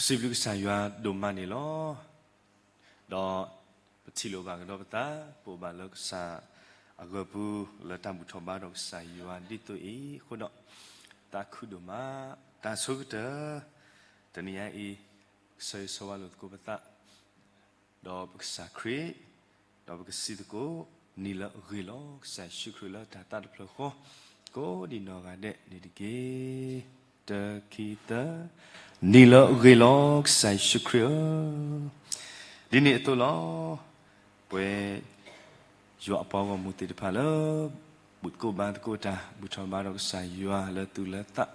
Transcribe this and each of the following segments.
စံးဘျုးကစၢ်ယွၤဒိၣ်မးန့ၣ်လီၤ. ဒီးပထံၣ်လိာ်ဘၣ်ကဒီးပသး, ပအိၣ်ဘၣ်လၢကစၢ်အဂၢၢ်ပူၤလၢတၢ်ဘူၣ်ထီၣ်ဘါထီၣ်ကစၢ်ယွၤဒ်သိးအံၤအဃိဒီး, သးခုဒိၣ်မး, တၢ်ဆိကတၢၢ်, တနံၤညါအံၤ, ကဆၢဂ့ၤဆၢဝါလိာ်သကိးပသး ဒီးပကစၢ်ခရံာ်, ဒီးပကစံးသကိး, နံၤလၢအဂ့ၤလီၤ ကစၢ်ယ့ၣ်ၡူးခရံာ်လၢတၢ်သးတဖျၢၣ်ဃီ, ကိးဒံးနီၢ်ဂၤဒဲးန့ၣ်တက့ၢ်. တၢ ခံ သၢ, နံၤလၢအဂ့ၤလီၤ ကစၢ်ယ့ၣ်ၡူးခရံာ်ဧၢ, ဒ်န့ၣ်အသိးလီၤ. ပဝဲ ယွၤအပှၤဂီၢ်မုၢ်သ့ၣ်တဖၣ်လၢ ဘူၣ်သကိးဘါသကိးတၢ် ဘူၣ်ထီၣ်ဘါထီၣ်ကစၢ်ယွၤလၢသူၣ်လၢသး,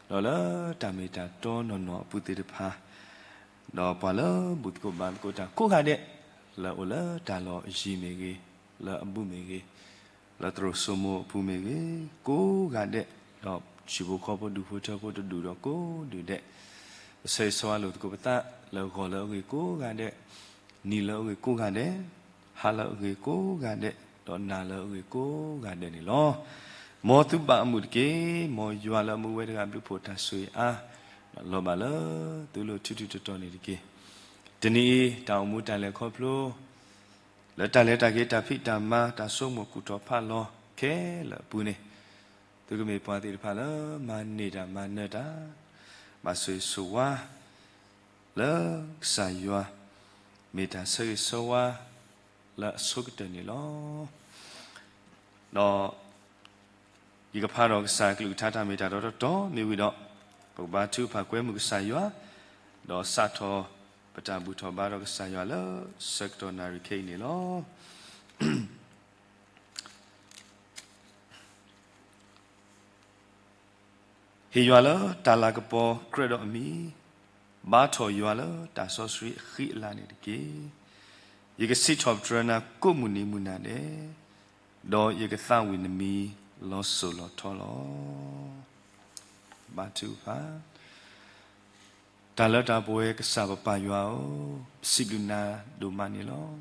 ဒီးလၢတၢ်မ့ၢ်တၢ်တီနီၢ်နီၢ်အပူၤသ့ၣ်တဖၣ်, ဒီးပှၤလၢဘူၣ်သကိးဘါသကိးတၢ်ကိးဂၤဒဲး, လၢအိၣ်လၢတၢ်လီၢ်အယံၤမ့ၢ်ဂ့ၤ, လၢအဘူးမ့ၢ်ဂ့ၤ, လၢသရိာ်စိမိၤအပူၤမ့ၢ်ဂ့ၤ, ကိးဂၤဒဲး, ဒီးဟံၣ်ဖိဃီဖိဒူၣ်ဖိထၢဖိတဒူၣ်ဒီးကိးဒူၣ်ဒဲး, ပဆၢဂ့ၤဆၢဝါလိာ်သကိးပသး, လၢဂီၤလၢအဂ့ၤကိးဂၤဒဲး, နံၤလၢအဂ့ၤကိးဂၤဒဲး, ဟါလၢအဂ့ၤကိးဂၤဒဲး, ဒီးနၤလၢအဂ့ၤကိးဂၤဒဲးန့ၣ်လီၤ. မ်သုဘၣ်အမုာ်တက့ၢ်. မ်ယွၤလၢအမူဝဲတဂၤဘျုးဖှိၣ်တၢ်ဆိၣ်ဂ့ၤအါ, လီၤဘၣ်လၢသုလိၤထူထူတီတီန့ၣ်တက့ၢ်. တနံၤအံၤ တၢ်အိၣ်မူတၢ်လဲၤခီဖျိ လၢတၢ်လဲၤတၢ်က့ၤတၢ်ဖံးတၢ်မၤ တၢ်ဆိကမိၣ်ကူၣ်ထီၣ်ဖးလီၤခဲလၢာ်အပူၤန့ၣ်, သုကမ့ၢ်ပှၤသ့ၣ်တဖၣ်လၢမၤန့ၢ်တၢ်မၤနၢၤတၢ်, ဘၣ်ဆိၣ်ဂ့ၤဆိၣ်ဝါ လၢကစၢ်ယွၤ မ့ၢ်တၢ်ဆၢဂ့ၤဆၢဝါ လၢအဆိကတၢၢ်န့ၣ်လီၤ. ဒီး ယကဖးဒီးကစၢ်အကလုၢ်ကထါတၢ်မ့ၢ်တၢ်တီတီတီမ့ၢ်ဝံၤဒီး, ပကဘါထုကဖၣ်ကွဲမုာ်ကစၢ်ယွၤ, ဒီးစးထီၣ်ပတၢ်ဘူၣ်ထီၣ်ဘါထီၣ်ကစၢ်ယွၤလၢ ဆၢကတီၢ်နၣ်ရံၣ်ခဲအံၤန့ၣ်လီၤ. ဟ့ၣ်ယွၤလၢတၢ်လၤကပီၤကြၢးဒီးအမံၤ, ဘါထီၣ်ယွၤလၢတၢ်စီဆှံအဃံအလၤန့ၣ်တက့ၢ်. ယကစံးထီၣ်ပတြၢၤနၤကိးမုၢ်နံၤမုၢ်နၤဒဲး, ဒီးယကသးဝံၣ်နမံၤလီၤစိၤလီၤထီလီၤ. ဘါထုကဖၣ်. တၢ်လၢတၢ်ပဝဲကစၢ်ပပၢ်ယွၤဧၢ, ပစံးဘျုးနၤဒိၣ်မးန့ၣ်လီၤ.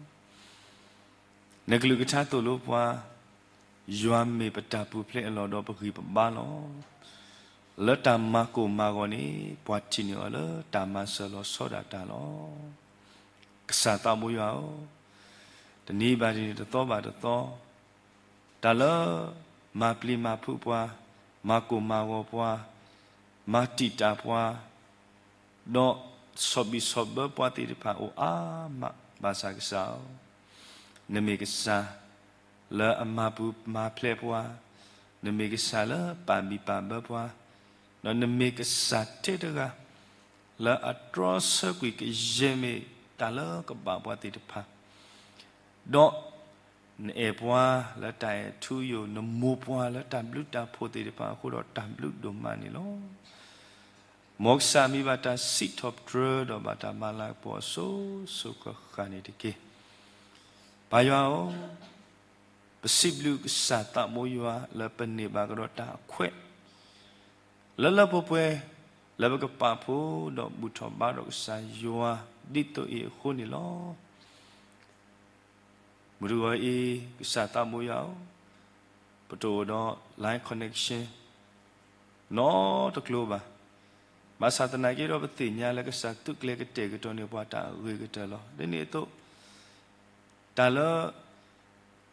နကလုၢ်ကထါသိၣ်လိပှၤ, ယွၤမ့ၢ်ပတၢ်ပူၤဖျဲးအလီၢ်ဒီးပဂံၢ်ပဘါလီၤ. လၢတၢ်မၤကိၢ်မၤဂီၤန့ၣ် ပှၤထံၣ်န့ၢ်အီၤလၢတၢ်မၤစၢၤလီၤဆီဒၣ်တၢ်လီၤ. ကစၢ်သးဘိယွၤဧၢ, တနံၤဘၣ်တနံၤတသီဘၣ်တသီ, တၢ်လၢမၤပျံၤမၤဖုးပှၤ, မၤကိၢ်မၤဂီၤပှၤ, မၤတံာ်တာ်ပှၤ, ဒီးဆီၣ်ဘံၣ်ဆီၣ်ဘၢပှၤသ့ၣ်တဖၣ်အိၣ်အါမး, ဘၣ်ဆၣ်ကစၢ်ဧၢ, နမ့ၢ်ကစၢ်လၢအမၤပူၤမၤဖျဲးပှၤ, နမ့ၢ်ကစၢ်လၢပာ်ဘံၣ်ပာ်ဘၢပှၤ, ဒီးနမ့ၢ်ကစၢ်ထဲတဂၤ လၢအတြီဆၢကွံာ်ကယဲၢ်မ့ၢ်တၢ်လၢကဘၣ်ပှၤသ့ၣ်တဖၣ်, ဒီးနအဲၣ်ပှၤလၢတၢ်အဲၣ်ထူယိာ်, နမိၢ်ပှၤလၢတၢ်ဘျုးတၢ်ဖှိၣ်သ့ၣ်တဖၣ်အဃိဒီးတၢ်ဘျုးဒိၣ်မးန့ၣ်လီၤ. မ်ကစၢ်မံၤဘၣ်တၢ်စံးထီၣ်ပတြၢၤဒီးဘၣ်တၢ်မၤလၤကပီၤအစိၤစိၤဃၣ်ဃၣ်န့ၣ်တက့ၢ်. ပၢ်ယွၤဧၢ, ပစံးဘျုးကစၢ်သးဘိယွၤလၢပန့ၢ်ဘၣ်ကဒီးတၢ်အခွဲး လၢလၢပှဲၤပှဲၤ လၢပကပာ်ဖှိၣ်ဒီးဘူၣ်ထီၣ်ဘါထီၣ်ကစၢ်ယွၤဒ်သိးအံၤအဃိန့ၣ်လီၤ. မုၢ်တဂီၤအံၤ ကစၢ်သးဘိယွၤဧၢ, ပတအိၣ်ဒီး line connection နီတကျိၤဘၣ်. ဘၣ်ဆၣ်သနာ်က့ဒီး ပသ့ၣ်ညါလၢကစၢ်သုးကျဲၤကတဲာ်ကတီၤန့ၢ်ပှၤတၢ်အဂ့ၤကတၢၢ်လီၤ. ဒ်န့ၣ်အသိး တၢ်လၢ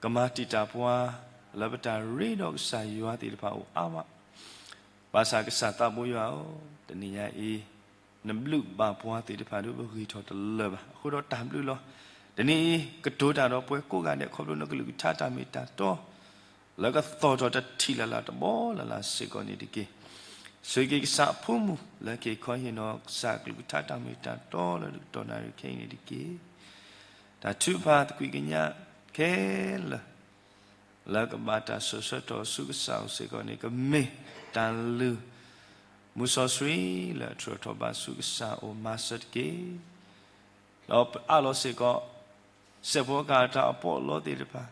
ကမၤတံာ်တာ်ပှၤ လၢပတၢ်ရ့ဒီးကစၢ်ယွၤသ့ၣ်တဖၣ်အိၣ်အါမး, ဘၣ်ဆၣ်ကစၢ်သးဘိယွၤဧၢ, တနံၤညါအံၤ နဘျုးဘၣ်ပှၤသ့ၣ်တဖၣ်ဒီးပဂံၢ်ထီၣ်တလၢာ်ဘၣ်. အဃိဒီးတၢ်ဘျုးလီၤ. တနံၤအံၤ ကတိၤတၢ်ဒီးပှၤကိးဂၤဒဲး ခီဖျိနကလုၢ်ကထါတၢ်မ့ၢ်တၢ်တီ လၢကသီၣ်ထီၣ်တထံၣ်လၢ်လၢ်တဘီလၢ်လၢ်စ့ၢ်ကီးန့ၣ်တက့ၢ်. ဆိၣ်ဂ့ၤက့ၤကစၢ်အဖိမုၣ်လၢက့ၤခီဟ့ၣ်နီၤကစၢ်ကလုၢ်ကထါတၢ်မ့ၢ်တၢ်တီလၢတကတီၢ်နၣ်ရံၣ်ခဲအံၤန့ၣ်တက့ၢ်. တၢ်ထုကဖၣ်သကွံာ်ကညးခဲလၢာ် လၢကဘၣ်တၢ်ဆၢဆၢထီၣ်ဆူကစၢ်အအိၣ်စ့ၢ်ကီးန့ၣ် ကမ့ၢ်တၢ်လုၢ် မုၢ်စီဆှံလၢအထူးထီၣ်ဘါဆူကစၢ်အအိၣ်မၤစၢၤတက့ၢ်. ဒီးပအးလီၤစ့ၢ်ကီး စဲးဖိကၤတၢ်အပီးအလီသ့ၣ်တဖၣ်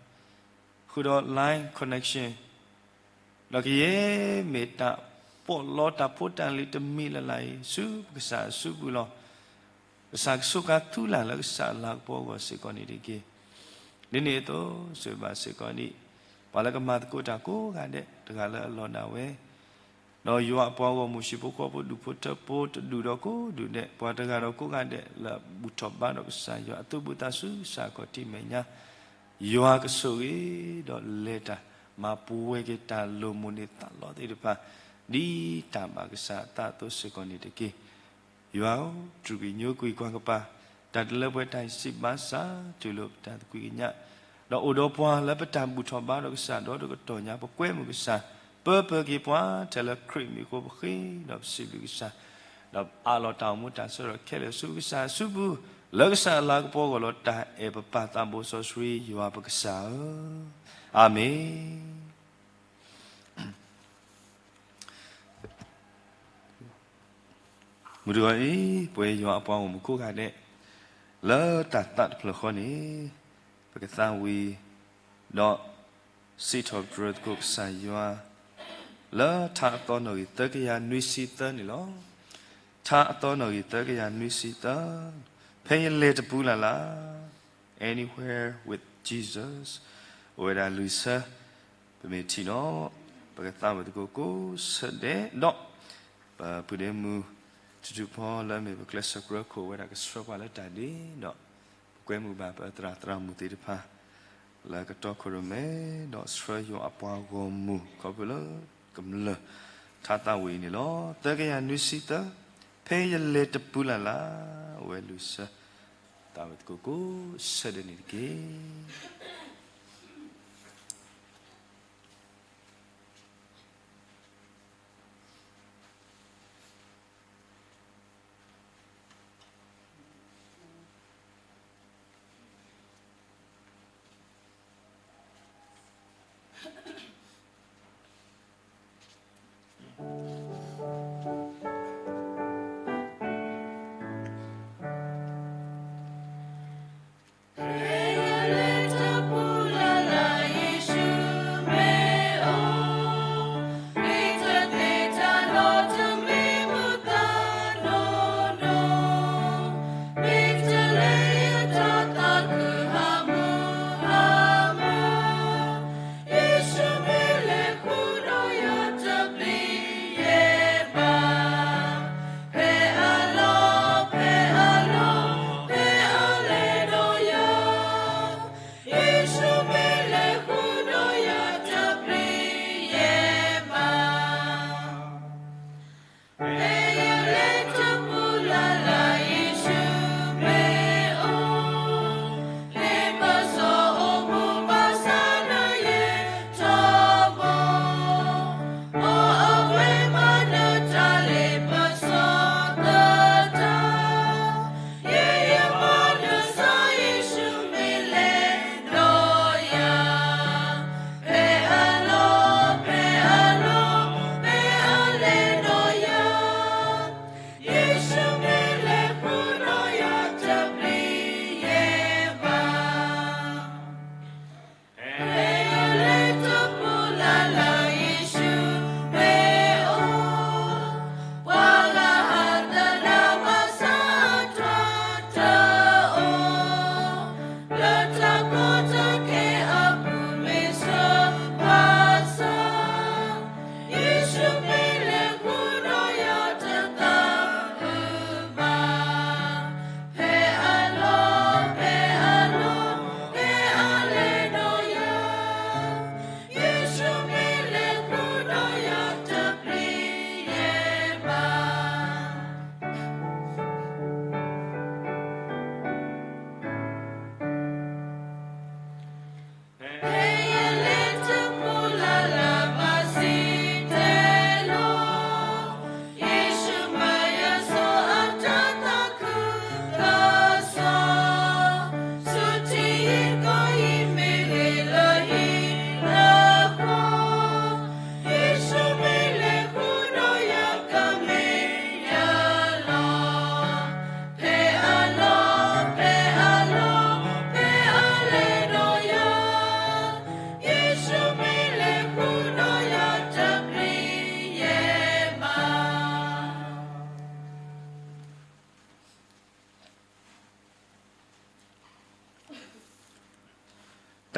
ဃုာ်ဒီး line connection ဒီးကယဲၢ်မ့ၢ်တၢ်ပီးလီတၢ်ဖိတၢ်လံၤတမံၤလၢ်လၢ်အံၤ ဆူပကစၢ်အစုပူၤလီၤ. ကစၢ်ကဆိးကါသူလၢ်လၢကစၢ်အလၤကပီၤအဂီၢ်စ့ၢ်ကီးန့ၣ်တက့ၢ်. ဒ်န့ၣ်အသိး ဆိၣ်ဂ့ၤဘၣ်စ့ၢ်ကီးန့ၣ် ပှၤလၢကမၤသကိးတၢ်ကိးဂၤဒဲး တဂၤလၢအလီၢ်ဒၣ်ဝဲ ဒီးယွၤအပှၤဂီၢ်မုၢ် ဟံၣ်ဖိဃီဖိ ဒူၣ်ဖိထၢဖိ တဒူၣ်ဒီးကိးဒူၣ်ဒဲး ပှၤတဂၤဒီးကိးဂၤဒဲး လၢအဘူၣ်ထီၣ်ဘါဒီးကစၢ်ယွၤအသုးဘူးသးဆူ ကစၢ်ခီၣ်ထံးမဲာ်ညါ ယွၤကဆိၣ်ဂ့ၤ ဒီးလဲၤတၢ်မၤပှဲၤက့ၤတၢ်လိၣ်မိၣ်န့ၢ်သးလီသ့ၣ်တဖၣ် ဒ်တၢ်ဘၣ်ကစၢ်အသးအသိးစ့ၢ်ကီးန့ၣ်တက့ၢ်. ယွၤဧၢ, တြူာ်က့ၤညိကွံာ်ကွၢ်ကပၤ တၢ်တလၢပှဲၤတၢ်အံၤစံးဘၣ်ဆၣ် တူၢ်လိာ်ပတၢ်သကွံာ်ကညး, ဒီးအိၣ်ဒီးပှၤလၢပတၢ်ဘူၣ်ထီၣ်ဘါဒီးကစၢ်ဒီးတကတီၢ်ညါ ပကွဲမုာ်ကစၢ်, ပၢပၢက့ၤပှၤထဲလၢခရံာ်မံၤအဃိ ပဃ့ဒီးပစံးဘျုးကစၢ်, ဒီးအးလီၤတၢ်အိၣ်မူတၢ်ဆၢကတီၢ်ခဲလၢာ်ဆူကစၢ်အစုပူၤ, လၢကစၢ်အလၤကပီၤအဂီၢ်လီၤ တၢ်အဲၣ်ပပၢ်သးဘိစီဆှံ ယွၤပကစၢ်ဧၢ, အၤမ့ၣ်. မုၢ်တဂီၤအံၤ ပဝဲယွၤအပှၤဂီၢ်မုၢ်ကိးဂၤဒဲး လၢတၢ်သးတဖျၢၣ်ဃီန့ၣ် ပကသးဝံၣ် ဒီးစံးထီၣ်ပတြၢၤသကိးကစၢ်ယွၤ လၢထါအသီနီၣ်ဂံၢ်သၢကယၤနွံဆံသၢန့ၣ်လီၤ. ထါအသီနီၣ်ဂံၢ်သၢကယၤနွံဆံသၢ, ဖဲယလဲၤတပူၤလၢ်လၢ် Anywhere with Jesus အိၣ်ဝဲဒၣ်လွံၢ်ဆၢ, ပမ့ၢ်ထံၣ်ဒီး ပကသးဝံၣ်သကိးကိးဆၢဒဲးဒီး ပပုၢ်ဒ့မုၣ် ထူထူဖီ လၢအမ့ၢ်ပကျဲးစၢးကရၢခိၣ်ဝဲဒၣ်ကဆှၢပှၤလၢတၢ်ဒ့ဒီး ပကွဲမုာ်ဘၣ်ပသရၣ်သရၣ်မုၣ်သ့ၣ်တဖၣ် လၢကတီခိၣ်ရိၣ်မဲ ဒီးဆှၢယွၤအပှၤဂီၢ်မုၢ် ခီဖျိလၢကမျၢၢ် ထါသးဝံၣ်အံၤန့ၣ်လီၤ. သၢကယၤနွံဆံသၢ, ဖဲယလဲၤတပူၤလၢ်လၢ် အိၣ်ဝဲလွံၢ်ဆၢ, သးဝံၣ်သကိးကိးဆၢဒဲးန့ၣ်တက့ၢ်.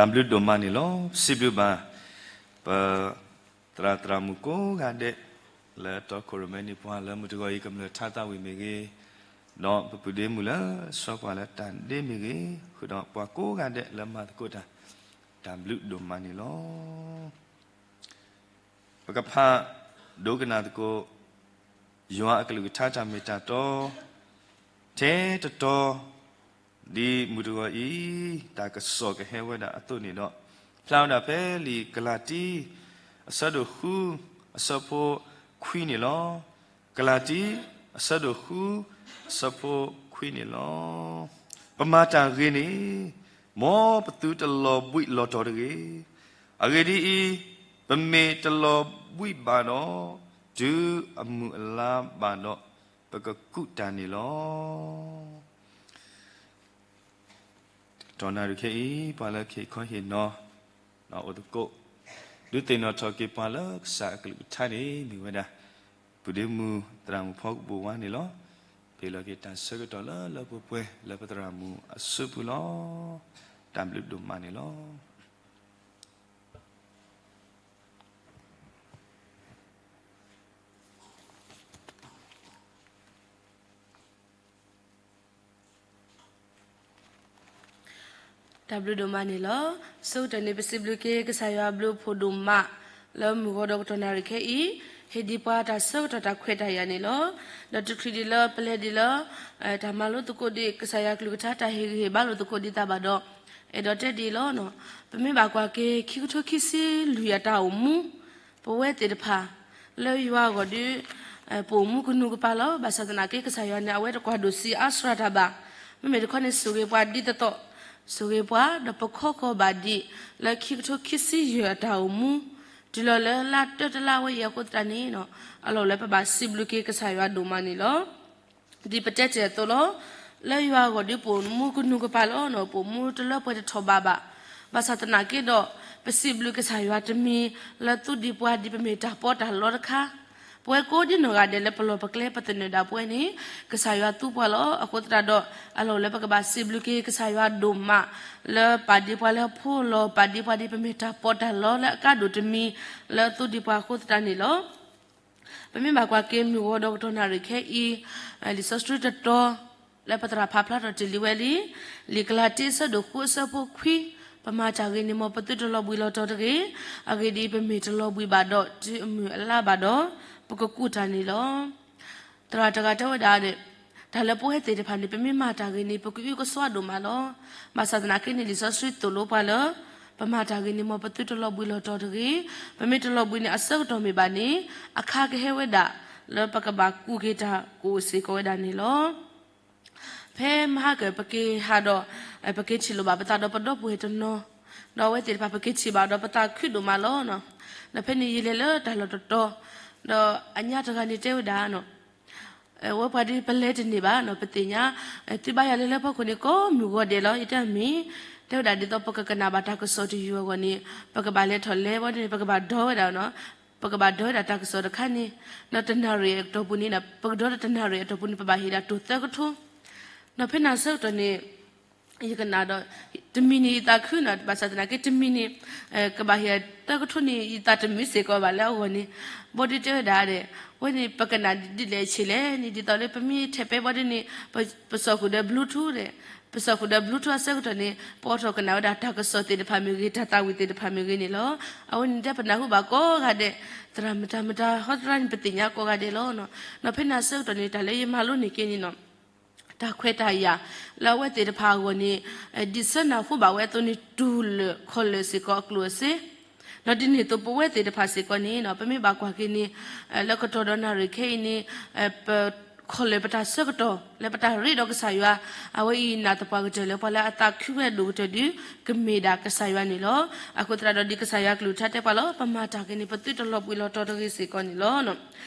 တၢ်ဘျုးဒိၣ်မးန့ၣ်လီၤ. စံးဘျုးဘၣ် ပသရၣ်သရၣ်မုၣ်ကိးဂၤဒဲး လၢတီခိၣ်ရိၣ်မဲန့ၣ် ပှၤလၢမုၢ်တဂီၤအံၤ ကမျၢၢ်ထါသးဝံၣ်မ့ၢ်ဂ့ၤ, ဒီးပပုၢ်ဒ့မုၣ်လၢဆှီပှၤလၢတၢ်ဒ့မ့ၢ်ဂ့ၤ, ဃုာ်ဒီးပှၤကိးဂၤဒဲးလၢမၤသကိးတၢ်, တၢ်ဘျုးဒိၣ်မးန့ၣ်လီၤ. ပကဖးဒိကနၣ်သကိး ယွၤအကလုၢ်ကထါတၢ်မ့ၢ်တၢ်တီ ထဲတတီ ဒ်မုၢ်တဂီၤအံၤ တၢ်ကစီၣ်ကဟဲဝဲဒၣ်အသိးန့ၣ်ဒီး, ဖျါဝဲဒၣ်ဖဲလံာ်ကလၤတံ အဆၢဒိၣ်ဃု အဆၢဖိခွံန့ၣ်လီၤ. ကလၤတံ အဆၢဒိၣ်ဃု အဆၢဖိခွံန့ၣ်လီၤ. ပမၤတၢ်ဂ့ၤန့ၣ် မ်ပသုတလီၤဘှံးလီၤတီၤတဂ့ၤ. အဂ့ၢ်ဒ်အံၤ, ပမ့ၢ်တလီၤဘှံးဘၣ်ဒီး, တုၤအမုၢ်အလါဘၣ်ဒီး, ပကကူးတၢ်န့ၣ်လီၤ. တကတီၢ်နၣ်ရံၣ်ခဲအံၤ ပှၤလၢခ့ခီဟ့ၣ်နီၤ အိၣ်သကိး ဒုးသ့ၣ်နီၣ်ထီၣ်က့ၤပှၤလၢကစၢ်အကလုၢ်ကထါန့ၣ် မ့ၢ်ဝဲဒၣ် ပုၢ်ဒ့မုၣ်သရၣ်မုၣ်ဖီကပိာ်ဝါန့ၣ်လီၤ. ပဟ့ၣ်လီၤက့ၤတၢ်ဆၢကတီၢ်လၢလၢပှဲၤပှဲၤ လၢပသရၣ်မုၣ်အစုပူၤလီၤ. တၢ်ဘျုးဒိၣ်မးန့ၣ်လီၤ. တၢ်ဘျုးဒိၣ်မးန့ၣ်လီၤ. ဆၢကတီၢ်န့ၣ် ပစံးဘျုးက့ၤကစၢ်ယွၤအဘျုးအဖှိၣ်ဒိၣ်မး လၢမုၢ်ဂီၤဒီးကတီၢ်နၣ်ရံၣ်ခဲအံၤ, ဟ့ၣ်ဒံးပှၤတၢ်ဆၢကတီၢ်တၢ်ခွဲးတၢ်ယာ်န့ၣ်လီၤ. ဒီးတချုးဒံးလၢပလဲၤဒံးလၢ တၢ်မၤလိသကိးဒံး ကစၢ်ယွၤကလုၢ်ကထါတၢ်ဟ့ၣ်ဂံၢ်ဟ့ၣ်ဘါလိာ်သကိးဒံးသးဘၣ်ဒီး, အဲၣ်ဒိးတဲဒ်အံၤလီၤ. ပမ့ၢ်ဘၣ်ကွၢ်က့ၤ ခံကထိခံဆံလွံၢ်အတၢ်အိၣ်မူ ပဝဲသ့ၣ်တဖၣ် လၢယွၤအဂီၢ်ဒီး ပအိၣ်မူကနူၤကပၤလီၤ. ဘၣ်ဆၣ်သနာ်က့ ကစၢ်ယွၤန့ၣ် အဝဲတကွၢ်ဒိၣ်ဆံးအါစှၤတၢ်ဘၣ်. မ့မ့ၢ်တခီန့ၣ် ဆိၣ်ဂ့ၤပှၤဒ်သိးသိး, ဆိၣ်ဂ့ၤပှၤ ဒီးပခီဃီၤဘၣ်ဒံး လၢခံကထိခံဆံယဲၢ်အတၢ်အိၣ်မူ တုၤလီၤလၢလါတၢတလါဝဲအံၤအဃိသတးန့ၣ်, အလီၢ်လၢပဘၣ်စံးဘျုးက့ၤကစၢ်ယွၤဒိၣ်မးန့ၣ်လီၤ. ဒ်ပတဲတ့ၢ်အသိးလီၤ. လၢယွၤအဂီၢ်ဒီး ပအိၣ်မူကနူၤကပၤလီၤ. ပအိၣ်မူတလၢပှဲၤတထီၣ်ဘးဘၣ်. ဘၣ်ဆၣ်သနာ်က့ဒီး ပစံးဘျုးကစၢ်ယွၤတမံၤ လၢသူဒံးပှၤဒ်ပမ့ၢ်တၢ်ပီးတၢ်လီတခါ. ပဝဲကိးဒ်နီၢ်ဂၤဒဲးလၢပလီၢ်ပကျဲပသနၢၣ်ဒၣ်ပဝဲန့ၣ် ကစၢ်ယွၤသူပှၤလီၤ. အဃိသတးဒီး အလီၢ်လၢပကဘၣ်စံးဘျုးက့ၤကစၢ်ယွၤဒိၣ်မး လၢပာ်ဒံးပှၤလၢအဖိလီၤ, ပာ်ဒံးပှၤဒ်ပမ့ၢ်တၢ်ပီးတၢ်လီလၢအကါဒိၣ်တမံၤ လၢသူဒံးပှၤအဃိသတးန့ၣ်လီၤ. ပမ့ၢ်ဘၣ်ကွၢ်က့ၤမုၢ်ဂီၤဒီးကတီၢ်နၣ်ရံၣ်ခဲအံၤ, လံာ်စီဆှံတတီၤ လၢပသရၣ်ဖးဖျါထီၣ်တ့ၢ်လံဝဲလံ, လံာ်ကလၤတံအဆၢဒိၣ်ဃုအဆၢဖိခွံ, ပမၤတၢ်ဂ့ၤန့ၣ် မ်ပသုတလီၤဘှံးလီၤတီၤတဂ့ၤ. အဂ့ၢ်ဒ်အံၤ, ပမ့ၢ်တလီၤဘှံးဘၣ်ဒီး တုၤအမုၢ်အလါဘၣ်ဒီး ပကကူးတၢ်န့ၣ်လီၤ. သရၣ်တဂၤတဲဝဲဒၣ်, တၢ်လၢပဝဲသ့ၣ်တဖၣ်န့ၣ် ပမ့ၢ်မၤတၢ်ဂ့ၤန့ၣ် ပကအုကစွါဒိၣ်မးလီၤ. ဘၣ်ဆၣ်သနာ်က့န့ၣ် လံာ်စီဆှံသိၣ်လိပှၤလၢ ပမၤတၢ်ဂ့ၤန့ၣ် မ်ပသုတလီၤဘှံးလီၤတီၤတဂ့ၤ. ပမ့ၢ်တလီၤဘှံးန့ၣ် အဆၢကတီၢ်မ့ၢ်ဘၣ်န့ၣ် အခါကဟဲဝဲဒၣ် လၢပကဘၣ်ကူးက့ၤတၢ်ကအိၣ်စ့ၢ်ကီးဝဲဒၣ်န့ၣ်လီၤ. ဖဲမဟါကၢၢ်ပက့ၤဟးဒီး ပက့ၤထံၣ်လိာ်ဘၣ်ပသးဒီးပဒီပုၢ်ဝဲၢ်တနီၤ, ဒီးအဝဲသ့ၣ်တဖၣ် ပက့ၤထံၣ်ဘၣ်ဒီးပသးခုဒိၣ်မးလီၤ. ဒီးဖဲန့ၣ်ယလဲၤလၢတၢ်လီၢ်တတီၤ, ဒီးအညါတဂၤန့ၣ်တဲဝဲဒၣ် ဝဲပှၤဒ်ပလဲၤတန့ၢ်ဘၣ်နီၤ, ပသ့ၣ်ညါ, သုဘါယွၤလဲၤလၢဖီခိၣ်န့ၣ် ကိးမုၢ်ဂီၤဒဲးလီၤ. ယတဲမ့ၢ်, တဲဝဲဒၣ်ဒ်သိးပကကနၣ်ဘၣ်တၢ်ကစီၣ်တယုၢ်အဂီၢ်န့ၣ် ပကဘၣ်လဲၤထီၣ်လဲၤဝဲန့ၣ် ပကဘၣ်ဒီဝဲဒၣ်နီၤ, ပကဘၣ်ဒီဝဲဒၣ်တၢ်ကစီၣ်တခါန့ၣ်, ဒီးတနၣ်ရံၣ်အတီၢ်ပူၤန့ၣ် ပကဒီတနၣ်ရံၣ်အတီၢ်ပူၤန့ၣ် ပဘၣ်ဟ့ၣ်ဒၣ်တိၢ်သၢကထိ ဒီးဖဲန့ၣ်အဆၢကတီၢ်န့ၣ် ယကနၣ်ဒီး တမံၤန့ၣ်ယသးခုနီၤ, ဘၣ်ဆၣ်သနာ်က့ တမံၤန့ၣ် ကဘၣ်ဟ့ၣ်သၢကထိန့ၣ် ယသးတမုာ်စ့ၢ်ကီးဘၣ်လၢအဂီၢ်န့ၣ်, ဘီဒုတဲဝဲဒၣ်ဒီး ဝဲန့ၣ် ပကနၣ်ဒ်လဲၣ်ဆ့လဲၣ်န့ၣ် ဒ်သိးလၢပမ့ၢ်ထဲးပဲဘီဒုန့ၣ် ပစိာ်ဃုာ်ဒီး Bluetooth ဒီး ပစိာ်ဃုာ်ဒီး Bluetooth အဆၢကတီၢ်န့ၣ် ပအိးထီၣ်ကနၣ်ဝဲဒၣ်တၢ်ကစီၣ်သ့ၣ်တဖၣ်မ့ၢ်ဂ့ၤ တၢ်သးဝံၣ်သ့ၣ်တဖၣ်မ့ၢ်ဂ့ၤန့ၣ်လီၤ. အဝဲန့ၣ်တဲပနၢ်ဟူဘၣ်ကိးဂၤဒဲး, သရၣ်မတၤမတၤဟီသရၣ်န့ၣ် ပသ့ၣ်ညါကိးဂၤဒဲးလီၤ. ဒီးဖဲန့ၣ်အဆၢကတီၢ်န့ၣ် တၢ်လၢယမၤလိန့ၢ်က့ၤန့ၣ်နီၤ တၢ်ခွဲးတၢ်ယာ် လၢအဝဲသ့ၣ်တဖၣ်အဂီၢ်န့ၣ် ဒ်ဆၢနၢ်ဟူဘၣ်ဝဲအသိးန့ၣ် တူၢ်လၢာ်ခီၣ်လၢာ်စ့ၢ်ကီးအကျိၣ်အစ့, ဒီးဒ်န့ၣ်အသိးပဝဲသ့ၣ်တဖၣ်စ့ၢ်ကီးန့ၣ် ပမ့ၢ်ဘၣ်ကွၢ်က့ၤန့ၣ် လၢကတီၢ်ဒီးနၣ်ရံၣ်ခဲအံၤန့ၣ် ပ ခီၣ်လၢာ်ပတၢ်ဆၢကတီၢ် လၢပတၢ်ရ့ဒီးကစၢ်ယွၤ, အဝဲအံၤနာ်သပှၢ်ကတၢၢ်လၢပှၤလၢအသးခုဝဲဒိၣ်ကတၢၢ်ဒီး ကမ့ၢ်ဒၣ်ကစၢ်ယွၤန့ၣ်လီၤ. အဃိသတးဒီးဒ်ကစၢ်ယွၤကလုၢ်ကထါတဲပှၤလီၤ, ပမၤတၢ်ဂ့ၤန့ၣ် ပသုတလီၤဘှံးလီၤတီၤတဂ့ၤစ့ၢ်ကီးန့ၣ်လီၤ.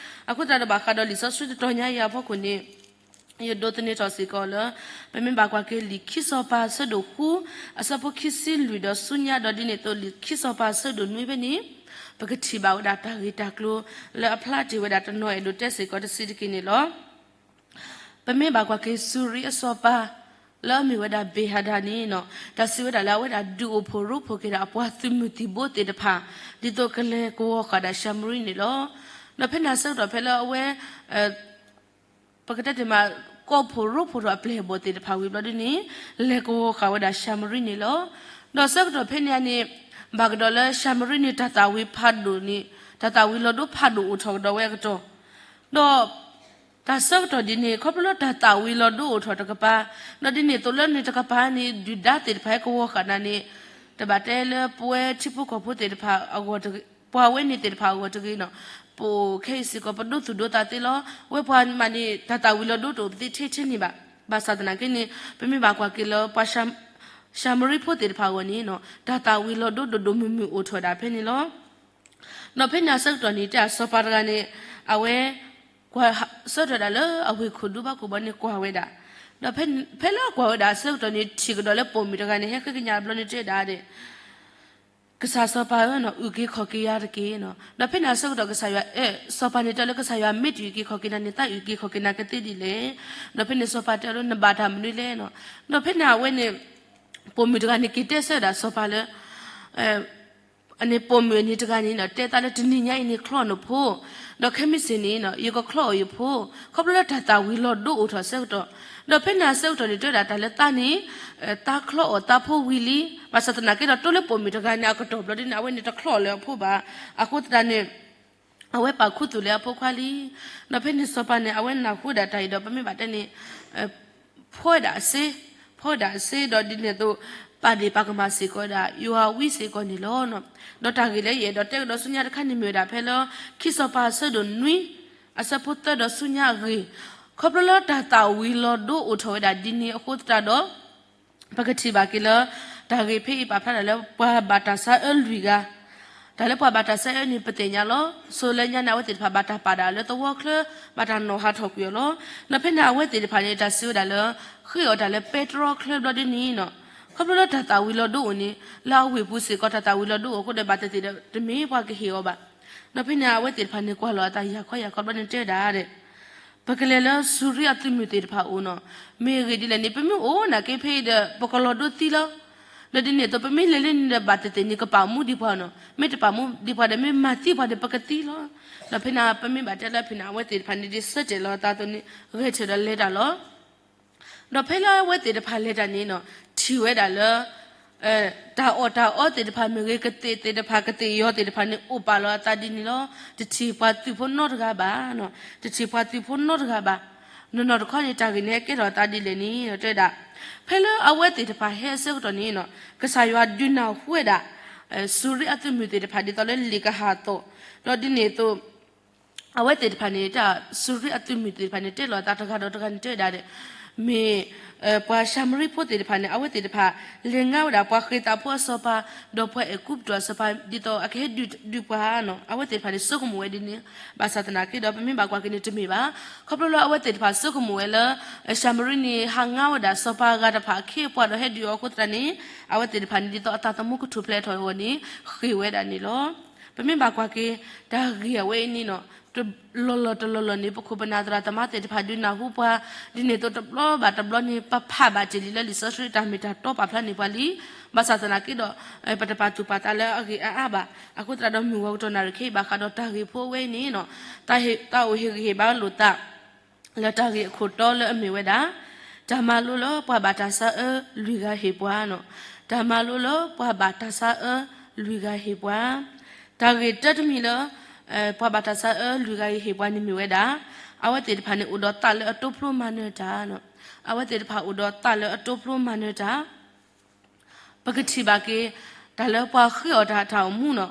အဃိသတးဒီးဘၣ်ဃးဒီးလံာ်စီဆှံတတီၤညါအံၤအဖီခိၣ်န့ၣ် ယဒိးသန့ၤထီၣ်စ့ၢ်ကီးလၢ ပမ့ၢ်ဘၣ်ကွၢ်က့ၤလံာ်ခံစီၤပၤအဆၢဒိၣ်ဃု အဆၢဖိခံဆံလွံၢ်ဒီးဆူညါ ဒီးဒ်န့ၣ်အသိးလံာ်ခံစီၤပၤအဆၢဒိၣ်နွံဖဲန့ၣ် ပကထံၣ်ဘၣ်ဝဲဒၣ်တၢ်ဂ့ၢ်တၢ်ကျိၤ လၢအဖျါတ့ၢ်ဝဲဒၣ်တနီၤ အဲၣ်ဒိးတဲစ့ၢ်ကီးတဆံးတက့ၢ်န့ၣ်လီၤ. ပမ့ၢ်ဘၣ်ကွၢ်က့ၤစူၤရံအစီၤပၤ လၢအမ့ၢ်ဝဲဒၣ်ဘ့ၣ်ဟဒၣ်န့ၣ် တၢ်စံးဝဲဒၣ်လၢအဝဲဒၣ်ဒုးအိၣ်ဖှိၣ်ရိဖှိၣ်က့ၤဒၣ်အပှၤသုးမုၢ်သံၣ်ဘိသ့ၣ်တဖၣ် ဒ်သိးကလဲၤကဝီၤဃာ်ဒၣ်ၡၤမရံန့ၣ်လီၤ. ဒီးဖဲန့ၣ်အဆၢကတီၢ်ဖဲလၢအဝဲ ပကတဲတ့ၢ်မး ကိးဖှိၣ်ရိဖှိၣ်ထီၣ်အပျဲၢ်အဘီၣ်သ့ၣ်တဖၣ်ဝံၤဘျီဒ်န့ၣ် လဲၤကဝီၤဃာ်ဝဲဒၣ်ၡၤမရံန့ၣ်လီၤ. ဒီးဆၢကတီၢ်ဖဲန့ၣ်န့ၣ် ဘၣ်ကဒီးလၢၡၤမရံန့ၣ် တၢ်သၣ်ဝံၤဖးဒိၣ်န့ၣ် တၢ်သၣ်ဝံၤလီၤဒိဖးဒိၣ်အိၣ်ထီၣ်ကဒီးဝဲအကတီၢ် ဒီး တၢ်ဆၢကတီၢ်ဒ်န့ၣ် ခီဖျိလၢတၢ်သၣ်ဝံၤလီၤဒိအိၣ်ထီၣ်တကပၤ ဒီးဒ်န့ၣ်အသိးလၢန့ၣ်တကပၤန့ၣ် ဒုၣ်ဒါသ့ၣ်တဖၣ်ဟဲကဝီၤဃာ်နၤန့ၣ် တဘၣ်တဲလၢပဝဲထံဖိကီၢ်ဖိသ့ၣ်တဖၣ်အဂီၢ်တဂ့ၤ ပှၤဝဲန့ၣ်သ့ၣ်တဖၣ်အဂီၢ်တဂ့ၤနီၤ ပအိၣ်ခဲအံၤစ့ၢ်ကီး ပဒိသူၣ်ဒိသးသ့လီၤ. ဝဲပှၤမးန့ၣ် တၢ်သၣ်ဝံၤလီၤဒိတအိၣ်သ့ထဲထဲန့ၣ်ဘၣ်. ဘၣ်ဆၣ်သနာ်က့န့ၣ် ပမ့ၢ်ဘၣ်ကွၢ်က့ၤလၢပှၤ ၡၤမရံဖိသ့ၣ်တဖၣ်အဂီၢ်န့ၣ်နီၤ တၢ်သၣ်ဝံၤလီၤဒိဒိၣ်ဒိၣ်မုၢ်မုၢ်အိၣ်ထီၣ်ဒၣ်ဖဲန့ၣ်လီၤ. ဒီးဖဲန့ၣ်အဆၢကတီၢ်န့ၣ် တဲဒၣ်စီၤပၤတဂၤန့ၣ် အဝဲ ကွၢ်ဆၢထၢၣ်ဒၣ်လၢအဝ့ၢ်ခိၣ်ဒူဘၣ်ကိၣ်ဘီန့ၣ် ကွၢ်ဝဲဒၣ်, ဒီးဖဲလၢကွၢ်ဝဲဒၣ်အဆၢကတီၢ်န့ၣ် ထံၣ်ကဒီးလၢပိာ်မုၣ်တဂၤန့ၣ် ဟဲဃ့ကညးဘျီန့ၣ်တဲဒၣ်ဒီး ကစၢ်စီၤပၤဧၢနီၤ အုၣ်က့ၤခီၣ်က့ၤယၤတက့ၢ်နီၤ. ဒီးဖဲန့ၣ်အဆၢကတီၢ်ကစၢ်ယွၤ စီၤပၤန့ၣ်တဲလၢကစၢ်ယွၤမ့ၢ်တအုၣ်က့ၤခီၣ်က့ၤနၤန့ၣ် သးအုၣ်က့ၤခီၣ်က့ၤနၤကသ့ဒ်လဲၣ်. ဒီးဖဲန့ၣ်စီၤပၤတဲအီၤလၢနဘၣ်တၢ်မနုၤလဲၣ်နီၤ. ဒီးဖဲန့ၣ်အဝဲန့ၣ် ပိာ်မုၣ်တဂၤန့ၣ်က့ၤတဲဆၢဝဲဒၣ်စီၤပၤလၢ အန့ၣ်ပိာ်မုၣ်အနံၤတဂၤန့ၣ်နီၤ တဲသးလၢတနံၤညါအံၤန့ၣ်ချီနဖိ, ဒီးခဲမုၢ်ဆ့ၣ်န့ၣ်နီၤ ယကချီအီၣ်ယဖိ, ခီဖျိလၢတၢ်သၣ်ဝံၤလီၤဒိအိၣ်ထီၣ်ဆၢကတီၢ်, ဒီးဖဲန့ၣ်အဆၢကတီၢ်န့ၣ် တဲဝဲဒၣ်တၢ်လၢသးန့ၣ် သးချီအီၣ်သးဖိဝံၤလံ, ဘၣ်ဆၣ်သနာ်က့ဒီး တိလၢပိာ်မုၣ်တဂၤန့ၣ် အကတီၢ်ဘျီဒ်န့ၣ် အဝဲန့ၣ်တချီအီၣ်လၢအဖိဘၣ်. အဃိသတးန့ၣ် အဝဲပာ်ခူသူၣ်လၢအဖိခွါလံ. ဒီးဖဲန့ၣ်စီၤပၤန့ၣ် အဝဲနၢ်ဟူဒၣ်တၢ်အံၤဒီး ပမ့ၢ်ဘၣ်တဲန့ၣ် ဖှီဒၣ်စ့, ဖှီဒၣ်စ့ဒီးဒ်န့ၣ်အသိး ပာ်ဒ့ၣ်ပာ်ကမၣ်စ့ၢ်ကီးဝဲဒၣ် ယွၤဝံစ့ၢ်ကီးန့ၣ်လီၤ. ဒီးတၢ်ဂ့ၢ်လၢယအဲၣ်ဒိးတဲကဒီးဆူညါတခါန့ၣ်မ့ၢ်ဝဲဒၣ်ဖဲလၢ ခံစီၤပၤအဆၢဒိၣ်နွံ အဆၢဖိသၢဒီးဆူညါအဂ့ၢ်, ခီဖျိလၢတၢ်သၣ်ဝံၤလီၤဒိအိၣ်ထီၣ်ဝဲဒၣ်ဒ်န့ၣ်အဃိသတးဒီး ပကထံၣ်ဘၣ်က့ၤလၢ တၢ်ဂ့ၢ်ဖဲအံၤပာ်ဖျါဒၣ်လၢပှၤဘၣ်တၢ်ဆါအၢလွံၢ်ဂၤ, တၢ်လၢပှၤဘၣ်တၢ်ဆါအၢန့ၣ် ပသ့ၣ်ညါလီၤ. စိၤလၢညါန့ၣ် အဝဲသ့ၣ်တဖၣ်ဘၣ်တၢ်ပာ်ဒၣ်လၢသဝီချၢ, ဘၣ်တၢ်နီၣ်ဟးထီၣ်ကွံာ်အီၤလီၤ. ဒီးဖဲန့ၣ်အဝဲသ့ၣ်တဖၣ်န့ၣ် တၢ်စံးဝဲဒၣ်လၢ ဃ့အီၣ်တၢ်လၢပဲတြီချၢဘျီဒ်န့ၣ်နီၤ, ခီဖျိလၢတၢ်သၣ်ဝံၤလီၤဒိအိၣ်န့ၣ် လၢအဝ့ၢ်ပူၤစ့ၢ်ကီး တၢ်သၣ်ဝံၤလီၤဒိအိၣ်အဃိဒီး ဘၣ်သ့ၣ်သ့ၣ်ဒီး တမ့ၢ်ပှၤကဟ့ၣ်အီၤဘၣ်. ဒီးဖဲန့ၣ်အဝဲသ့ၣ်တဖၣ်န့ၣ် ကွၢ်လီၤအသးယၤခီယၤခီဘျီန့ၣ်တဲဒၣ်ဒီး ပကလဲၤလၢစူၤရံအသုးမုၢ်သ့ၣ်တဖၣ်အအိၣ်နီၤ, မ့ၢ်အဂ့ၢ်ဒ်လဲၣ်န့ၣ် ပမ့ၢ်အိၣ်နာ်က့ဖဲအံၤဒီး ပကလီၤဒိသံလီၤ. ဒီးဒ်န့ၣ်အသိး ပမ့ၢ်လဲၤလၢန့ၣ်ဒီး ဘၣ်သ့ၣ်သ့ၣ်န့ၣ် ကပာ်မူဒံးပှၤနီၤ, မ့ၢ်တပာ်မူဒံးပှၤဒီး မ့ၢ်မၤသံပှၤဒီး ပကသံလီၤ. ဒီးဖဲန့ၣ် ပမ့ၢ်ဘၣ်တဲလၢဖဲန့ၣ် အဝဲသ့ၣ်တဖၣ်န့ၣ် ဒ်ဆၢတဲာ်လီၤအသးအသိးန့ၣ် ဂဲၤထၢၣ်ဒီးလဲၤတၢ်လီၤ. ဒီးဖဲလၢအဝဲသ့ၣ်တဖၣ်လဲၤတၢ်န့ၣ်နီၤ, ထံၣ်ဝဲဒၣ်လၢ တၢ်အီၣ်တၢ်အီသ့ၣ်တဖၣ်မ့ၢ်ဂ့ၤ, ကသ့ၣ်သ့ၣ်တဖၣ်, ကသ့ၣ်ယီၤသ့ၣ်တဖၣ်န့ၣ် အိၣ်ပာ်လီၤအသးဒ်န့ၣ်လီၤ. တထံၣ်ပှၤသုးဖိနီတဂၤဘၣ်, တထံၣ်ပှၤသုးဖိနီတဂၤဘၣ်. နီၢ်နီၢ်တခီန့ၣ် တၢ်ဂ့ၢ်န့ၣ် ဟဲကဲထီၣ်အသးဒ်လဲၣ်န့ၣ် တဲဒၣ်, ဖဲလၢအဝဲသ့ၣ်တဖၣ်ဟဲအဆၢကတီၢ်န့ၣ်နီၤ, ကစၢ်ယွၤဒုးနၢ်ဟူဝဲဒၣ် စူၤရံအသုးမုၢ်သ့ၣ်တဖၣ် ဒ်သိးလၢလံာ်ကဟၣ်အသိး, ဒီးဒ်န့ၣ်အသိး အဝဲသ့ၣ်တဖၣ်န့ၣ် တၢ်စူၤရံအသုးမုၢ်သ့ၣ်တဖၣ်န့ၣ် တဲလီၤအသးတဂၤဒီးတဂၤန့ၣ်တဲဝဲဒၣ်ဒီး, မ့ၢ် ပှၤၡၤမရံဖိသ့ၣ်တဖၣ်န့ၣ် အဝဲသ့ၣ်တဖၣ် လဲၤငါဝဲဒၣ်ပှၤဃ့ၢ်သးဖိအစီၤပၤ, ဒီးပှၤအဲၤကူပတူးအစီၤပၤ ဒ်သိးအကဟဲဒုးပှၤနီၤ, အဝဲသ့ၣ်တဖၣ်န့ၣ် ဆိကမိၣ်ဝဲဒ်န့ၣ်, ဘၣ်ဆၣ်သနာ်က့ဒီး ပမ့ၢ်ဘၣ်ကွၢ်က့ၤန့ၣ်တမ့ၢ်ဘၣ်. ခီဖျိလၢအဝဲသ့ၣ်တဖၣ်ဆိကမိၣ်ဝဲလၢ ၡၤမရံန့ၣ် ဟးငါဝဲဒၣ်စီၤပၤအဂၤတဖၣ်အခ့အပှၤဒီးဟဲဒုးအီၤအဃိသတးန့ၣ်, အဝဲသ့ၣ်တဖၣ်န့ၣ် ဒ်သိးအသးသမူကထူၣ်ဖျဲးထီၣ်အဂီၢ်န့ၣ် ဃ့ၢ်ဝဲဒၣ်န့ၣ်လီၤ. ပမ့ၢ်ဘၣ်ကွၢ်က့ၤ တၢ်ဂ့ၢ်အဝဲအံၤန့ၣ်နီၤ, လီၢ်လီၢ်တလီၢ်လီၢ်န့ၣ် ပခိၣ်ပနၢ်သရၣ်သမါသ့ၣ်တဖၣ်ဒုးနၢ်ဟူပှၤ, ဒ်န့ၣ်အသိးတဘျီဘၣ်တဘျီန့ၣ် ပဖးဘၣ်တ့ၢ်လံလၢလံာ်စီဆှံတၢ်မ့ၢ်တၢ်တီပာ်ဖျါန့ၢ်ပှၤလံ. ဘၣ်ဆၣ်သနာ်က့ဒီး ပတပာ်သူၣ်ပာ်သးလၢအဂ့ၢ်အါအါဘၣ်. အဃိသတးဒီးမုၢ်ဂီၤကတီၢ်နၣ်ရံၣ်ခဲအံၤဘၣ်ဃးဒီးတၢ်ဂ့ၢ်ဖိအဝဲအံၤန့ၣ်နီၤ, တၢ်အိၣ်ဟ့ၣ်ဂံၢ်ဟ့ၣ်ဘါလိာ်သး လၢတၢ်ဂ့ၢ်အခိၣ်တီလၢအမ့ၢ်ဝဲဒၣ်, တၢ်မၤလိလၢပှၤဘၣ်တၢ်ဆါအၢလွံၢ်ဂၤဟ့ၣ်ပှၤနီၤ, တၢ်မၤလိလၢပှၤဘၣ်တၢ်ဆါအၢလွံၢ်ဂၤဟ့ၣ်ပှၤ, တၢ်ဂ့ၢ်တၢတမံၤလၢ ပှၤဘၣ်တၢ်ဆါအၢလွံၢ်ဂၤအံၤဟ့ၣ်ပှၤန့ၣ်မ့ၢ်ဝဲဒၣ်, အဝဲသ့ၣ်တဖၣ်န့ၣ်အိၣ်ဒီးသးလၢအတိဖျိမၤနၢၤတၢ်, အဝဲသ့ၣ်တဖၣ်အိၣ်ဒီးသးလၢအတိဖျိမၤနၢၤတၢ် ပကထံၣ်ဘၣ်က့ၤ တၢ်လၢပှၤဃ့အီၣ်တၢ်အတၢ်အိၣ်မူနီၤ,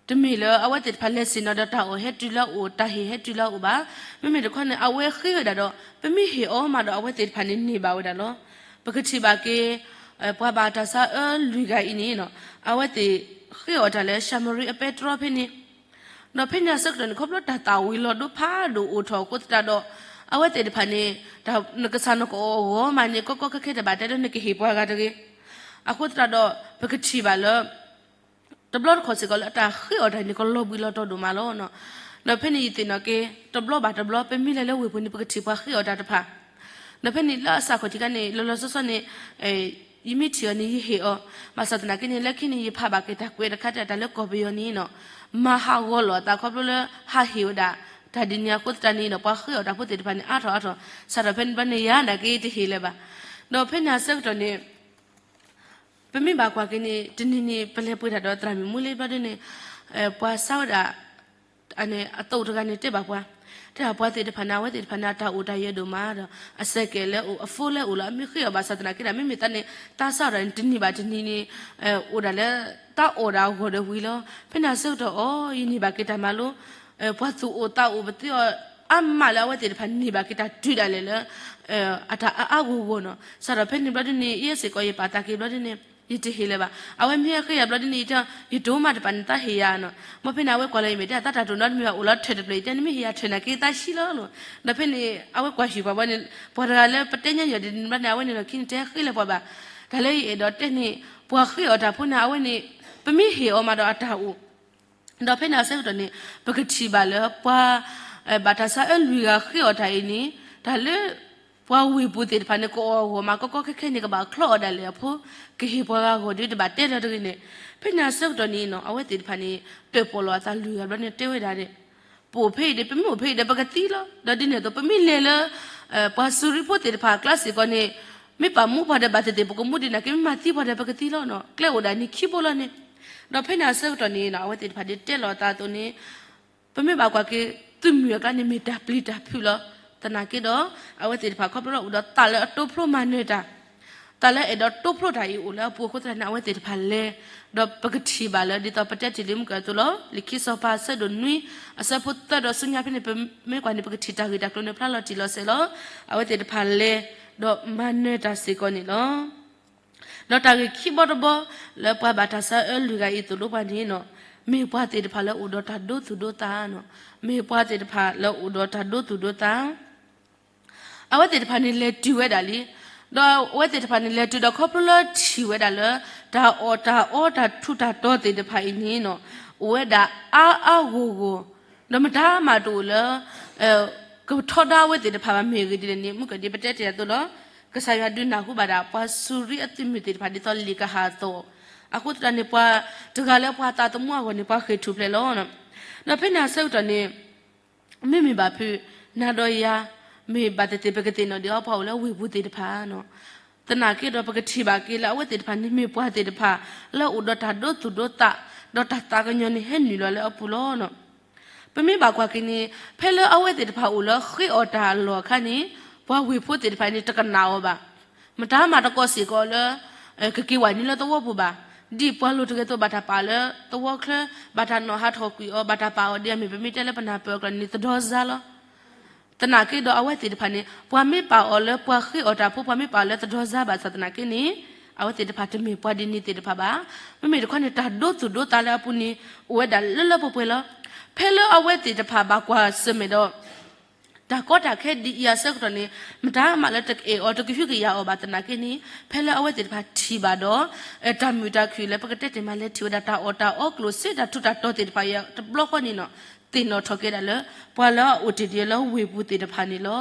တမ့ၢ်လၢအဝဲသ့ၣ်တဖၣ်လဲၤဆ့ၣ်နီၤဒီးတၢ်အီၣ်ဟဲတုၤလၢအအိၣ် တၢ်ဟ့ၣ်ဟဲတုၤလၢအအိၣ်ဘၣ်. မ့မ့ၢ်တခီန့ၣ် အဝဲဃ့ဝဲဒၣ်ဒီး ပမ့ၢ်ဟ့ၣ်အီၤမးဒီး အဝဲသ့ၣ်တဖၣ်န့ၣ်န့ၢ်ဘၣ်ဝဲဒၣ်လီၤ. ပကထံၣ်ဘၣ်က့ၤ ပှၤဘၣ်တၢ်ဆါအၢလွံၢ်ဂၤအံၤန့ၣ်နီၤ, အဝဲသ့ၣ်ဃ့အီၣ်တၢ်လၢၡၤမရံအပဲတြီဖဲန့ၣ် ဒီးဖဲန့ၣ်အဆၢကတီၢ်န့ၣ် ခီဖျိတၢ်သၣ်ဝံၤလီၤဒိဖးဒိၣ်အိၣ်ထီၣ်အဃိသတးဒီး အဝဲသ့ၣ်တဖၣ်န့ၣ် နကစၢ်နကအီၣ်အဂီၢ်မးန့ၣ် ကီကီခဲခဲတဘၣ်တဲလၢနကဟ့ၣ်ပှၤဂၤတဂ့ၤ. အဃိသတးဒီး ပကထံၣ်ဘၣ်လၢ တဘျီတခီၣ်စ့ၢ်ကီးလၢအတၢ်ဃ့အီၣ်တၢ်န့ၣ် ကလီၤဘှံးလီၤတီၤဒိၣ်မးလီၤ. ဒီးဖဲန့ၣ်ယသ့ၣ်နီၣ်က့ၤ တဘျီဘၣ်တဘျီ ပမ့ၢ်လဲၤလၢဝ့ၢ်ပူၤန့ၣ် ပကထံၣ်ပှၤဃ့အီၣ်တၢ်တဖၣ် ဒီးဖဲန့ၣ်လၢအစးခီၣ်ထံးခါန့ၣ် လီၤလီၤဆီဆီန့ၣ် ယမ့ၢ်ထံၣ်အီၤန့ၣ် ယဟ့ၣ်အီၤ, ဘၣ်ဆၣ်သနာ်က့န့ၣ် လၢခံန့ၣ် ယဖးဘၣ်က့ၤတၢ်ကွဲးတခါတၢ်လၢကီၢ်ပယီၤန့ၣ်နီၤ မၤဟးဂီၤလီၤအသးခီဖျိလၢ ဟးဟ့ၣ်ဝဲဒၣ် တၢ်ဒ်န့ၣ်အဃိသတးန့ၣ်ဒီး ပှၤဃ့အီၣ်တၢ်ဖိသ့ၣ်တဖၣ်န့ၣ် အါထီၣ်အါထီၣ် စးထီၣ်ဖဲန့ၣ်ဘျီန့ၣ် ယၤနာ်က့တဟ့ၣ်လၢၤဘၣ်. ဒီးဖဲန့ၣ်အဆၢကတီၢ်န့ၣ် ပမ့ၢ်ဘၣ်ကွၢ်က့ၤန့ၣ် တနံၤန့ၣ် ပလဲၤပှ့ၤတၢ်ဒီးသရၣ်မုၣ်မူလ့ဘျီဒ်န့ၣ် ပှၤဆါဝဲဒၣ် အသိးတဂၤန့ၣ်တဲဘၣ်ပှၤ, တဲဒၣ်ပှၤသ့ၣ်တဖၣ်န့ၣ် အဝဲသ့ၣ်တဖၣ်န့ၣ် အတၢ်အိၣ်တၢ်ယၢၤဒိၣ်မးဒီး အစဲးကဲးလၢအိၣ် အဖိလၢအိၣ်လီၤ အမ့ၢ်ဃ့အီၣ်ဘၣ်ဆၣ်သနာ်က့ဒီး မ့မ့ၢ်သးန့ၣ် တၢ်စးထီၣ်န့ၣ် တနံၤဘၣ်တနံၤန့ၣ် အိၣ်ဒၣ်လၢ တၢ်အီၣ်ဒၣ်အဂီၢ်ဒီးဝံၤလီၤ. ဖဲန့ၣ်အဆၢကတီၢ်အီၤ ယန့ၢ်ဘၣ်က့ၤတၢ်မၤလိ ပှၤသူၣ်အိၣ်သးအိၣ်ပသ့အီၤ အါမးလၢအဝဲသ့ၣ်တဖၣ်န့ၢ်ဘၣ်က့ၤတၢ်တုၤဒၣ်လဲာ်လၢ အတၢ်အါအါဂီၢ်ဂီၢ်နီၤ. စးထီၣ်ဖဲန့ၣ်ဘျီဒ်န့ၣ် ယဲစ့ၢ်ကီးယပာ်သးက့ၤဘျီဒ်န့ၣ် ယတဟ့ၣ်လၢၤဘၣ်. အဝဲမ့ၢ်ဟဲဃ့ယၤဘျီဒ်န့ၣ် ယတဲ ယတိၤမးတပာ်န့ၣ်သးဟ့ၣ်ယၤနီၤ. မ်ဖဲန့ၣ် အဝဲကွၢ်လီၤယမဲာ်တဲ သးတၢ်တိၢ်နီတမံၤဘၣ် အိၣ်လီၤထၢၣ်တဖျၢၣ် ယတဲ နမ့ၢ်ဟ့ၣ်ယၤထၢၣ်နာ်က့သးဆံးလီၤလီၤ. ဒီးဖဲန့ၣ် အဝဲကွၢ်ဟံၣ်ပှၤဘျီန့ၣ် ပှၤတဂၤလၢပတဲညီညီဒ်န့ၣ်ဘျီန့ၣ် အဝဲန့ၣ်လီၤခံန့ၣ် တဟဲဃ့လၢၤပှၤဘၣ်. တၢ်လၢယအဲၣ်ဒိးတဲန့ၣ် ပှၤဃ့အီၣ်တၢ်ဖိန့ၣ် အဝဲန့ၣ် ပမ့ၢ်ဟ့ၣ်အီၤမးဒီးအတၢ်အိၣ် ဒီးဖဲန့ၣ်အဆၢကတီၢ်န့ၣ် ပကထံၣ်ဘၣ်လၢပှၤ ဘၣ်တၢ်ဆါအၢလွံၢ်ဂၤဃ့အီၣ်တၢ်အံၤန့ၣ် တၢ်လၢ ပှၤဝ့ၢ်ပူၤသ့ၣ်တဖၣ်န့ၣ် ကအီၣ်အဂီၢ်မး ကီကီခဲခဲန့ၣ် ကဘၣ်ချီအီၣ်ဒၣ်လဲာ်အဖိ ကဟ့ၣ်ပှၤဂၤအဂီၢ်ဒီး တဘၣ်တဲလၢၤတဂ့ၤန့ၣ် ဖဲန့ၣ်အဆၢကတီၢ်န့ၣ်နီၤ အဝဲသ့ၣ်တဖၣ်န့ၣ် တၢၣ်ပီၣ်လီၤအသးလွံၢ်ဂၤဘျီန့ၣ် တဲဝဲဒၣ်န့ၣ် ပအိၣ်ဖဲအံၤဒီး ပမ့ၢ်အိၣ်ဖဲအံၤဒီး ပကသံလီၤ. ဒီးဒ်န့ၣ်အသိး ပမ့ၢ်လဲၤလၢ ပှၤစူၤရံဖိသ့ၣ်တဖၣ်အကျါစ့ၢ်ကီးန့ၣ် မ့ၢ်ပာ်မူပှၤဒီးဘၣ်သ့ၣ်သ့ၣ် ပကမူဒ်န့ၣ်က့ မ့ၢ်မၤသံပှၤဒီး ပကသံလီၤနီၤ ကျဲအိၣ်ဒၣ်န့ၣ်ခံဘိလီၤန့ၣ်. ဒီးဖဲန့ၣ်အဆၢကတီၢ်န့ၣ်နီၤ အဝဲသ့ၣ်တဖၣ်ဒ်တဲလီၤအသးအသိးန့ၣ် ပမ့ၢ်ဘၣ်ကွၢ်က့ၤ သုးမုၢ်အကျါန့ၣ် မ့ၢ်တၢ်ပျံၤတၢ်ဖုးလီၤ. သနာ်က့ဒီး အဝဲသ့ၣ်တဖၣ်ခီဖျိလၢအိၣ်ဒီးသးလၢအတိဖျိမၤနၢၤတၢ် သးလၢအဲၣ်ဒိးတိဖျိတၢ်အံၤအိၣ်လၢအပူၤအဃိသတးန့ၣ် အဝဲသ့ၣ်တဖၣ်လဲၤ ဒီးပကထံၣ်ဘၣ်လၢ ဒ်သိးပတဲတ့ၢ်လံမုၢ်ကၢၢ်အသိးလီၤ. လံာ်ခံစီၤပၤအဆၢဒိၣ်နွံ အဆၢဖိသၢဒီးဆူညါဖဲန့ၣ် ပမ့ၢ်ကွၢ်န့ၣ် ပကထံၣ်တၢ်ဂ့ၢ်တၢ်ကျိၤန့ၣ်ဖျါလီၤတံၢ်လီၤဆဲးလီၤ. အဝဲသ့ၣ်တဖၣ်လဲၤ ဒီးမၤနၢၤတၢ်စ့ၢ်ကီးန့ၣ်လီၤ. ဒီးတၢ်ဂ့ၢ်ခံဘီတဘီ လၢပှၤဘၣ်တၢ်ဆါအၢလွံၢ်ဂၤအံၤသိၣ်လိပှၤန့ၣ်နီၤ မ့ၢ်ပှၤသ့ၣ်တဖၣ်လၢအိၣ်ဒီးတၢ်ဒိသူၣ်ဒိသးနီၤ မ့ၢ်ပှၤသ့ၣ်တဖၣ်လၢအိၣ်ဒီးတၢ်ဒိသူၣ်ဒိသး အဝဲသ့ၣ်တဖၣ်န့ၣ်လဲၤတုၤဝဲဒၣ်လံ. ဒီးအဝဲသ့ၣ်တဖၣ်န့ၣ်လဲၤတုၤဒီးခီဖျိလၢထံၣ်ဝဲဒၣ်လၢ တၢ်အီၣ်တၢ်အီတၢ်ထူးတၢ်တီၤသ့ၣ်တဖၣ်အံၤန့ၣ်နီၤ အိၣ်ဝဲဒၣ်အါအါဂီၢ်ဂီၢ် ဒီးမတၤမးတအိၣ်လၢ ကထီဒါအဝဲသ့ၣ်တဖၣ်ဘၣ် မ့ၢ်အဂ့ၢ်ဒ်လဲၣ်န့ၣ် မုၢ်ကၢၢ်ဒ်ပတဲတ့ၢ်အသိးလီၤ. ကစၢ်ယွၤဒုးနၢ်ဟူဘၣ်ဒၣ် ပှၤစူၤရံအသုးမုၢ်သ့ၣ်တဖၣ်ဒ်သိးလံာ်ကဟၣ်အသိး, အဃိသတးန့ၣ် ပှၤတဂၤလၢပှၤသးသမူအဂီၢ်န့ၣ် ပှၤဃ့ၢ်ထူၣ်ဖျဲးလီၤ. ဒီးဖဲန့ၣ်အဆၢကတီၢ်န့ၣ် မ့မ့ၢ်ဘၣ်ဖုး နၤဒီးယၤ မ့ၢ်ဘၣ်သ့ၣ်သ့ၣ် ပကသ့ၣ်နီၣ်ဒံးအီၤ ပှၤအိၣ်လၢဝ့ၢ်ပူၤသ့ၣ်တဖၣ်နီၤ. သနာ်က့ဒီးပကထံၣ်ဘၣ်က့ၤလၢအဝဲသ့ၣ်တဖၣ်န့ၣ် မ့ၢ်ပှၤသ့ၣ်တဖၣ် လၢအိၣ်ဒီးတၢ်ဒိသူၣ်ဒိသး, ဒီးတၢ်သးကညီၤန့ၣ်ဟဲနုာ်လီၤလၢအပူၤလီၤ. ပမ့ၢ်ဘၣ်ကွၢ်က့ၤန့ၣ် ဖဲလၢအဝဲသ့ၣ်တဖၣ်အိၣ်လၢဃ့အီၣ်တၢ်အလီၢ်အခါန့ၣ် ပှၤဝ့ၢ်ဖိသ့ၣ်တဖၣ်န့ၣ် တကနၣ်အီၤဘၣ်. မတၤမၤတကိးစ့ၢ်ကီးလၢ ကက့ၤဝဲနုာ်လၢသဝီပူၤဘၣ်. ဒ်ပှၤလိၤတဂၤအသိး ဘၣ်တၢ်ပာ်လၢသဝီချၢ, ဘၣ်တၢ်နီၣ်ဟးထီၣ်ကွံာ်အီၤ, ဘၣ်တၢ်ပာ်အီၤဒ်အမ့ၢ် ပမ့ၢ်တဲလၢပနၢ်ပၢၢ်အကျါန့ၣ် သဒီစါလီၤ. သနာ်က့ဒီးအဝဲသ့ၣ်တဖၣ်န့ၣ် ပှၤမ့ၢ်ပာ်အီၤလၢပှၤဃ့အီၣ်တၢ်ဖိ, ပှၤမ့ၢ်ပာ်အီၤလၢသဒီစါဘၣ်ဆၣ်သနာ်က့န့ၣ် အဝဲသ့ၣ်တဖၣ်တမ့ၢ်ပှၤဒ်န့ၣ်သ့ၣ်တဖၣ်ဘၣ်. မ့မ့ၢ်တခီန့ၣ် တၢ်ဒိသူၣ်ဒိသးလၢအပူၤန့ၣ် အိၣ်ဝဲဒၣ်လၢလၢပှဲၤပှဲၤလီၤ. ဖဲလၢအဝဲသ့ၣ်တဖၣ်ဘၣ်ကွၢ်ဆၢၣ်မဲာ်ဒီး တၢ်ကီတၢ်ခဲဒ်အံၤအဆၢကတီၢ်န့ၣ် မတၤမးလၢတကအဲၣ်အီၤ တကဟုကယာ်အီၤဘၣ်သနာ်က့န့ၣ် ဖဲလၢအဝဲသ့ၣ်တဖၣ်ထံၣ်ဘၣ်ဒီး တၢ်မုာ်တၢ်ခုၣ်လၢပကတဲတ့ၢ်မး လဲၤထံၣ်ဝဲဒၣ်တၢ်အီၣ်တၢ်အီ ကျိၣ်စ့တၢ်ထူးတၢ်တီၤသ့ၣ်တဖၣ်အံၤ တဘျီဃီန့ၣ်နီၤ သ့ၣ်နီၣ်ထီၣ်က့ၤဒၣ်လၢ ပှၤလၢအအိၣ်တ့ၢ်ဒံးလၢဝ့ၢ်ပူၤသ့ၣ်တဖၣ်န့ၣ်လီၤ.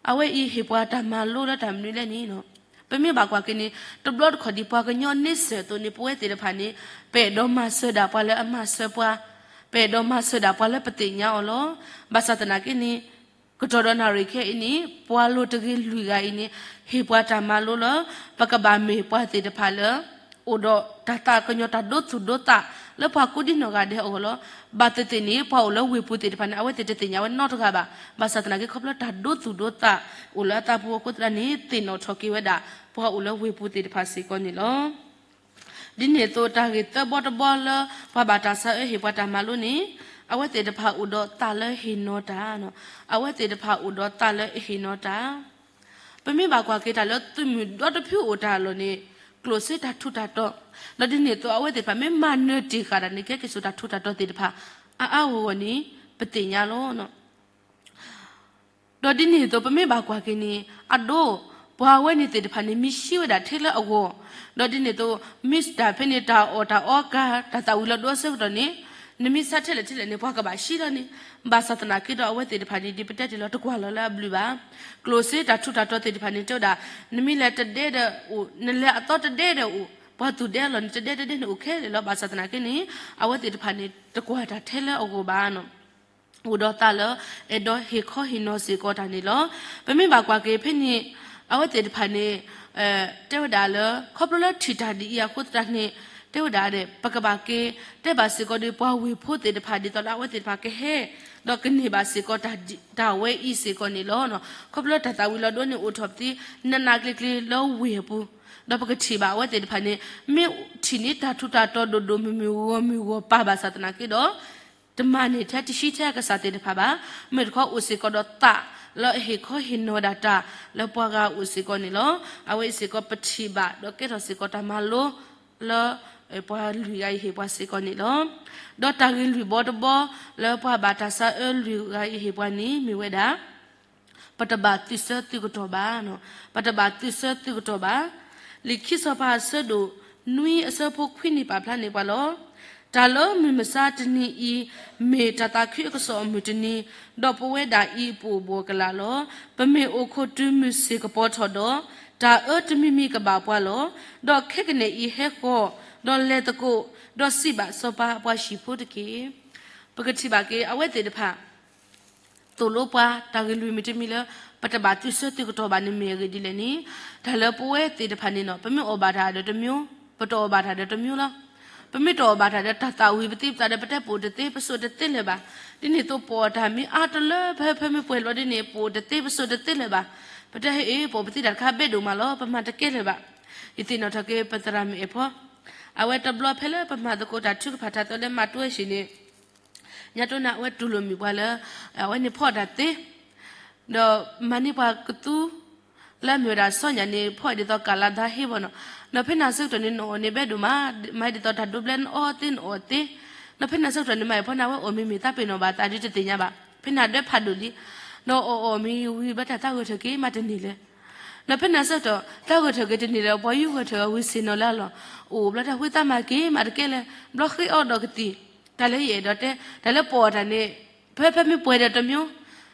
အဝဲအံၤဟ့ၣ်ပှၤတၢ်မၤလိလၢတၢ်မနုၤလဲၣ်န့ၣ်နီၤ ပမ့ၢ်ဘၣ်ကွၢ်က့ၤန့ၣ် တဘျီတခီၣ်ဒ်ပှၤကညီန့ဆၢၣ်အသိးန့ၣ် ပဝဲသ့ၣ်တဖၣ်န့ၣ် ပအဲၣ်ဒိးမၤစၢၤဒၣ်ပှၤလၢအမၤစၢၤပှၤ, ပအဲၣ်ဒိးမၤစၢၤဒၣ်ပှၤလၢပသ့ၣ်ညါအီၤလီၤ. ဘၣ်ဆၣ်သနာ်က့န့ၣ် ကတီၢ်ဒီးနၣ်ရံၣ်ခဲအံၤန့ၣ် ပှၤလိၤတဂ့ၤလွံၢ်ဂၤအံၤန့ၣ် ဟ့ၣ်ပှၤတၢ်မၤလိလၢ ပကဘၣ်မ့ၢ်ပှၤသ့ၣ်တဖၣ်လၢ အိၣ်ဒီးတၢ်သးကညီၤတၢ်ဒိသူၣ်ဒိသး လၢပှၤကိးဒံနီၢ်ဂၤဒဲးအဂီၢ်လီၤ. ဘၣ်သ့ၣ်သ့ၣ်န့ၣ် ပှၤအိၣ်လၢဝ့ၢ်ပူၤသ့ၣ်တဖၣ်န့ၣ် အဝဲသ့ၣ်တသ့ၣ်ညါဝဲနီတဂၤဘၣ်. ဘၣ်ဆၣ်သနာ်က့ ခီဖျိတၢ်ဒိသူၣ်ဒိသး အိၣ်လၢအသးပူၤအဃိသတးန့ၣ် သ့ၣ်နီၣ်ထီၣ်က့ၤဝဲဒၣ် ပှၤအိၣ်လၢဝ့ၢ်ပူၤသ့ၣ်တဖၣ်စ့ၢ်ကီးန့ၣ်လီၤ. ဒ်န့ၣ်အသိး တၢ်ဂ့ၢ်သၢဘီတဘီလၢ ပှၤဘၣ်တၢ်ဆါအၢဟ့ၣ်ပှၤတၢ်မၤလိန့ၣ် အဝဲသ့ၣ်တဖၣ်အိၣ်ဒီးသးလၢဟ့ၣ်နီၤတၢ်, အဝဲသ့ၣ်တဖၣ်အိၣ်ဒီးသးလၢအဟ့ၣ်နီၤတၢ်. ပမ့ၢ်ဘၣ်ကွၢ်က့ၤတၢ်လၢသုးမုၢ်ဒီတဖုအိၣ်တၢ်အလီၢ်န့ၣ် ကျိၣ်စ့တၢ်ထူးတၢ်တီၤ, ဒီးဒ်န့ၣ်အသိး အဝဲသ့ၣ်တဖၣ်မ့ၢ်မၤနၢၤတ့ၢ်ဃာ်တၢ်န့ၣ် ကဲက့ၤစိာ်တၢ်ထူးတၢ်တီၤသ့ၣ်တဖၣ် အါအါဂီၢ်ဂီၢ်န့ၣ် ပသ့ၣ်ညါလီၤ. ဒီးဒ်န့ၣ်အသိး ပမ့ၢ်ဘၣ်ကွၢ်က့ၤန့ၣ် အဒိ ပှၤဝဲန့ၣ်သ့ၣ်တဖၣ်န့ၣ် မ့ၢ်ဆှံဝဲဒၣ်ထဲလၢအဂီၢ်, ဒီးဒ်န့ၣ်အသိး မ့ၢ်တၢ်ဖဲန့ၣ် တၢ်အီၣ်တၢ်အီကၤ တၢ်သၣ်ဝံၤလီၤဒိအဆၢကတီၢ်န့ၣ် နမ့ၢ်ဆါထဲလဲၣ်ထဲလဲၣ်န့ၣ် ပှၤကဘၣ်ဆှံလီၤန့ၣ်, ဘၣ်ဆၣ်သနာ်က့ဒီး အဝဲသ့ၣ်တဖၣ်န့ၣ် ဒ်ပတဲတ့ၢ်လီၤ တကွၢ်လီၤလၢအဘျုးဘၣ်. ကျိၣ်စ့တၢ်ထူးတၢ်တီၤသ့ၣ်တဖၣ်န့ၣ် တဲဝဲဒၣ် နမ့ၢ်လဲၤတဒဲဒီးအိၣ်, နလဲၤအသီတဒဲဒီးအိၣ်, ပှၤသူၣ်ဒဲအလီၢ်န့ၣ် တဒဲတဒဲန့ၣ်အိၣ်ခဲလၢာ်လီၤ. ဘၣ်ဆၣ်သနာ်က့န့ၣ် အဝဲသ့ၣ်တဖၣ်န့ၣ် တကွၢ်တၢ်ထဲလၢအဂီၢ်ဘၣ်နီၤ. အိၣ်ဒီးသးလၢ အဲၣ်ဒိးဟ့ၣ်ခီဟ့ၣ်နီၤစ့ၢ်ကီးတၢ်န့ၣ်လီၤ. ပမ့ၢ်ဘၣ်ကွၢ်က့ၤဖဲန့ၣ် အဝဲသ့ၣ်တဖၣ်န့ၣ် တဲဝဲဒၣ်လၢ ခီဖျိလၢထံၣ်တၢ်ဒ်အံၤအဃိသတးန့ၣ် တဲဝဲဒၣ်ဒီး ပကဘၣ်က့ၤ တဲဘၣ်စ့ၢ်ကီးဒီးပှၤဝ့ၢ်ဖိသ့ၣ်တဖၣ် ဒ်သိးလၢအဝဲသ့ၣ်တဖၣ်ကဟဲ ဒီးကန့ၢ်ဘၣ်စ့ၢ်ကီးတၢ်ဒ် တၢ်ဝဲအံၤစ့ၢ်ကီးန့ၣ်လီၤ. ခီဖျိလၢတၢ်သၣ်ဝံၤလီၤဒိန့ၣ်အိၣ်ထီၣ်ပသ့ နးနးကျ့ကျ့လၢဝ့ၢ်အပူၤ ဒီးပကထံၣ်ဘၣ်အဝဲသ့ၣ်တဖၣ်န့ၣ် မ့ၢ်ထံၣ်န့ၢ်တၢ်ထူးတၢ်တီၤဒိၣ်ဒိၣ်မုၢ်မုၢ်ဂီၤမုၢ်ဂီၤပၤဘၣ်ဆၣ်သနာ်က့ဒီး တမၤန့ၢ်ထဲတဆံထဲအကစၢ်သ့ၣ်တဖၣ်ဘၣ်. မ့ၢ်တခီအိၣ်စ့ၢ်ကီးဒီးသးလၢအဟ့ၣ်ခီဟ့ၣ်နီၤဒၣ်တၢ်လၢပှၤဂၤအအိၣ်စ့ၢ်ကီးန့ၣ်လီၤ. အဝဲအံၤစ့ၢ်ကီးပထံၣ်ဘၣ်ဒီးကဲထီၣ်စ့ၢ်ကီးတၢ်မၤလိလၢ ပှၤလွံၢ်ဂၤအံၤဟ့ၣ်ပှၤစ့ၢ်ကီးန့ၣ်လီၤ. ဒီးတၢ်ဂ့ၢ်လွံၢ်ဘီတဘီလၢပှၤဘၣ်တၢ်ဆါအၢလွံၢ်ဂၤအံၤဟ့ၣ်ပှၤန့ၣ် မ့ၢ်ဝဲဒၣ် ပတဘၣ်သုးဆၢသုးကတီၢ်ဘၣ်, ပတဘၣ်သုးဆၢသုးကတီၢ်ဘၣ်. လံာ်ခံစီၤပၤအဆၢဒိၣ်နွံအဆၢဖိခွံန့ၣ်ပာ်ဖျါန့ၢ်ပှၤလီၤ. တၢ်လၢမုၢ်မဆါတနံၤအံၤ မ့ၢ်တၢ်သးခုအကစီၣ်အမုၢ်တနံၤ, ဒီးပဝဲဒၣ်အံၤပအိၣ်ဘှီၣ်ကလာ်လီၤ. ပမ့ၢ်အိၣ်ခိၣ်တုၤမုၢ်ဆ့ၣ်ကပီၤထီၣ်ဒီး, တၢ်အၢတမံၤမံၤကဘၣ်ပှၤလီၤ. ဒီးခဲကနံၣ်အံၤဟဲဃီၤ, ဒီးလဲၤသကိး, ဒီးစံးဘၣ်စီၤပၤအပှၤဟံၣ်ဖိတက့ၢ်. ပကထံၣ်ဘၣ်က့ၤ အဝဲသ့ၣ်တဖၣ် သိၣ်လိပှၤ တၢ်ဂ့ၢ်လွံၢ်မံၤတမံၤလၢ ပတဘၣ်သုးဆၢသုးကတီၢ်ဘၣ်န့ၣ်မ့ၢ်အဂ့ၢ်ဒ်လဲၣ်န့ၣ်, တၢ်လၢပဝဲသ့ၣ်တဖၣ်န့ၣ်နီၤ ပမ့ၢ်အီၣ်ဘၣ်တၢ်ဒီးတမျိုး, ပတအီၣ်ဘၣ်တၢ်ဒီးတမျိုးလီၤ. ပမ့ၢ်တအီၣ်ဘၣ်တၢ်ဒီးတၢ်သၣ်ဝံၤပသံပသးဒီး ပတဲပအိၣ်တသ့ပစိာ်တသ့လၢၤဘၣ်. ဒ်န့ၣ်အသိးပအီၣ်တၢ်မ့ၢ်အါတလၢ ဖဲဖဲမ့ၢ်ပှဲၤလီၤဒ်န့ၣ် ပအိၣ်တသ့ပစိာ်တသ့လၢၤဘၣ်. ပတဲဟ့ၣ်အ့ၣ် ပအိၣ်ပသံတၢ်တခါဘဲဒိၣ်မးလီၤ ပမၤတကဲလၢၤဘၣ်. ယသ့ၣ်နီၣ်ထီၣ်က့ၤပသရၣ်မုၣ်အဲၣ်ဖီ အဝဲတဘျီဖဲလၢပမၤသကိးတၢ်ထုကဖၣ်ထါသီလၢမၤတွဲဆံးန့ၣ် ညါတိၢ်န့ၣ် အဝဲတူၢ်လိာ်မုာ်ပှၤလၢ အဝဲန့ၣ်ဖီၣ်တၢ်သ့, ဒီးမၤန့ၢ်ပှၤကသူ လၢအမ့ၢ်ဝဲဒၣ်စီညၣ်န့ၣ် ဖီၣ်ဒ်သိးကၣ်လါဒါဟ့ဘၣ်နီၤ. ဒီးဖဲန့ၣ်အဆၢကတီၢ်န့ၣ် နအီၣ်န့ၣ်ဘဲဒိၣ်မး, မၤဒ်သိးတၢ်ဒိးဘျဲနအီသ့နအီၣ်သ့. ဒီးဖဲန့ၣ်အဆၢကတီၢ်န့ၣ် မၤအီၤဖီန့ၣ် အဝဲအီၣ်မ့ၤမ့ၢ်သးပ့ၤနီၣ်ဘၣ်သးဒ်တသ့ၣ်ညါဘၣ်. ဖဲန့ၣ်အဒၢဖးဒိၣ်လံ. ဒီးအီၣ်အီၣ်မ့ၤဝံၤဘျီတၢ်သးဂၢၢ်ထၢၣ်က့ၤမးတန့ၢ်လၢၤ. ဒီးဖဲန့ၣ်အဆၢကတီၢ် သးဂၢၢ်ထၢၣ်က့ၤတန့ၢ်လၢၤ ပှၤယူးဂၢၢ်ထၢၣ်အဝံၤဆ့ၣ်နီၤလၢအလီၢ်, အိၣ်ဘျီတၢ်ဝံသးမၤက့ၤမးတကဲလၢၤ, ဘျီဃ့အီဒီးကသံၣ်, တၢ်လၢယအဲၣ်ဒိးတဲ, တၢ်လၢပအီၣ်တၢ်န့ၣ် ဖဲဖဲမ့ၢ်ပှဲၤဒီးတမျိုး,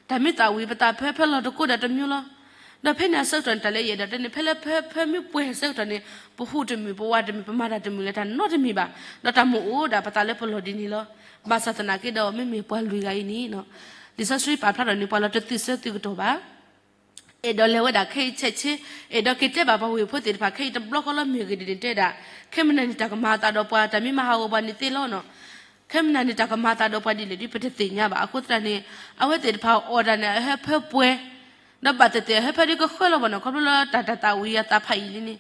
တၢ်မ့ၢ်သၣ်ဝံၤပသးဖဲဖဲလီၢ်တကိးဒီးတမျိုးလီၤ. ဒီးဖဲန့ၣ်အဆၢကတီၢ်န့ၣ် တၢ်လၢယအဲၣ်ဒိးတဲန့ၣ် ဖဲလၢဖဲဖဲမ့ၢ်ပှဲၤအဆၢကတီၢ်န့ၣ် ပဟူးတမုာ်ပဝးတမုာ် ပမၤတၢ်တမုာ်လၢတၢ်နီတမံၤဘၣ်, ဒီးတၢ်မိၣ်အိၣ်ဒၣ်ပသးလၢပလီၢ်ဒ်န့ၣ်လီၤ. ဘၣ်ဆၣ်သနာ်က့ဒီး မ့မ့ၢ်ပှၤလွံၢ်ဂၤအံၤန့ၣ် လံာ်စီဆှံပာ်ဖျါထီၣ်န့ၣ် ပှၤလီၤတသုးဆၢသုးကတီၢ်ဘၣ်. အဲၣ်ဒိးလဲၤဝဲဒၣ်ခဲအံၤဆဲးဆ့, အဲၣ်ဒိးက့ၤတဲဘၣ်ပှၤဝ့ၢ်ဖိသ့ၣ်တဖၣ်ခဲအံၤတဘျီဃီလီၤ မ့ၢ်ဂ့ၢ်ဒ်န့ၣ်တဲဒၣ်, ခဲမုၢ်နၤန့ၣ် တၢ်ကမၤအသးဒီးပှၤ တၢ်မ့ၢ်မၤဟးဂီၤပှၤန့ၣ်သ့လီၤနီၤ. ခဲမုၢ်နၤန့ၣ် တၢ်ကမၤအသးဒီးပှၤဒ်လဲၣ်ဒ် ပတသ့ၣ်ညါဘၣ်. အဃိသတးန့ၣ် အဝဲသ့ၣ်တဖၣ်အီၣ်တၢ်န့ၣ် အဟၢဖၢပှဲၤ, ဒီးဘၣ်သ့ၣ်သ့ၣ်အဟၢဖၢဒ်ကဃၢလီၤဘၣ်နီၤ ခီဖျိလၢတၢ်တၢ်သၣ်ဝံၤအသးဖးယံာ်လံန့ၣ်.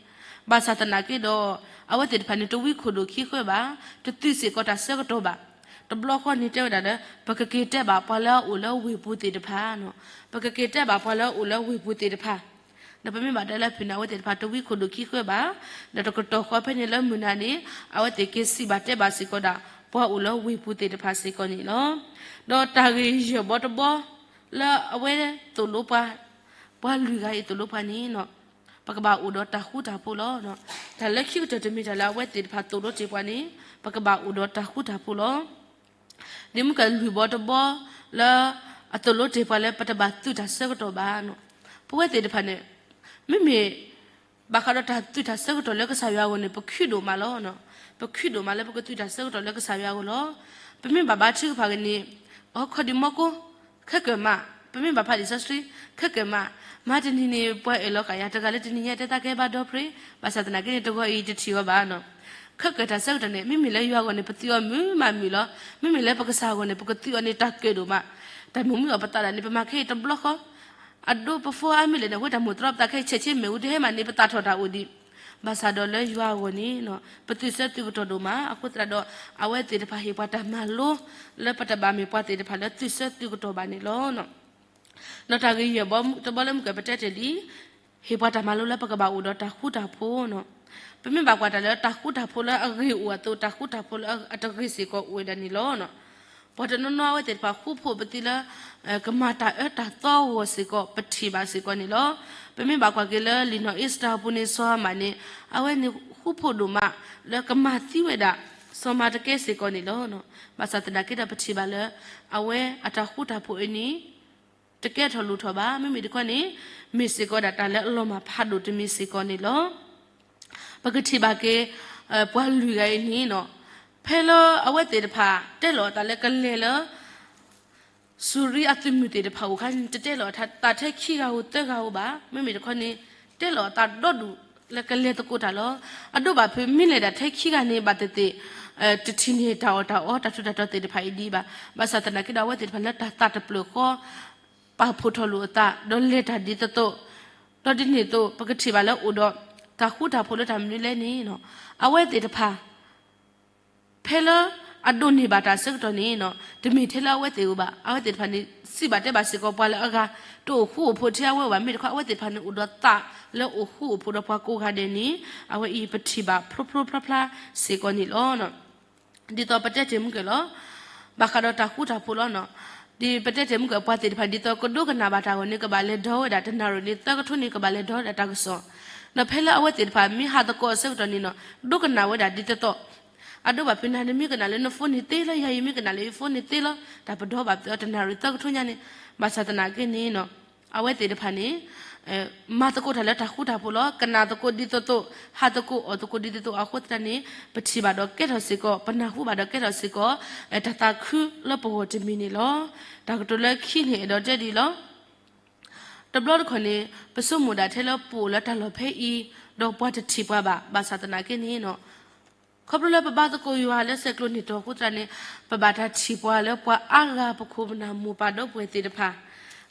ဘၣ်ဆၣ်သနာ်က့ဒီး အဝဲသ့ၣ်တဖၣ်န့ၣ် တဝံခိၣ်ဒိၣ်ခံဃၢဘၣ်, တသုးစ့ၢ်ကီးတၢ်ဆၢကတီၢ်ဘၣ်. တဘျီဃီန့ၣ်တဲဝဲဒၣ်လၢ ပကက့ၤတဲဘၣ်ပှၤလၢအအိၣ်လၢဝ့ၢ်ပူၤသ့ၣ်တဖၣ်, ပကက့ၤတဲဘၣ်ပှၤလၢအအိၣ်လၢဝ့ၢ်ပူၤသ့ၣ်တဖၣ်. ဒီးပမ့ၢ်ဘၣ်တဲလၢဖုၣ်န့ၣ် အဝဲသ့ၣ်တဖၣ်တဝံခိၣ်ဒိၣ်ခံဃၢဘၣ်, ဒီးတကတီၢ်ဃီဖဲန့ၣ်လၢမုၢ်နၤန့ၣ် အဝဲသ့ၣ်က့ၤစံးဘၣ်တဲဘၣ်စ့ၢ်ကီးဒၣ် ပှၤအိၣ်လၢဝ့ၢ်ပူၤသ့ၣ်တဖၣ်စ့ၢ်ကီးန့ၣ်လီၤ. ဒီးတၢ်ဂ့ၢ်ယဲၢ်ဘီတဘီ လၢအဝဲသိၣ်လိပှၤ, ပှၤလွံၢ်ဂၤအံၤသိၣ်လိပှၤန့ၣ် ပကဘၣ်အိၣ်ဒီးတၢ်ဃူတၢ်ဖိးလီၤ. တၢ်လၢခံကတၢၢ်တမံၤတၢ်လၢအဝဲသ့ၣ်တဖၣ်သိၣ်လိတ့ၢ်ပှၤန့ၣ် ပကဘၣ်အိၣ်ဒီးတၢ်ဃူတၢ်ဖိးလီၤ. ဒ်မုၢ်ကလွံၢ်ဘီတဘီ လၢအသိၣ်လိတ့ၢ်ပှၤလၢပတဘၣ်သုးတၢ်ဆၢကတီၢ်ဘၣ်. ပဝဲသ့ၣ်တဖၣ်န့ၣ် မ့မ့ၢ် ဘၣ်ဃးဒီးတၢ်သုးတၢ်ဆၢကတီၢ်လၢကစၢ်ယွၤအဂီၢ်န့ၣ် ပခုဒိၣ်မးလီၤ. ပခုဒိၣ်မးလၢပကသုးတၢ်ဆၢကတီၢ်လၢကစၢ်ယွၤအဂီၢ်လီၤ. ပမ့ၢ်ဘၣ်ဘါထုကဖၣ်က့ၤန့ၣ် အခီၣ်ဒံးမီကိ ခဲကၢၣ်မး, ပမ့ၢ်ဘၣ်ဖးလံာ်စီဆှံ ခဲကၢၣ်မး, မၤတနံၤန့ၣ် ပှၤအဲၣ်လီၤဃာ်ယၤ တဂၤလၢတနံၤညါတဲသးကဲဘါဒီဖျ့, ဘၣ်ဆၣ်သနာ်က့န့ၣ် တဂီၤအံၤတထံၣ်ဝဲဘၣ်နီၤ. ခဲကၢၣ်တၢ်ဆၢကတီၢ်န့ၣ် မ့မ့ၢ်လၢယွၤအဂီၢ်န့ၣ် ပသုးအီၤမုာ်မးမုာ်လီၤ. မ့မ့ၢ်လၢပကစၢ်အဂီၢ်န့ၣ် ပကသုးအီၤန့ၣ် တၢ်ကၢၣ်ဒိၣ်မး. တၢ်မိၣ်မုာ်အီၤပသးဒၣ်န့ၣ် ပမၤခဲအံၤတဘျီဃီ အဒိပဖိအါမံၤလဲၣ်န့ၣ် အဝဲတၢ်မိၣ်တရီပသးခဲအံၤ ဆဲးဆ့မဲာ်ဝံၤတဟဲမးန့ၣ် ပသးထီၣ်တၢ်အိၣ်ဒံး. ဘၣ်ဆၣ်ဒီးလၢယွၤအဂီၢ်န့ၣ် ပသုးဆၢသုးကတီၢ်ဒိၣ်မး အဃိသတးဒီး အဝဲသ့ၣ်တဖၣ်ဟ့ၣ်ပှၤတၢ်မၤလိ လၢပတဘၣ်မ့ၢ်ပှၤသ့ၣ်တဖၣ်လၢသုးဆၢသုးကတီၢ်ဘၣ်န့ၣ်လီၤ. ဒီးတၢ်ဂ့ၢ်ယဲၢ်ဘီတဘီလၢမုၢ်ကပတဲတ့ၢ်လံ ဟ့ၣ်ပှၤတၢ်မၤလိလၢပကဘၣ်အိၣ်ဒီးတၢ်ဃူတၢ်ဖိးနီၤ. ပမ့ၢ်ဘၣ်ကွၢ်တၢ်လၢတၢ်ဃူတၢ်ဖိးလၢအဂ့ၤအိၣ်အသိး တၢ်ဃူတၢ်ဖိးလၢအတဂ့ၤစ့ၢ်ကီးအိၣ်ဝဲဒၣ်န့ၣ်လီၤ. ပှၤတနီၤနီၤအဝဲသ့ၣ်တဖၣ်ဃူဖိးပသံလၢ ကမၤတၢ်အၢတၢ်သီအဂီၢ်စ့ၢ်ကီး ပထံၣ်ဘၣ်စ့ၢ်ကီးန့ၣ်လီၤ. ပမ့ၢ်ဘၣ်ကွၢ်က့ၤလၢလံာ်နီၢ်အ့စတၢ်အပူၤန့ၣ် စီၤဟၤမၣ်န့ၣ် အဝဲန့ၣ်ဃူဖိးဒိၣ်မး လၢကမၤသံဝဲဒၣ် စီၤမၤတကဲစ့ၢ်ကီးန့ၣ်လီၤ. ဘၣ်ဆၣ်သနာ်က့ဒီးပထံၣ်ဘၣ်လၢ အဝဲအတၢ်ဃူတၢ်ဖိးအံၤန့ၣ် တကဲထီၣ်လိၣ်ထီၣ်ဘၣ်. မ့မ့ၢ်တခီန့ၣ် မ့ၢ်စ့ၢ်ကီးဒၣ်တၢ်လၢအလီၤမၢ်ဖးဒိၣ်တမံၤစ့ၢ်ကီးန့ၣ်လီၤ. ပကထံၣ်ဘၣ်က့ၤ ပှၤလွံၢ်ဂၤအံၤန့ၣ်နီၤ, ဖဲလၢအဝဲသ့ၣ်တဖၣ် တဲလီၤအသးလၢကလဲၤလၢ စူၤရံအသုးမုၢ်သ့ၣ်တဖၣ်အိၣ်အခါန့ၣ် တတဲလီၤအသးထဲခံဂၤဧိၤသၢဂၤဧိၤဘၣ်. မ့မ့ၢ်တခီန့ၣ် တဲလီၤအသးဒီဒူၣ်လၢကလဲၤသကိးတၢ်လီၤ. အဒိဘၣ်ဖုးမ့ၢ်လဲၤဒၣ်ထဲခံဂၤန့ၣ် ဘၣ်သ့ၣ်သ့ၣ် တထံၣ်န့ၢ်တၢ်အီၣ်တၢ်အီ တၢ်ထူးတၢ်တီၤသ့ၣ်တဖၣ်အံၤဒ်အံၤဘၣ်. ဘၣ်ဆၣ်သနာ်က့ဒီး အဝဲသ့ၣ်တဖၣ်လၢတၢ်သးတပျၢၢ်ဃီ ပာ်ဖှိၣ်ထီၣ်လိာ်အသး ဒီးလဲၤတၢ်ဒ်သိးသိး, ဒီးဒ်န့ၣ်အသိး ပကထံၣ်ဘၣ်လၢအိၣ်ဒီး တၢ်ဃူတၢ်ဖိးလၢတၢ်မနုၤလဲၣ်န့ၣ်နီၤ, အဝဲသ့ၣ်တဖၣ် ဖဲလၢအဒိးန့ၢ်ဘၣ်တၢ်အဆၢကတီၢ်န့ၣ်နီၤ, တမ့ၢ်ထဲလၢအဝဲသ့ၣ်ဧိၤဘၣ်. အဝဲသ့ၣ်တဖၣ်န့ၣ် စံးဘၣ်တဲဘၣ်စ့ၢ်ကီးပှၤလၢအဂၤ တအိၣ်ဃူအိၣ်ဖိးထဲအဝဲဘၣ်. မ့ၢ်တခီ အဝဲသ့ၣ်တဖၣ်န့ၣ် အိၣ်ဒီးသးလၢအိၣ်ဃူအိၣ်ဖိးဒီးပှၤကိးဂၤဒဲးန့ၣ် အဝဲအံၤပထံၣ်ဘၣ်ဖျိဖျိဖျါဖျါစ့ၢ်ကီးန့ၣ်လီၤ. ဒ်သိးပတဲတ့ၢ်မုၢ်ကၢၢ်လီၤ. ဘၣ်ဃးဒီးတၢ်ဃူတၢ်ဖိးလီၤနီၤ. ဒ်ပတဲတ့ၢ်မုၢ်ကၢၢ် ပှၤသ့ၣ်တဖၣ် ဒ်သိးကဒိကနၣ်ဘၣ်တၢ်အဂီၢ်န့ၣ် ကဘၣ်လဲၤဒီဝဲဒၣ်တနၣ်ရံၣ်န့ၣ် သၢကထိန့ၣ် ကဘၣ်လဲၤဒီဝဲဒၣ်တၢ်ကစီၣ်. ဒီးဖဲလၢအဝဲသ့ၣ်တဖၣ် မ့ၢ်ဟးသကိးအဆၢကတီၢ်န့ၣ်နီၤ, ဒိကနၣ်ဝဲဒၣ်ဒ်သိးသိး, အဒိဘၣ်ဖုးနၤန့ၣ် မ့ၢ်ကနၣ်လၢန phone န့ၣ်သ့လီၤ, ယၤအံၤမ့ၢ်ကနၣ်လၢယ phone န့ၣ်သ့လီၤ, တၢ်ပဒီဘၣ်ပသးတနၣ်ရံၣ်သၢကထိညါန့ၣ်. ဘၣ်ဆၣ်သနာ်က့န့ၣ်နီၤ, အဝဲသ့ၣ်တဖၣ်န့ၣ် မၤသကိးတၢ်လၢတၢ်ဃူတၢ်ဖိးလီၤ. ကနၣ်သကိးဒ်သိးသိး, ဟးသကိးအီၣ်သကိးဒ်သိးသိးအဃိသတးန့ၣ် ပထံၣ်ဘၣ်ဒီးကဲထီၣ်စ့ၢ်ကီး, ပနၢ်ဟူဘၣ်ဒီးကဲထီၣ်စ့ၢ်ကီး တၢ်သးခုလၢပဂီၢ်တမံၤန့ၣ်လီၤ. တၢ်ကတိၤလၢခံန့ၣ် အဲၣ်ဒိးတဲဒ်အံၤလီၤ. တဘျီတခီၣ်န့ၣ် ပဆိကမိၣ်ဒၣ်ထဲလၢပအိၣ်လၢတၢ်လီၢ်ဖဲအံၤ ဒီးပှၤတထံၣ်ပှၤဘၣ်. ဘၣ်ဆၣ်သနာ်က့န့ၣ်နီၤ, ခီဖျိလၢပဘါသကိးယွၤလၢဆဲးကျိးန့ၢ်တီၤအဃိသတးန့ၣ် ပဘၣ်တၢ်ထံၣ်ပှၤလၢပှၤအါဂၤ ပခိၣ်ပနၢ်မိၢ်ပၢ်ဒီပုၢ်ဝဲၢ်သ့ၣ်တဖၣ်.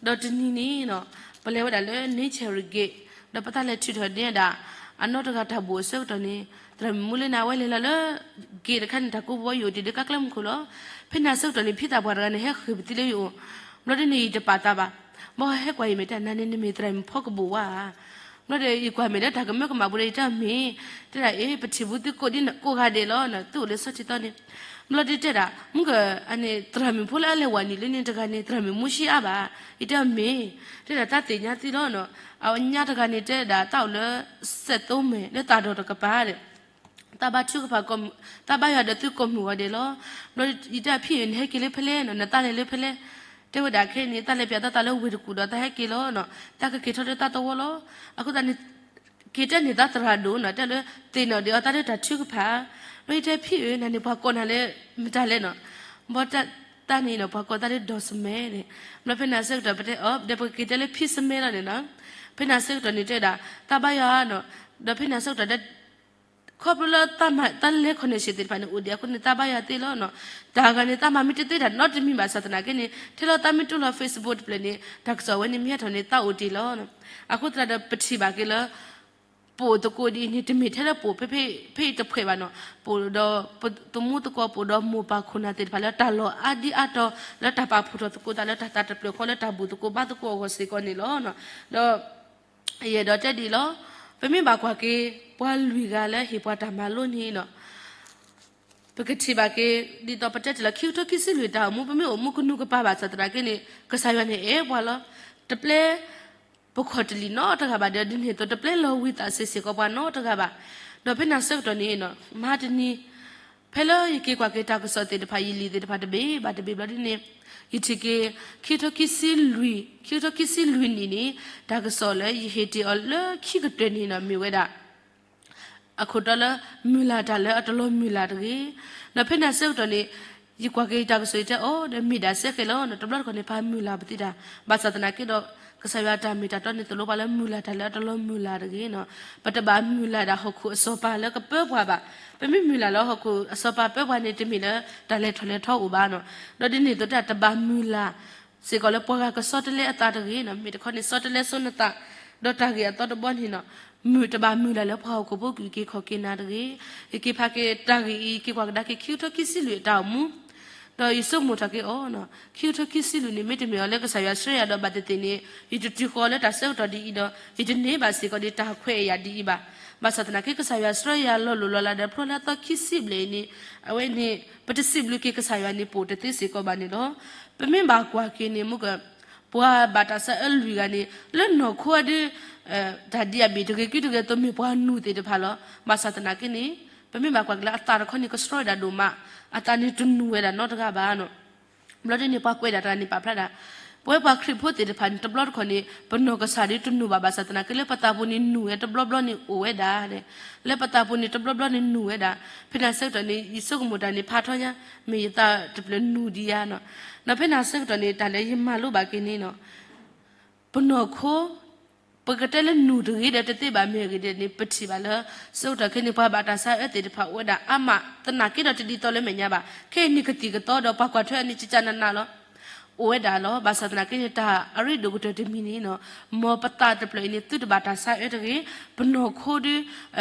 ဒီးတနံၤန့ၣ်နီၤ, ပလဲၤဝဲဒၣ်လၢ Nature Gate ဒီးပသးလဲၤထုးထီၣ်န့ၢ်ဒၣ် အနီၢ်တဂၤတၢ်ဘိၣ်အဆၢကတီၢ်န့ၣ် သရၣ်မုၣ်မူလၢန့ၣ် အဝဲလဲၤလီၤလၢ gate တခါန့ၣ် တၢ်ကိးဘီယိၣ်တ့ၢ်ဒုးကါကျဲမူခိၣ်လီၤ. ဖဲန့ၣ်အဆၢကတီၢ်န့ၣ် ဖံသးပှၢ်တဂၤန့ၣ် ဟဲဃ့ၢ်ပသံလၢယအိၣ်, ဘျီဒ်န့ၣ် ယတပာ်သးဘၣ်. ဘၣ်ဟဲကွၢ်ယမ့ၢ်တဲ နၤန့ၣ် နမ့ၢ်သရၣ်မုၣ်ဖီကဘိၣ်ဝါဧါ. ဘျီဒီး ယကွၢ်မဲာ်လၢတၢ်ကမၢကမၣ်ပူၤဒီး ယတဲအမ့ၢ်, တဲဒၣ်အ့ၣ် ပထံၣ်ဘူးသုကိးဒ်ကိးဂၤဒဲးလီၤ, သုအိၣ်လၢဆီထံသီန့ၣ်. ဘျီဒ်တဲဒၣ် မုၢ်ကၢၢ် အန့ၣ် သရၣ်မုၣ်ဖိလၢအလဲၤဝဲနုာ်လၢန့ၣ်တဂၤန့ၣ် သရၣ်မုၣ်မူရှံအါဘၣ်. ယတဲအမ့ၢ်, တဲဒၣ် တၢ်သ့ၣ်ညါသုလီၤနီၤ, အညါတဂၤန့ၣ် တဲဒၣ် တၢ်အိၣ်လၢ စဲးသိမဲာ် လၢသးဒီၣ်တကပၤဒီး တၢ်ဘါထုကဖၣ်, တၢ်ဘါယွၤဒီးသုကိးမုၢ်ဂီၤဒဲးလီၤ. ဘျီယတဲအဖံဧၢ နဟဲက့ၤလၢဖဲလဲၣ်နီၤ, နသးလဲၤလၢဖဲလဲၣ်. တဲဝဲဒၣ်ခဲအံၤန့ၣ် သးလဲၤပၠးသးသးလၢဝ့ၢ်တကူၣ်ဒီး သးဟဲက့ၤလီၤနီၤ, တၢ်ကက့ၤထီၣ်လၢသးသဝီလီၤ. အဃိသတးန့ၣ် က့ၤတဲန့ၢ်သးသရၣ်ဒိၣ်နီၤ, တဲလၢသ့ၣ်နီၣ်ဒံးအီၤသးလၢတၢ်ထုကဖၣ်. ဘျီယတဲဖံဧၢ နၤန့ၣ်ပှၤကိးနၤလၢမတၤလဲၣ်နီၤ. ဘျီတၢ်န့ၣ်နီၤ ပှၤကိးသးလၢဒီးစမဲန့ၣ်. ဘျီဖဲန့ၣ်အဆၢကတီၢ်ပတဲအီၤ ဒီးပက့ၤတဲလၢဖံစမဲလီၤန့ၣ်နီၤ. ဖဲန့ၣ်အဆၢကတီၢ်န့ၣ်တဲဒၣ် သးဘါယွၤနီၤ, ဒီးဖဲန့ၣ်အဆၢကတီၢ် ခီဖျိလၢ သးလဲၤ connection သ့ၣ်တဖၣ်န့ၣ် အိၣ်ဒံးအဃိန့ၣ် သးဘါယွၤသ့လီၤနီၤ. တၢ်ဂၤန့ၣ် သးမၤမ့ၢ်တသ့တၢ်နီတမံၤဘၣ်ဆၣ်သနာ်က့န့ၣ် ထဲလၢသးမ့ၢ်တူၢ်လီၤ Facebook တဖျၢၣ်န့ၣ် တၢ်ကစီၣ်ဝဲန့ၣ်မ့ၢ်ဟဲထီၣ်န့ၣ် သးအိၣ်တ့ၢ်လီၤ. အဃိသတးဒီးပထံၣ်ဘၣ်က့ၤလၢ ပအိၣ်သကိးဒ်အံၤန့ၣ် တမ့ၢ်ထဲလၢပအိၣ်ဖဲ ဖဲအံၤတဖှဲးဘၣ်နီၤ. ပအိၣ်ဒီးပသမူသကိး ပအိၣ်ဒီးမိၢ်ပၢ်ခိၣ်နၢ်သ့ၣ်တဖၣ်လၢတၢ်လီၢ်အါဒံအါတီၤ လၢတၢ်ပာ်ဖှိၣ်ထီၣ်သကိးသး လၢတၢ်သးတပျၢၢ်ဃီ လၢတၢ်ဘူၣ်သကိးဘါသကိးအဂီၢ်စ့ၢ်ကီးန့ၣ်လီၤ. ဒီး ယအဲၣ်ဒိးတဲဒ်အံၤလီၤ. ပမ့ၢ်ဘၣ်ကွၢ်က့ၤ ပှၤလွံၢ်ဂၤလၢဟ့ၣ်ပှၤတၢ်မၤလိန့ၣ်နီၤ, ပကထံၣ်ဘၣ်က့ၤ ဒ်သိးပတဲတ့ၢ်လီၤ ခံကထိခံဆံလွံၢ်တၢ်အိၣ်မူ ပမ့ၢ်အိၣ်မူကနူးကပၤဘၣ်ဆၣ်သနာ်က့န့ၣ် ကစၢ်ယွၤန့ၣ်အဲၣ်ပှၤလီၤ. တပျဲ ပခီၣ်တလံာ်နီတဂၤဘၣ်ဒီး ဒ်န့ၣ်အသိး တပျဲလီၤဝံသးစူၤစ့ၢ်ကီးပှၤနီတဂၤဘၣ်. ဒီးဖဲန့ၣ်အဆၢကတီၢ်န့ၣ်နီၤ မဟါတနံၤ ဖဲလၢယက့ၤကွၢ်က့ၤတၢ်ကစီၣ်သ့ၣ်တဖၣ် ယလံာ်သ့ၣ်တဖၣ်တဘ့ၣ်ဘၣ်တဘ့ၣ်ဘျီဒ်န့ၣ် ယထံၣ်က့ၤ ခံကထိခံဆံလွံၢ် ခံကထိခံဆံလွံၢ်နံၣ်န့ၣ် တၢ်ကစီၣ်လၢယဟ့ၣ်တ့ၢ်အီၤလၢခံကတၢၢ်န့ၣ်နီၤ မ့ၢ်ဝဲဒၣ် အခိၣ်တီလၢ မုၢ်လၢ်တၢ်လၢအတလီၤမုၢ်လၢ်တဂ့ၤ. ဒီးဖဲန့ၣ်အဆၢကတီၢ်န့ၣ် ယကွၢ်က့ၤတၢ်ကစီၣ် ယတဲအီၤ ဒီးမ့ၢ်ဒၣ်စဲဃဲးလီၤနီၤ. တဘျီတခီၣ်န့ၣ် ပှၤမုၢ်လၢ်ပသံတၢ် ဘၣ်ဆၣ်သနာ်က့ဒီး ကစၢ်ယွၤတၢ်မ့ၢ်တၢ်တီန့ၣ် သိၣ်လိပှၤလၢမုၢ်လၢ်တၢ်လၢအတလီၤမုၢ်လၢ်တဂ့ၤနီၤ. ပတဘၣ်မုၢ်လၢ်ဒၣ်ဟီၣ်ခိၣ်အစီၤပၤလၢကပၢပှၤဘၣ်. ပမ့ၢ်မုၢ်လၢ်လၢဟီၣ်ခိၣ်အစီၤပၤပၢပှၤန့ၣ် တမ့ၢ်လၢတၢ်လဲၤထီၣ်လဲၤထီအိၣ်ဘၣ်နီၤ. ဒီးဒ်န့ၣ်အသိးတၢ်တဘၣ်မုၢ်လၢ် စ့ၢ်ကီးလၢပှၤဂၤကဆီတလဲအသးတဂ့ၤနီၤ. မ့ၢ်တခီန့ၣ် ဆီတလဲဆိနသး ဒီးတၢ်ဂ့ၢ်အသီတဘီန့ၣ်နီၤ မုၢ်တဘၣ်မုၢ်လၢ်လၢပှၤဟီၣ်ခိၣ်ဖိကက့ၤခီၣ်က့ၤနၤတဂ့ၤ. ယက့ၤဖးက့ၤတၢ်ဂ့ၢ်အံၤ က့ၤကွၢ်ကဒါက့ၤ ခံကထိခံဆံလွံၢ်အတၢ်အိၣ်မူ ဒီးယဆိကမိၣ်ထီၣ်က့ၤအီၤနီၤ ခံကထိခံဆံလွံၢ်န့ၣ် မ့တမ့ၢ်အီၤလၢကစၢ်ယွၤဆှၢယၤဒီးဘၣ်သ့ၣ်သ့ၣ်န့ၣ် ယတတုၤဃီၤလၢတၢ်ဆၢကတီၢ်ဒ်အံၤဒီး ယတန့ၢ်ဘၣ်စ့ၢ်ကီးဒ်တၢ်ခွဲးအယာ်ဒ်အံၤဘၣ်. ဘၣ်ဆၣ်သနာ်က့ ကစၢ်ယွၤဆှၢယၤလီၤလိၢ်လီၤလးဒီးဖျိလၢအသီခံဆံဘျဲၣ်အံၤန့ၣ် အဝဲန့ၣ် ပတစံးဘျုးက့ၤကစၢ်ယွၤန့ၣ် ပအိၣ်တသ့စ့ၢ်ကီးဘၣ်န့ၣ်လီၤ. ပမ့ၢ်ဘၣ်ကွၢ်က့ၤန့ၣ် မ့ၢ်က ပှၤဘၣ်တၢ်ဆါအၢလွံၢ်ဂၤန့ၣ် လၢနီၢ်ခိအဒု တၢ်ဒ်အမ့ၢ်တဂ့ၤကံတဂ့ၤအသိး မ့ၢ်ပှၤနူာ်သ့ၣ်တဖၣ်လီၤ. ဘၣ်ဆၣ်သနာ်က့န့ၣ် ပမ့ၢ်ဘၣ်ကွၢ်က့ၤလၢအသးတခီန့ၣ် ကဆှီဝဲဒၣ်ဒိၣ်မး, အသးန့ၣ်တနူာ်ဝဲဒၣ်နီတဂၤဘၣ်နီၤ. ဘျီဒ်န့ၣ် ပှၤကွဲးဒၣ်တဂၤန့ၣ် ပာ်ဖျါဒၣ် ပဝဲပှၤခရံာ်ဖိသ့ၣ်တဖၣ်န့ၣ် တဘျီတခီၣ်န့ၣ် ပနီၢ်ကစၢ်ဒုးတနူၢ်ဘၣ်ဘၣ်ဆၣ်သနာ်က့ လၢပသးပူၤန့ၣ်နူၢ်ဝဲတဘျီဘျီန့ၣ်အိၣ်ဝဲဒၣ်, လၢပသးပူၤန့ၣ်တဘျီဘျီန့ၣ်နူၢ်ဝဲဒၣ်. ဖဲန့ၣ်ဆၢကတီၢ်န့ၣ် ယဆိကမိၣ်တၢ်န့ၣ် ဖးထီညါ, မ့ၢ်ယသးတဖျၢၣ်နူၢ်ဒံးဧါနီၤ. ဒီးဖဲန့ၣ်ဆၢကတီၢ်န့ၣ် တၢ်လၢယမၤလိဘၣ်က့ၤန့ၣ်နီၤ ပနီၢ်ခိ ပကတဲလၢနူၢ်တဂ့ၤဒီးတသ့ဘၣ်မ့ၢ်ဂ့ၤန့ၣ် ပထံၣ်ဘၣ်လၢ ဆၢကတီၢ်ခဲအံၤန့ၣ် ပှၤဘၣ်တၢ်ဆါအၢသ့ၣ်တဖၣ်အိၣ်ဝဲဒၣ်အါမး, သနာ်က့ဒီးတဒ်သိးလၢမဲာ်ညါဘၣ်. ခဲအံၤန့ၣ်ကသံၣ်ကသီဒီးပှၤကွၢ်ထွဲအီၤန့ၣ် ကကနးနးလီၤ. အိၣ်ဝဲဒၣ်လီၤ. ဘၣ်ဆၣ်သနာ်က့န့ၣ် တၢ်အရ့ဒိၣ်ကတၢၢ်တမံၤန့ၣ်နီၤ, မ်ပသးတဖျၢၣ်အံၤန့ၣ် သုတဘၣ်တၢ်ဆါအၢတဂ့ၤ, ပနီၢ်ခိဒီး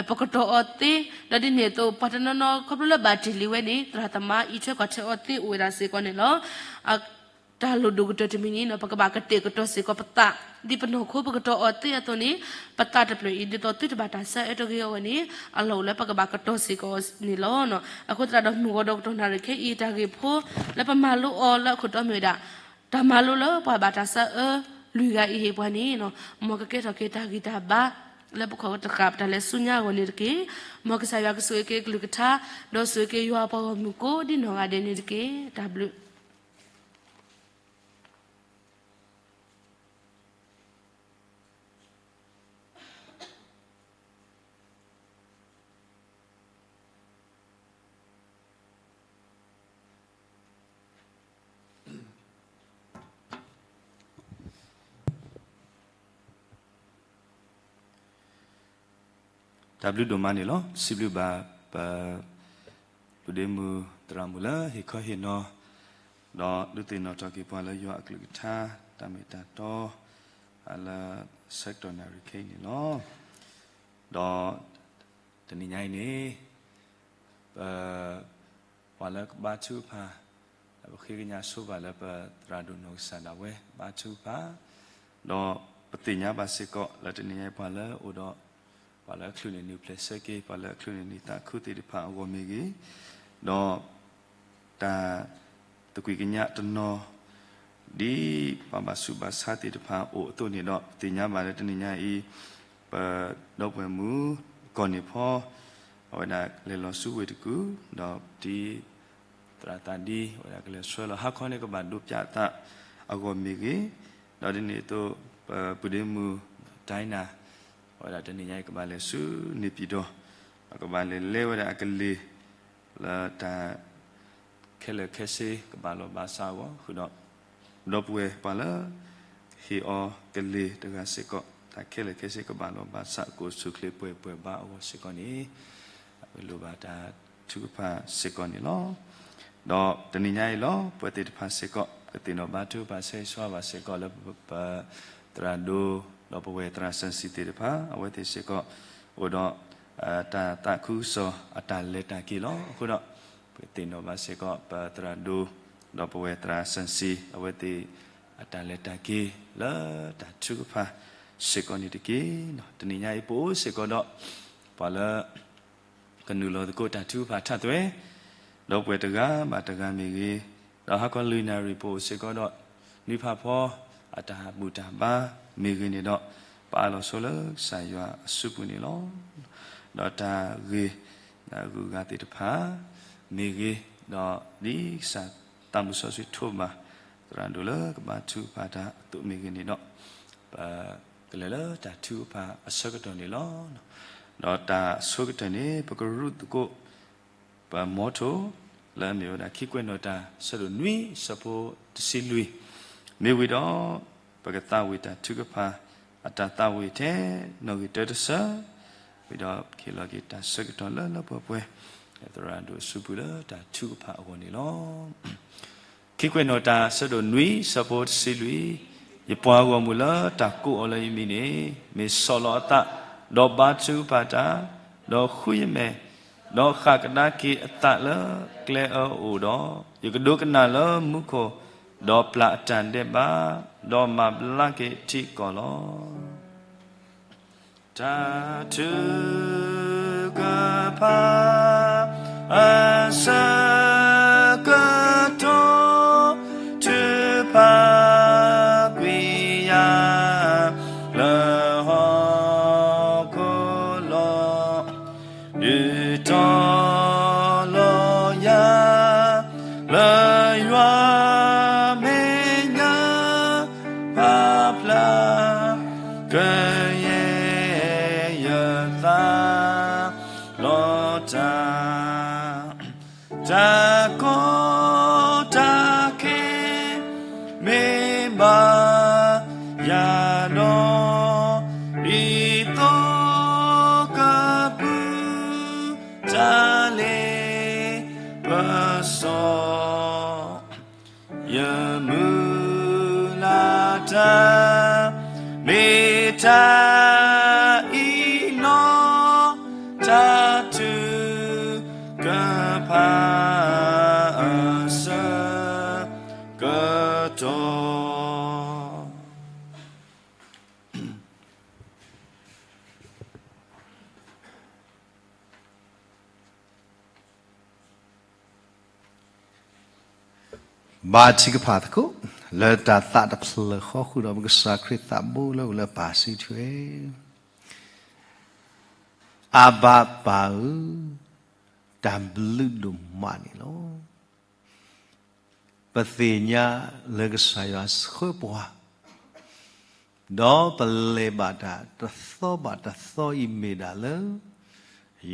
ပကတီၤအီၤသ့, ဒီးဒ်န့ၣ်အသိး ပှၤတနီၤနီၤ ခီဖျိလၢဘၣ်တ့ၢ်လံဝဲန့ၣ် သရၣ်သမါအံးထွဲကွၢ်ထွဲအီၤသ့အိၣ်ဝဲဒၣ်စ့ၢ်ကီးန့ၣ်လီၤ. တၢ်လိၣ်ဒိၣ်ကတၢၢ်တမံၤန့ၣ်နီၤ ပကဘၣ်ကတဲာ်ကတီၤစ့ၢ်ကီးပသး, ဒ်ပနီၢ်ခိပကတီၤအီၤသ့အသိးန့ၣ် ပသးတဖျၢၣ်အံၤ ဒ်သိးသုတဘၣ်တၢ်ဆါအၢတဂ့ၤအဂီၢ်န့ၣ် အလီၢ်အိၣ်လၢပကဘၣ်ကတီၤစ့ၢ်ကီးန့ၣ်လီၤ. အဃိသတးဒီး မုၢ်ဂီၤဒီးကတီၢ်နၣ်ရံၣ်ခဲအံၤ တၢ်ဂ့ၢ်ဖိလၢပမၤလိအီၤလၢအခိၣ်တီမ့ၢ်ဝဲဒၣ် တၢ်မၤလိလၢပှၤဘၣ်တၢ်ဆါအၢလွံၢ်ဂၤအံၤဟ့ၣ်ပှၤန့ၣ်နီၤ, မ်ကကဲထီၣ်က့ၤတၢ်ဂံၢ်တၢ်ဘါ လၢပခိၣ်တဃာ်ပတၢ်လဲၤဆူညါအဂီၢ်န့ၣ်တက့ၢ်. မ်ကစၢ်ယွၤကဆိၣ်ဂ့ၤက့ၤကလုၢ်ကထါ, ဒီးဆိၣ်ဂ့ၤက့ၤယွၤအပှၤဂီၢ်မုၢ်ကိးဒ်နီၢ်ဂၤဒဲးန့ၣ်တက့ၢ်. တၢ်ဘျုး တၢ်ဘျုးဒိၣ်မးန့ၣ်လီၤ. စံးဘျုးဘၣ်ပ ပုၢ်ဒ့မုၣ်သရၣ်မုၣ်လၢဟ့ၣ်ခီဟ့ၣ်နီၤ, ဒီးဒုးသ့ၣ်နီၣ်ထီၣ်က့ၤပှၤလၢယွၤအကလုၢ်ကထါ တၢ်မ့ၢ်တၢ်တီ လၢဆၢကတီၢ်နၣ်ရံၣ်ခဲအံၤန့ၣ်လီၤ. ဒီးတနံၤညါအံၤန့ၣ် ပ ပှၤလၢကဘါထုကဖၣ် ပဃ့ကညးဆိပာ်လၢပသရၣ်ဒိၣ်နီၢ်ကစၢ်ဒၣ်ဝဲဘါထုကဖၣ်, ဒီးပသ့ၣ်ညါဘၣ်စ့ၢ်ကီးလၢတနံၤညါအံၤ ပှၤလၢအိၣ်ဒီး ပှၤလၢအချုးန့ၢ်နံၣ်ပျဲၢ်ဆၢက့ၤ ပှၤလၢအချုးန့ၢ်နံၣ်သးခုသ့ၣ်တဖၣ်အဂီၢ်မ့ၢ်ဂ့ၤ, ဒီး တၢ်သကွံာ်ကညးတနီၤ ဒ်ပှၤဘၣ်ဆူးဘၣ်ဆါသ့ၣ်တဖၣ်အိၣ်အသိးန့ၣ်ဒီး ပသ့ၣ်ညါဘၣ်လၢတနံၤညါအံၤ ပဒီပုၢ်ဝဲၢ်မုၣ်ကီၢ်န့ၣ်ဖီ အဝဲဒၣ်လဲၤလီၤဆူဝ့ၢ်တကူၣ် ဒီးဒ်သရၣ်သးဒံ အဝဲဒၣ်ကလဲၤဆှၢလီၤ ဟါခီန့ၣ်ကဘၣ်ဒိးပၠးအသးအဂီၢ်မ့ၢ်ဂ့ၤ, ဒီးဒ်န့ၣ်အသိး ပပုၢ်ဒ့မုၣ်ဒိနၤ အဝဲဒၣ်တနံၤညါအံၤကဘၣ်လဲၤဆူန့ၣ်ပၠံၣ်တီၣ် ဒီးကဘၣ်လဲၤလဲဝဲဒၣ်အကလ့ၢ် လၢတၢ်ခဲလၢာ်ခဲဆ့ကဘၣ်လီၤဘၣ်စးအဂီၢ် ဃုာ်ဒီး ဒီပုၢ်ဝဲၢ်ပှၤလၢ ဟ့ၣ်အီၤကလ့ၢ်တဂၤစ့ၢ်ကီး တၢ်ခဲလၢာ်ခဲဆ့ကဘၣ်လီၤဘၣ်စး ကအိၣ်ဆူၣ်အိၣ်ချ့ပှဲၤပှဲၤဘါအဂီၢ်စ့ၢ်ကီးန့ၣ် ပလိၣ်ဘၣ်တၢ်ထုကဖၣ်စ့ၢ်ကီးန့ၣ်လီၤ. ဒီးတနံၤညါအံၤလီၤ ပဝဲသ့ၣ်တဖၣ်စ့ၢ်ကီး ကသ့ၣ်နီၣ်ဘါထုကဖၣ်ဆၢဂ့ၤဆၢဝါဘၣ်စ့ၢ်ကီးလၢပ ပသရၣ်ဒိ ဒီးပဝဲၢ်သရၣ်စီဆှံသ့ၣ်တဖၣ် အဝဲသ့ၣ်စ့ၢ်ကီး အိၣ်ဒီး တၢ်သးခုကစီၣ်အတၢ်လဲၤတၢ်က့ၤလီၤ. အဃိဒီး ပကသ့ၣ်နီၣ်ဘၣ်စ့ၢ်ကီး ပသရၣ်ဒိ ဒီးပဝဲၢ်သရၣ်စီဆှံ အဝဲသ့ၣ်အတၢ်လဲၤတၢ်က့ၤ လၢတၢ်ထုကဖၣ်စ့ၢ်ကီးန့ၣ်တက့ၢ်. တနံၤညါအံၤပအိၣ်စ့ၢ်ကီးဒီး ပှၤလၢ ကနုာ်လီၤသကိးတၢ်ထုကဖၣ်ထးသွဲ ဒီးပဝဲၢ်တဂၤဘၣ်တဂၤမ့ၢ်ဂ့ၤ, ဒီးဟါခီလွံၢ်နၣ်ရံၣ်ပအိၣ်စ့ၢ်ကီးဒီး နွံဖးဖီ အတၢ်ဘူၣ်တၢ်ဘါမ့ၢ်ဂ့ၤန့ၣ်ဒီး ပအၢၣ်လီၤဆိလၢကစၢ်ယွၤအစုပူၤန့ၣ်လီၤ. ဒီးတၢ်ဂ့ၢ် ဂုၤဂၤသ့ၣ်တဖၣ်မ့ၢ်ဂ့ၤ, ဒီးဒ်ကစၢ်သးမုၢ်စီဆှံထိးဘၣ် သရၣ်ဒိၣ်လၢကဘါထုကဖၣ်တၢ်အသိးမ့ၢ်ဂ့ၤန့ၣ်ဒီး ပကလဲၤလၢတၢ်ထုကဖၣ်အဆၢကတီၢ်န့ၣ်လီၤ. ဒီးတၢ်အဆိကတၢၢ်န့ၣ် ပကရူၢ်သကိး ပ motto လၢအမ့ၢ်ဝဲဒၣ် ခံကွဲးနီၣ်တၢ် ဆၢဒိၣ်နွံ ဆၢဖိတဆံလွံၢ်, မ့ၢ်ဝံၤဒီး ပကသးဝံၣ်တၢ်ထုကဖၣ် အတၢ်သးဝံၣ်ထဲ နီၣ်ဂံၢ်တၢတဆၢ, ဝံၤဒီးဟ့ၣ်လီၤက့ၤတၢ်ဆၢကတီၢ်လၢလၢပှဲၤပှဲၤ သရၣ်ဒိၣ်အစုပူၤလၢတၢ်ထုကဖၣ်အဂီၢ်န့ၣ်လီၤ. ခံကွဲးနီၣ်တၢ် ဆၢဒိၣ်နွံ ဆၢဖိတဆံလွံၢ်, ယပှၤဂီၢ်မုၢ်လၢတၢ်ကိးအီၤလၢယမံၤန့ၣ် မ့ၢ်ဆီၣ်လီၤအသး ဒီးဘါထုကဖၣ်တၢ်, ဒီးဃုယမဲာ်, ဒီးဃၣ်ကဒါက့ၤအသးလၢကျဲအၢအအိၣ်ဒီး, ယကဒိကနၣ်လၢမူခိၣ်, ဒီးပျၢ်အတၢ်ဒဲးဘး, ဒီးမၤဘျါက့ၤထံကီၢ်လီၤ. တၢ်ထုကဖၣ် အဆၢကတီၢ် ထုကဖၣ်ကွံာ်ယၤ လၢဟီၣ်ခိၣ်လီၤ, ဒုးတီၤလီၤယၤ လၢယွၤမဲာ်ညါ ကယဲၢ်ယသးလီၤတၢ်, တၢ်ကီတၢ်ခဲ မ့ၢ်ဘၣ်ယၤဒီး, ဒ်သိးကပူၤ တၢ်လ့ပစီ ယမုၢ်လၢ်တၢ် မ့ၢ်တၢ်အံၤလီၤ. တၢ်ထုကဖၣ်အဆၢကတီၢ် ဘါထုကဖၣ်သကိး, လၢတၢ်သးတဖျၢၣ်ဃီဃုာ်ဒီး ပကစၢ်ခရံာ်သးဘိလၢအိၣ်လၢပၢ်စုထွဲ, အဘၤပၢ်ဧၢ, တၢ်ဘျုးဒိၣ်မးန့ၣ်လီၤ. ပသ့ၣ်ညါလၢကစၢ်ယွၤဆှၢပှၤ, ဒီးပလဲၤဘၣ်တၢ်တသီဘၣ်တသီအံၤ မ့ၢ်ဒၣ်လၢ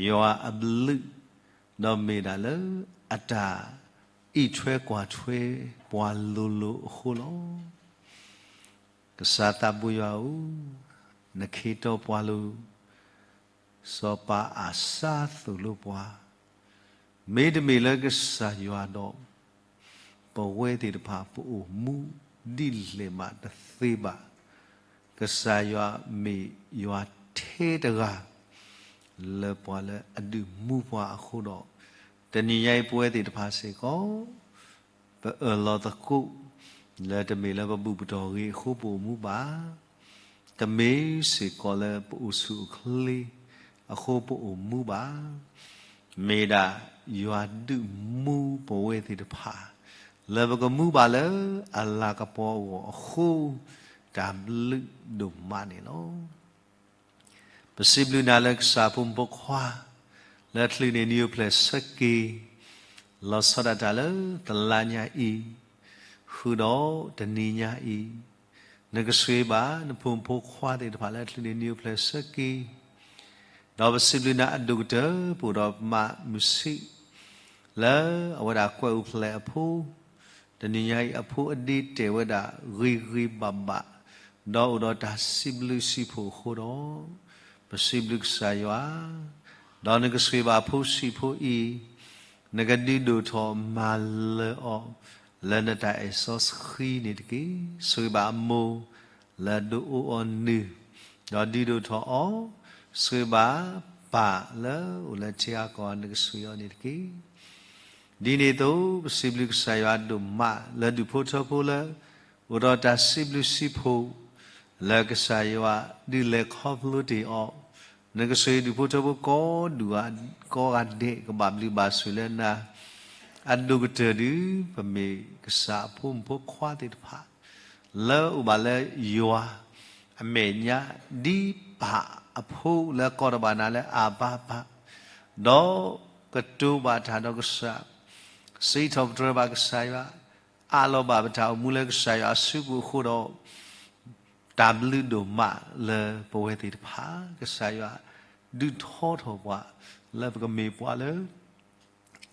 ယွၤအဘျုး, ဒီးမ့ၢ်ဒၣ်လၢအတၢ်အံးထွဲကွၢ်ထွဲပှၤလိၤလိၤအဃိလီၤ. ကစၢ်သးဘိယွၤဧၢ, နခ့တီပှၤလၢ စီၤပၤအၤစါသိၣ်လိပှၤ, မ့တမ့ၢ်လၢကစၢ်ယွၤဒီး ပဝဲသ့ၣ်တဖၣ်ပအိၣ်မူဒ်လဲၣ်မးတသ့ဘၣ်. ကစၢ်ယွၤမ့ၢ်ယွၤထဲတဂၤ လၢပှၤလၢအဒုးမူပှၤအဃိဒီး, တနံၤညါအံၤပဝဲသ့ၣ်တဖၣ်စ့ၢ်ကီး ပအၢၣ်လီၤသကိး လၢတမ့ၢ်လၢပဘူၣ်ပတီၢ်ဂ့ၤအဃိ ပအိၣ်မူဘၣ်, တမ့ၢ်စ့ၢ်ကီးလၢပအိၣ်ဆူၣ်အိၣ်ချ့အဃိ ပအိၣ်မူဘၣ်. မ့ၢ်ဒၣ်ယွၤဒုးမူပဝဲသ့ၣ်တဖၣ် လၢပကမူဘၣ်လၢအလၤကပီၤအဂီၢ်အဃိ, တၢ်ဘျုးဒိၣ်မးန့ၣ်လီၤ. ပစံးဘျုးနၤလၢကစၢ်ဖိမုၣ်ဖိခွါ လၢချုးန့ၢ်နံၣ်အိၣ်ဖျဲၣ်ဆၢက့ၤ, လီၤဆီဒၣ်တၢ်လၢတလါညါအံၤ, ဃုာ်ဒီးတနံၤညါအံၤ, နကဆှံဘၣ်နဖိမုၣ်ဖိခွါသ့ၣ်တဖၣ်လၢချုးန့ၢ်နံၣ်အိၣ်ဖျဲၣ်ဆၢက့ၤ, ဒီးပစံးဘျုးနၤအဒိၣ်ကတၢၢ် ပအိၣ်ဒီးမါမုၢ်ဆံး လၢအဝဲဒၣ်ကွဲးအိၣ်ဖျဲၣ်အဖိ, တနံၤညါအံၤအဖိအဒ့တဲာ်ဝဲဒၣ်ဂ့ၤဂ့ၤဘၣ်ဘၣ်, ဒီးအိၣ်ဒီးတၢ်စံးဘျုးစံးဖှိၣ်အဃိဒီး, ပစံးဘျုးကစၢ်ယွၤ, ဒီးနကဆှံဘၣ်ဖိဆံးဖိအံၤ, နကဒုးဒိၣ်ထီၣ်မၤလၢာ်အီၤ လၢနတၢ်အဲၣ်စီဆှံန့ၣ်တက့ၢ်. ဆှံဘၣ်အမိၢ်လၢဒုးအိၣ်အီၤနုၢ်, ဒီးဒုးဒိၣ်ထီၣ်အီၤ, ဆှံဘၣ်ပၢ်လၢအိၣ်လၢထံဂၤကီၢ်ဂၤ နကဆှံအီၤန့ၣ်တက့ၢ်. ဒ်န့ၣ်အသိး ပစံးဘျုးကစၢ်ယွၤဒိၣ်မးလၢဒူၣ်ဖိထၢဖိလၢ အိၣ်ဒီးတၢ်စံးဘျုးစံးဖှိၣ် လၢကစၢ်ယွၤဒုးလဲၤခီဖျိတ့ၢ်အီၤ, နကဆှံဒူၣ်ဖိထၢဖိကိးဒူၣ်ကိးဂၤဒဲး ကဘၣ်ဘျုးဘၣ်ဆိၣ်လၢနၤ, အဒိၣ်ကတၢၢ်ဒုး ပမ့ၢ်ကစၢ်အဖိမုၣ်ဖိခွါသ့ၣ်တဖၣ် လၢအိၣ်ဘၣ်လၢယွၤအမဲာ်ညါ ဒ်ပၢ်အဖိလၢကိးထီၣ်ဘၣ်နၤလၢအဘၤပၢ်, ဒီးကတိၤဘၣ်တၢ်ဒီးကစၢ်, စံးထီၣ်ပတြၢၤဘၣ်ကစၢ်ယွၤ, အးလီၤဘၣ်ပတၢ်အိၣ်မူလၢကစၢ်ယွၤအစုပူၤအဃိဒီး, တၢ်ဘျုးဒိၣ်မးလၢပဝဲသ့ၣ်တဖၣ် ကစၢ်ယွၤဒုးထီထီၣ်ပှၤ လၢပကမ့ၢ်ပှၤလၢ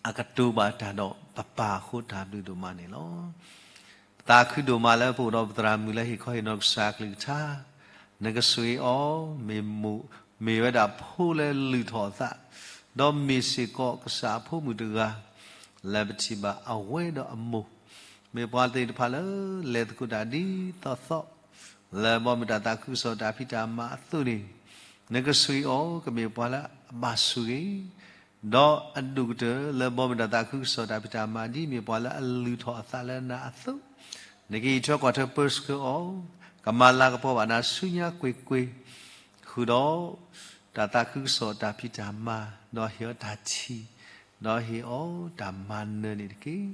အကတိၤဘၣ်တၢ်ဒီးပပၢ်အဃိ တၢ်ဘျုးဒိၣ်မးန့ၣ်လီၤ. ပသးခုဒိၣ်မးလၢပအိၣ်ဒီးပသရၣ်မုၣ်လၢဟ့ၣ်ခီဟ့ၣ်နီၤကစၢ်အကလုၢ်ကထါ, နကဆှံအီၤ မ့ၢ်မိၢ်, မ့ၢ်ဝဲဒၣ်ဖိလၢလုၢ်ထီၣ်အသး, ဒီးမ့ၢ်စ့ၢ်ကီးကစၢ်အဖိမုၣ်တဂၤ လၢပထံၣ်ဘၣ်အဝဲဒီးအမိၢ်, မ့ၢ်ပှၤသ့ၣ်တဖၣ်လၢလဲၤသကိးတၢ်ဒ်သိးသိး လၢဘီမုၢ်တၢ်သးခုကစီၣ်တၢ်ဖံးတၢ်မၤအသိးန့ၣ်, နကဆှံအီၤ ကမ့ၢ်ပှၤလၢအဘၣ်ဆိၣ်ဂ့ၤ ဒီးအဒိၣ်ကတၢၢ်လၢဘီမုၢ်တၢ်သးခုကစီၣ်တၢ်ဖံးတၢ်မၤ ဒ်မ့ၢ်ပှၤလၢအလုၢ်ထီၣ်အသးလၢနၤအသိး, နကအံးထွဲကွၢ်ထွဲပၢဆှၢအီၤ, ကမၤလၤကပီၤဘၣ်နၤဆူညါကွ့ၢ်ကွ့ၢ်, ဃုာ်ဒီးတၢ်သးခုကစီၣ်တၢ်ဖံးတၢ်မၤ, ဒီးဟ့ၣ်အီၤတၢ်ထံၣ်, ဒီးဟ့ၣ်အီၤတၢ်မၤနၢၤန့ၣ်တက့ၢ်.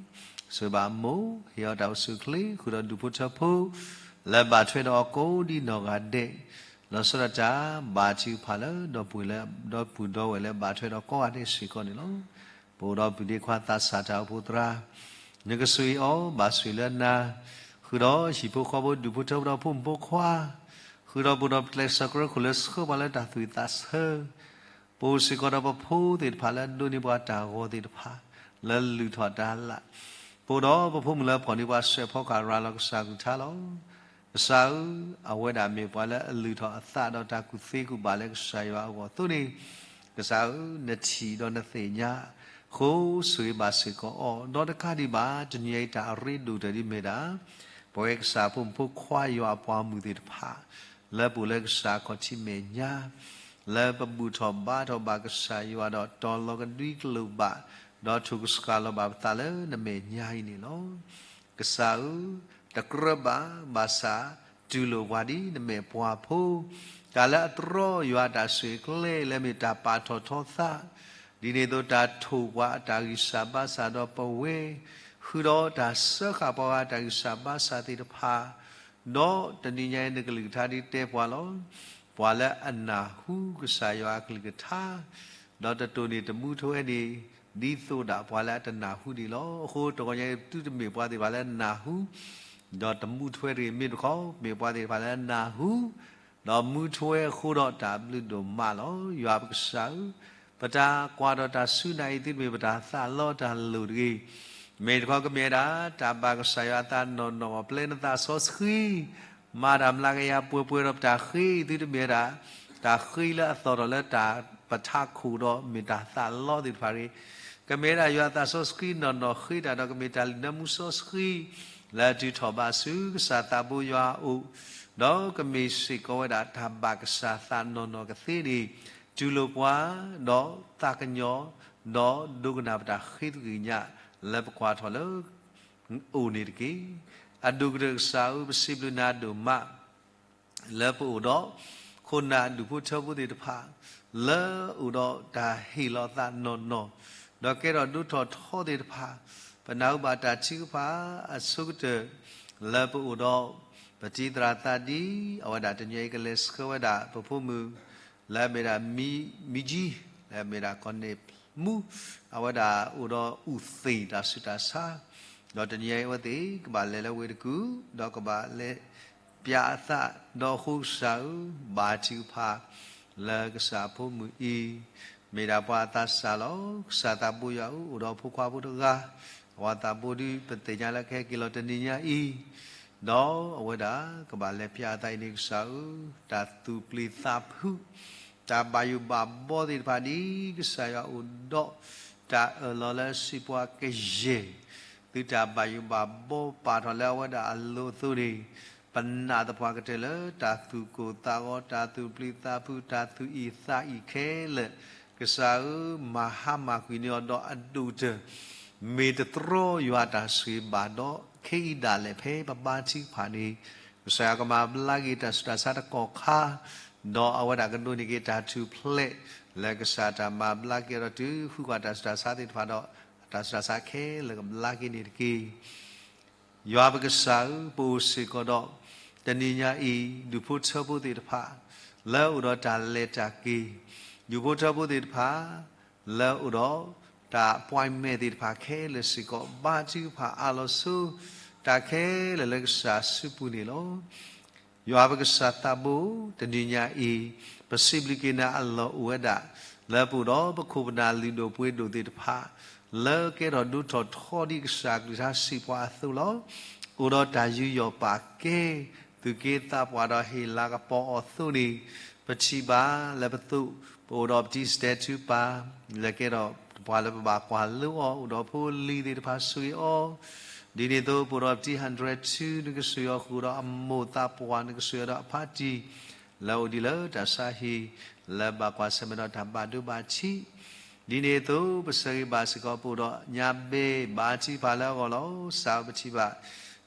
ဆိၣ်ဂ့ၤဘၣ်အမိၢ်, ဟ့ၣ်အီၤတၢ်အိၣ်ဆူၣ်အိၣ်ချ့, ဃုာ်ဒီးဒူၣ်ဖိထၢဖိ လၢဘၣ်ထွဲဒီးအီၤကိးဒ်နီၢ်ဂၤဒဲး, လီၤဆီဒၣ်တၢ်ဘၣ်ထုကဖၣ်လၢ ဒီပုၢ်ဝဲၢ်လၢဘၣ်ထွဲဒီးကိးဂၤဒဲးစ့ၢ်ကီးန့ၣ်လီၤ. ပအိၣ်ဒီးပုၢ်ဒ့ခွါသးစၢ်တၢ်အိၣ်ဖှိၣ်သရၣ်, နကဆှံအီၤ ဘၣ်ဆိၣ်လၢနၤ, ဃုာ်ဒီးဟံၣ်ဖိဃီဖိ ဒူၣ်ဖိထၢဖိဒီးဖိမုၣ်ဖိခွါ, ဃုာ်ဒီးပအိၣ်ဒီးပကျဲးစၢးကရၢခိၣ်လၢဆှၢပှၤလၢတၢ်သူၣ်ဝံၣ်သးဆၢ, ပအိၣ်စ့ၢ်ကီးဒီးပဖိသ့ၣ်တဖၣ်လၢအဒိးန့ၢ်ပှၤတၢ်ဂီၤသ့ၣ်တဖၣ် လၢလုၢ်ထီၣ်တၢ်လၢ်, ပအိၣ်ဒီးပဖိမုၣ်လၢဖီၣ်န့ၢ်ပှၤစဲးဖီကဟၣ်ရၤလီၤကစၢ်ကလုၢ်ကထါလီၤ. ကစၢ်ဧၢ, အဝဲဒၣ်မ့ၢ်ပှၤလၢအလုၢ်ထီၣ်အသးဒီးတၢ်ကူၣ်သ့ကူၣ်ဘၣ်လၢကစၢ်ယွၤအဂီၢ်အသိးန့ၣ်, ကစၢ်ဧၢ, နထံၣ်ဒီးနသ့ၣ်ညါ, အဃိဆိၣ်ဂ့ၤဘၣ်စ့ၢ်ကီးအီၤ, ဒီးတကးဒံးဘၣ် တနံၤအံၤတၢ်အရ့ဒိၣ်ကတၢၢ်ဒ်မ့ၢ်ဒၣ် ပဝဲကစၢ်ဖိမုၣ်ဖိခွါယွၤအပှၤမုၣ်သ့ၣ်တဖၣ် လၢပအိၣ်လၢကစၢ်ခီၣ်ထံးမဲာ်ညါ, လၢပဘူၣ်ထီၣ်ဘါထီၣ်ဘၣ်ကစၢ်ယွၤဒီးတီၤလီၤကဒွံကလိာ်ဘၣ်, ဒီးထိၣ်ကဆှၣ်လီၤဘၣ်ပသးလၢနမဲာ်ညါအံၤန့ၣ်လီၤ. ကစၢ်ဧၢ, တကြၢးဘၣ်, ဘၣ်ဆၣ်တူၢ်လိာ်ပှၤဒ်နမဲာ်ပှၤဖိ, တၢ်လၢအတြီယွၤအတၢ်ဆိၣ်ဂ့ၤကျဲလၢမ့ၢ်တၢ်ပာ်ထီၣ်ထီသး, ဒ်န့ၣ်အသိးတၢ်ထိၣ်ပှၤအတၢ်ဂံၢ်စၢ်ဘါစၢ်ဒီးပဝဲ, ဃုာ်ဒီးတၢ်စၢဃာ်ပှၤဂၤတၢ်ဂံၢ်စၢ်ဘါစၢ်သ့ၣ်တဖၣ်, ဒီးတနံၤညါအံၤနကလုၢ်ကထါဒ်တဲပှၤလီၤ. ပှၤလၢအနၢ်ဟူကစၢ်ယွၤအကလုၢ်ကထါ, ဒီးတတိၢ်န့ၢ်တမူထီၣ်ဝဲန့ၣ်, ဒ်သိးဒၣ်ပှၤလၢအတနၢ်ဟူန့ၣ်လီၤ. အဃိတဂီၤညါအံၤ သုတမ့ၢ်ပှၤသ့ၣ်တဖၣ်လၢနၢ်ဟူ, ဒီးတမူထီၣ်ဝဲတဂ့ၤ, မ့ၢ်တခီ, မ့ၢ်ပှၤသ့ၣ်တဖၣ်လၢနၢ်ဟူ, ဒီးမူထီၣ်ဝဲအဃိဒီးတၢ်ဘျုးဒိၣ်မးလီၤ. ယွၤပကစၢ်ဧၢ, ပတၢ်ကွၢ်ဒီးတၢ်စူၢ်နာ်အံၤ သုတမ့ၢ်ပတၢ်သးလီတၢ်လိၤတဂ့ၤ, မ့ၢ်တခီကမ့ၢ်ဝဲဒၣ် တၢ်ဘၣ်ကစၢ်ယွၤအသးနီၢ်နီၢ် ပျဲနသးစီဆှံ, မၤတၢ်မျးကယၤပှဲၤပှဲၤဒီးပတၢ်ဃ့, သုတမ့ၢ်ဝဲဒၣ် တၢ်ဃ့လၢအသီၣ်ထီၣ်လၢတၢ်ပထးခိၣ်ဒီးမ့ၢ်တၢ်သးလီသ့ၣ်တဖၣ်တဂ့ၤ, ကမ့ၢ်ဝဲဒၣ်ယွၤအသးစီဆှံနီၢ်နီၢ်ဃ့တၢ်ဒီးကမ့ၢ်တၢ်လုၢ်နၢမူစီဆှံ လၢအထုးထီၣ်ဘၣ်ဆူကစၢ်သးဘိယွၤအအိၣ်, ဒီးကမ့ၢ်စ့ၢ်ကီးဝဲဒၣ်တၢ်ဘၣ်ကစၢ်သးနီၢ်နီၢ်ကသ့န့ၣ်, တူၢ်လိာ်ပှၤ, ဒီးသးကညီၤ, ဒီးဒိကနၣ်ပတၢ်ဃ့တဂ့ၤညါ, လၢပကွၢ်ထီၣ်လၢ အိၣ်န့ၣ်တက့ၢ်. အဒိၣ်ကတၢၢ်ကစၢ်ဧၢ, ပစံးဘျုးနၤဒိၣ်မး လၢပအိၣ်ဒီး ခိၣ်နၢ်ဒူၣ်ဖိထၢဖိသ့ၣ်တဖၣ် လၢအိၣ်ဒီးတၢ်ဟ့ၣ်လီၤသးနီၢ်နီၢ်, ဒီးကဲထီၣ်ဒိၣ်ထီၣ်ထီသ့ၣ်တဖၣ်, ပနၢ်ဟူဘၣ်တၢ်ထုကဖၣ်အဆိကတၢၢ် လၢပအိၣ်ဒီး ပတံၤသရၣ်သးဒံ, အဝဲဒၣ်တနံၤအံၤကလဲၤဆှၢဝဲဒၣ် ပဖိမုၣ် လၢအမ့ၢ်ဒၣ် မံကၠံ, လၢအမ့ၢ်ဒၣ်ကီၢ်န့ၣ်မူ, အဝဲဒၣ်အိၣ်ဒီးအူၣ်သ့ၣ်တၢ်ဆူးတၢ်ဆါ, ဒီးတနံၤအံၤအဝဲသ့ၣ်ကဘၣ်လဲၤလၢဝ့ၢ်တကူၣ်, ဒီးကဘၣ်လဲၤပျးအသး, ဒီးအဃိကစၢ်ဧၢ, ဘါထုကဖၣ် လၢကစၢ်အဖိမုၣ်အံၤ, မ့ၢ်ဒၣ်ပှၤအသးစၢ်လီၤ. ကစၢ်သးဘိယွၤဧၢ, အိၣ်ဒီးဖိခွါဖိတဂၤ, အဝဲသးဘိဒုးပသ့ၣ်ညါလၢကဟဲက့ၤလီၤတနံၤညါအံၤ, ဒီးအဝဲဒၣ်ကဘၣ်လဲၤပျးအသးအံၤန့ၣ် ကစၢ်ဧၢ, တၢ်သူၣ်ပျံၤသးဖုး, တၢ်ဘၣ်ယိၣ်ဘၣ်ဘီသ့ၣ်တဖၣ်ဒ်ကစၢ်ယွၤအိၣ်ဒီး တၢ်အၢၣ်လီၤလၢစံးပှၤကယဲၢ်, သုတၢ်ဘၣ်ယိၣ်ဘၣ်ဘီပာ်ထီၣ်လၢအဝဲဒၣ်အလိၤအသိးန့ၣ်, ပနာ်သပှၢ်ကတၢၢ်လၢတၢ်သူၣ်ကိၢ်သးဂီၤ, တၢ်သူၣ်ပျံၤသးဖုး, တၢ်သူၣ်အံၣ်သးအံၣ်ခဲလၢာ်, ကစၢ်ဧၢ, မၤဟါမၢ်ကွံာ်န့ၢ်အီၤဒီးအဒိၣ်ကတၢၢ်, မ့ၢ်တတြီယွၤအတၢ်ဆိၣ်ဂ့ၤဘၣ်ဒီး ခဲအံၤဒၣ်လဲာ်ဖဲပဘါထုကဖၣ်န့ၣ်, ကစၢ်ယွၤကမၤဘျါက့ၤတၢ်ဆူးတၢ်ဆါတကီၢ်ခါ, ဒီးအဝဲဒၣ်ကဒိးန့ၢ်က့ၤတၢ်ထူၣ်ဖျဲး, လၢကစၢ်တၢ်မၤဘျါက့ၤဒီးတုၤဃုကွၢ်တၢ်ဆူးတၢ်ဆါသ့ၣ်တဖၣ်ဒီး, တၢ်ဆူးတၢ်ဆါခဲလၢာ်ကဘျါက့ၤန့ၣ်တက့ၢ်. ယွၤပကစၢ်ဧၢ, ပအိၣ်စ့ၢ်ကီးဒီး တနံၤညါအံၤ ဒူၣ်ဖိထၢဖိသ့ၣ်တဖၣ် လၢအိၣ်ဒီးတၢ်လဲၤတၢ်က့ၤ, ဒူၣ်ဖိထၢဖိသ့ၣ်တဖၣ် လၢအိၣ်ဒီး တၢ်ပှၤမဲာ်သ့ၣ်တဖၣ်ခဲလၢာ်စ့ၢ်ကီး ဘါထုကဖၣ်အးလီၤဆိ တၢ်ခဲလၢာ်လၢကစၢ်အစုပူၤန့ၣ်လီၤ. ယွၤပကစၢ်သးဘိ, တနံၤညါအံၤ ပစံးဘျုးက့ၤနၤအလီၢ်အိၣ်ဝဲဒၣ် လၢပအိၣ်ဒီးပခိၣ်ပနၢ်လုၢ်ဒိၣ်ပှ့ၤဒိၣ်သ့ၣ်တဖၣ် လၢကဲထီၣ်ဒိၣ်ထီၣ်ထီဒ်ကစၢ်ကလုၢ်ကထါစံးပှၤအသိးလီၤ. အိၣ်ဒီးတၢ်ယူးယီၣ်ပာ်ကဲ သူၣ်က့သးပှၢ်ဒီးဟ့ၣ်လၤကပီၤအီၤအသိးန့ၣ်, ပထံၣ်ဘၣ်လၢပသိး ပအိၣ်ဒီးပတံၤစတဲထူပၢ် လၢကဲထီၣ်ပှၤလၢပဘၣ်ကွၢ်လိအီၤ, အိၣ်ဒီးဖိလံၤသ့ၣ်တဖၣ်ဆိၣ်ဂ့ၤအီၤ, ဒ်န့ၣ်အသိး ပအိၣ်ဒီးပတံၤ hundred two နကဆိၣ်ဂ့ၤအီၤဃုာ်ဒီးအမိၢ်သးပှၢ် နကဆိၣ်ဂ့ၤအီၤဒီးအဖါတံၢ် လၢအိၣ်ဒံးလၢတၢ်ဆါဟံၣ် လၢဘၣ်ကွၢ်ဆၢၣ်မဲာ်ဒီးတၢ်ဘၣ်ဒိဘၣ်ထံး, ဒ်န့ၣ်အသိး ပဆၢဂ့ၤဘၣ်စ့ၢ်ကီး ပအိၣ်ဒီးညါဘဲ ဘါထုကဖၣ်လၢအဂီၢ်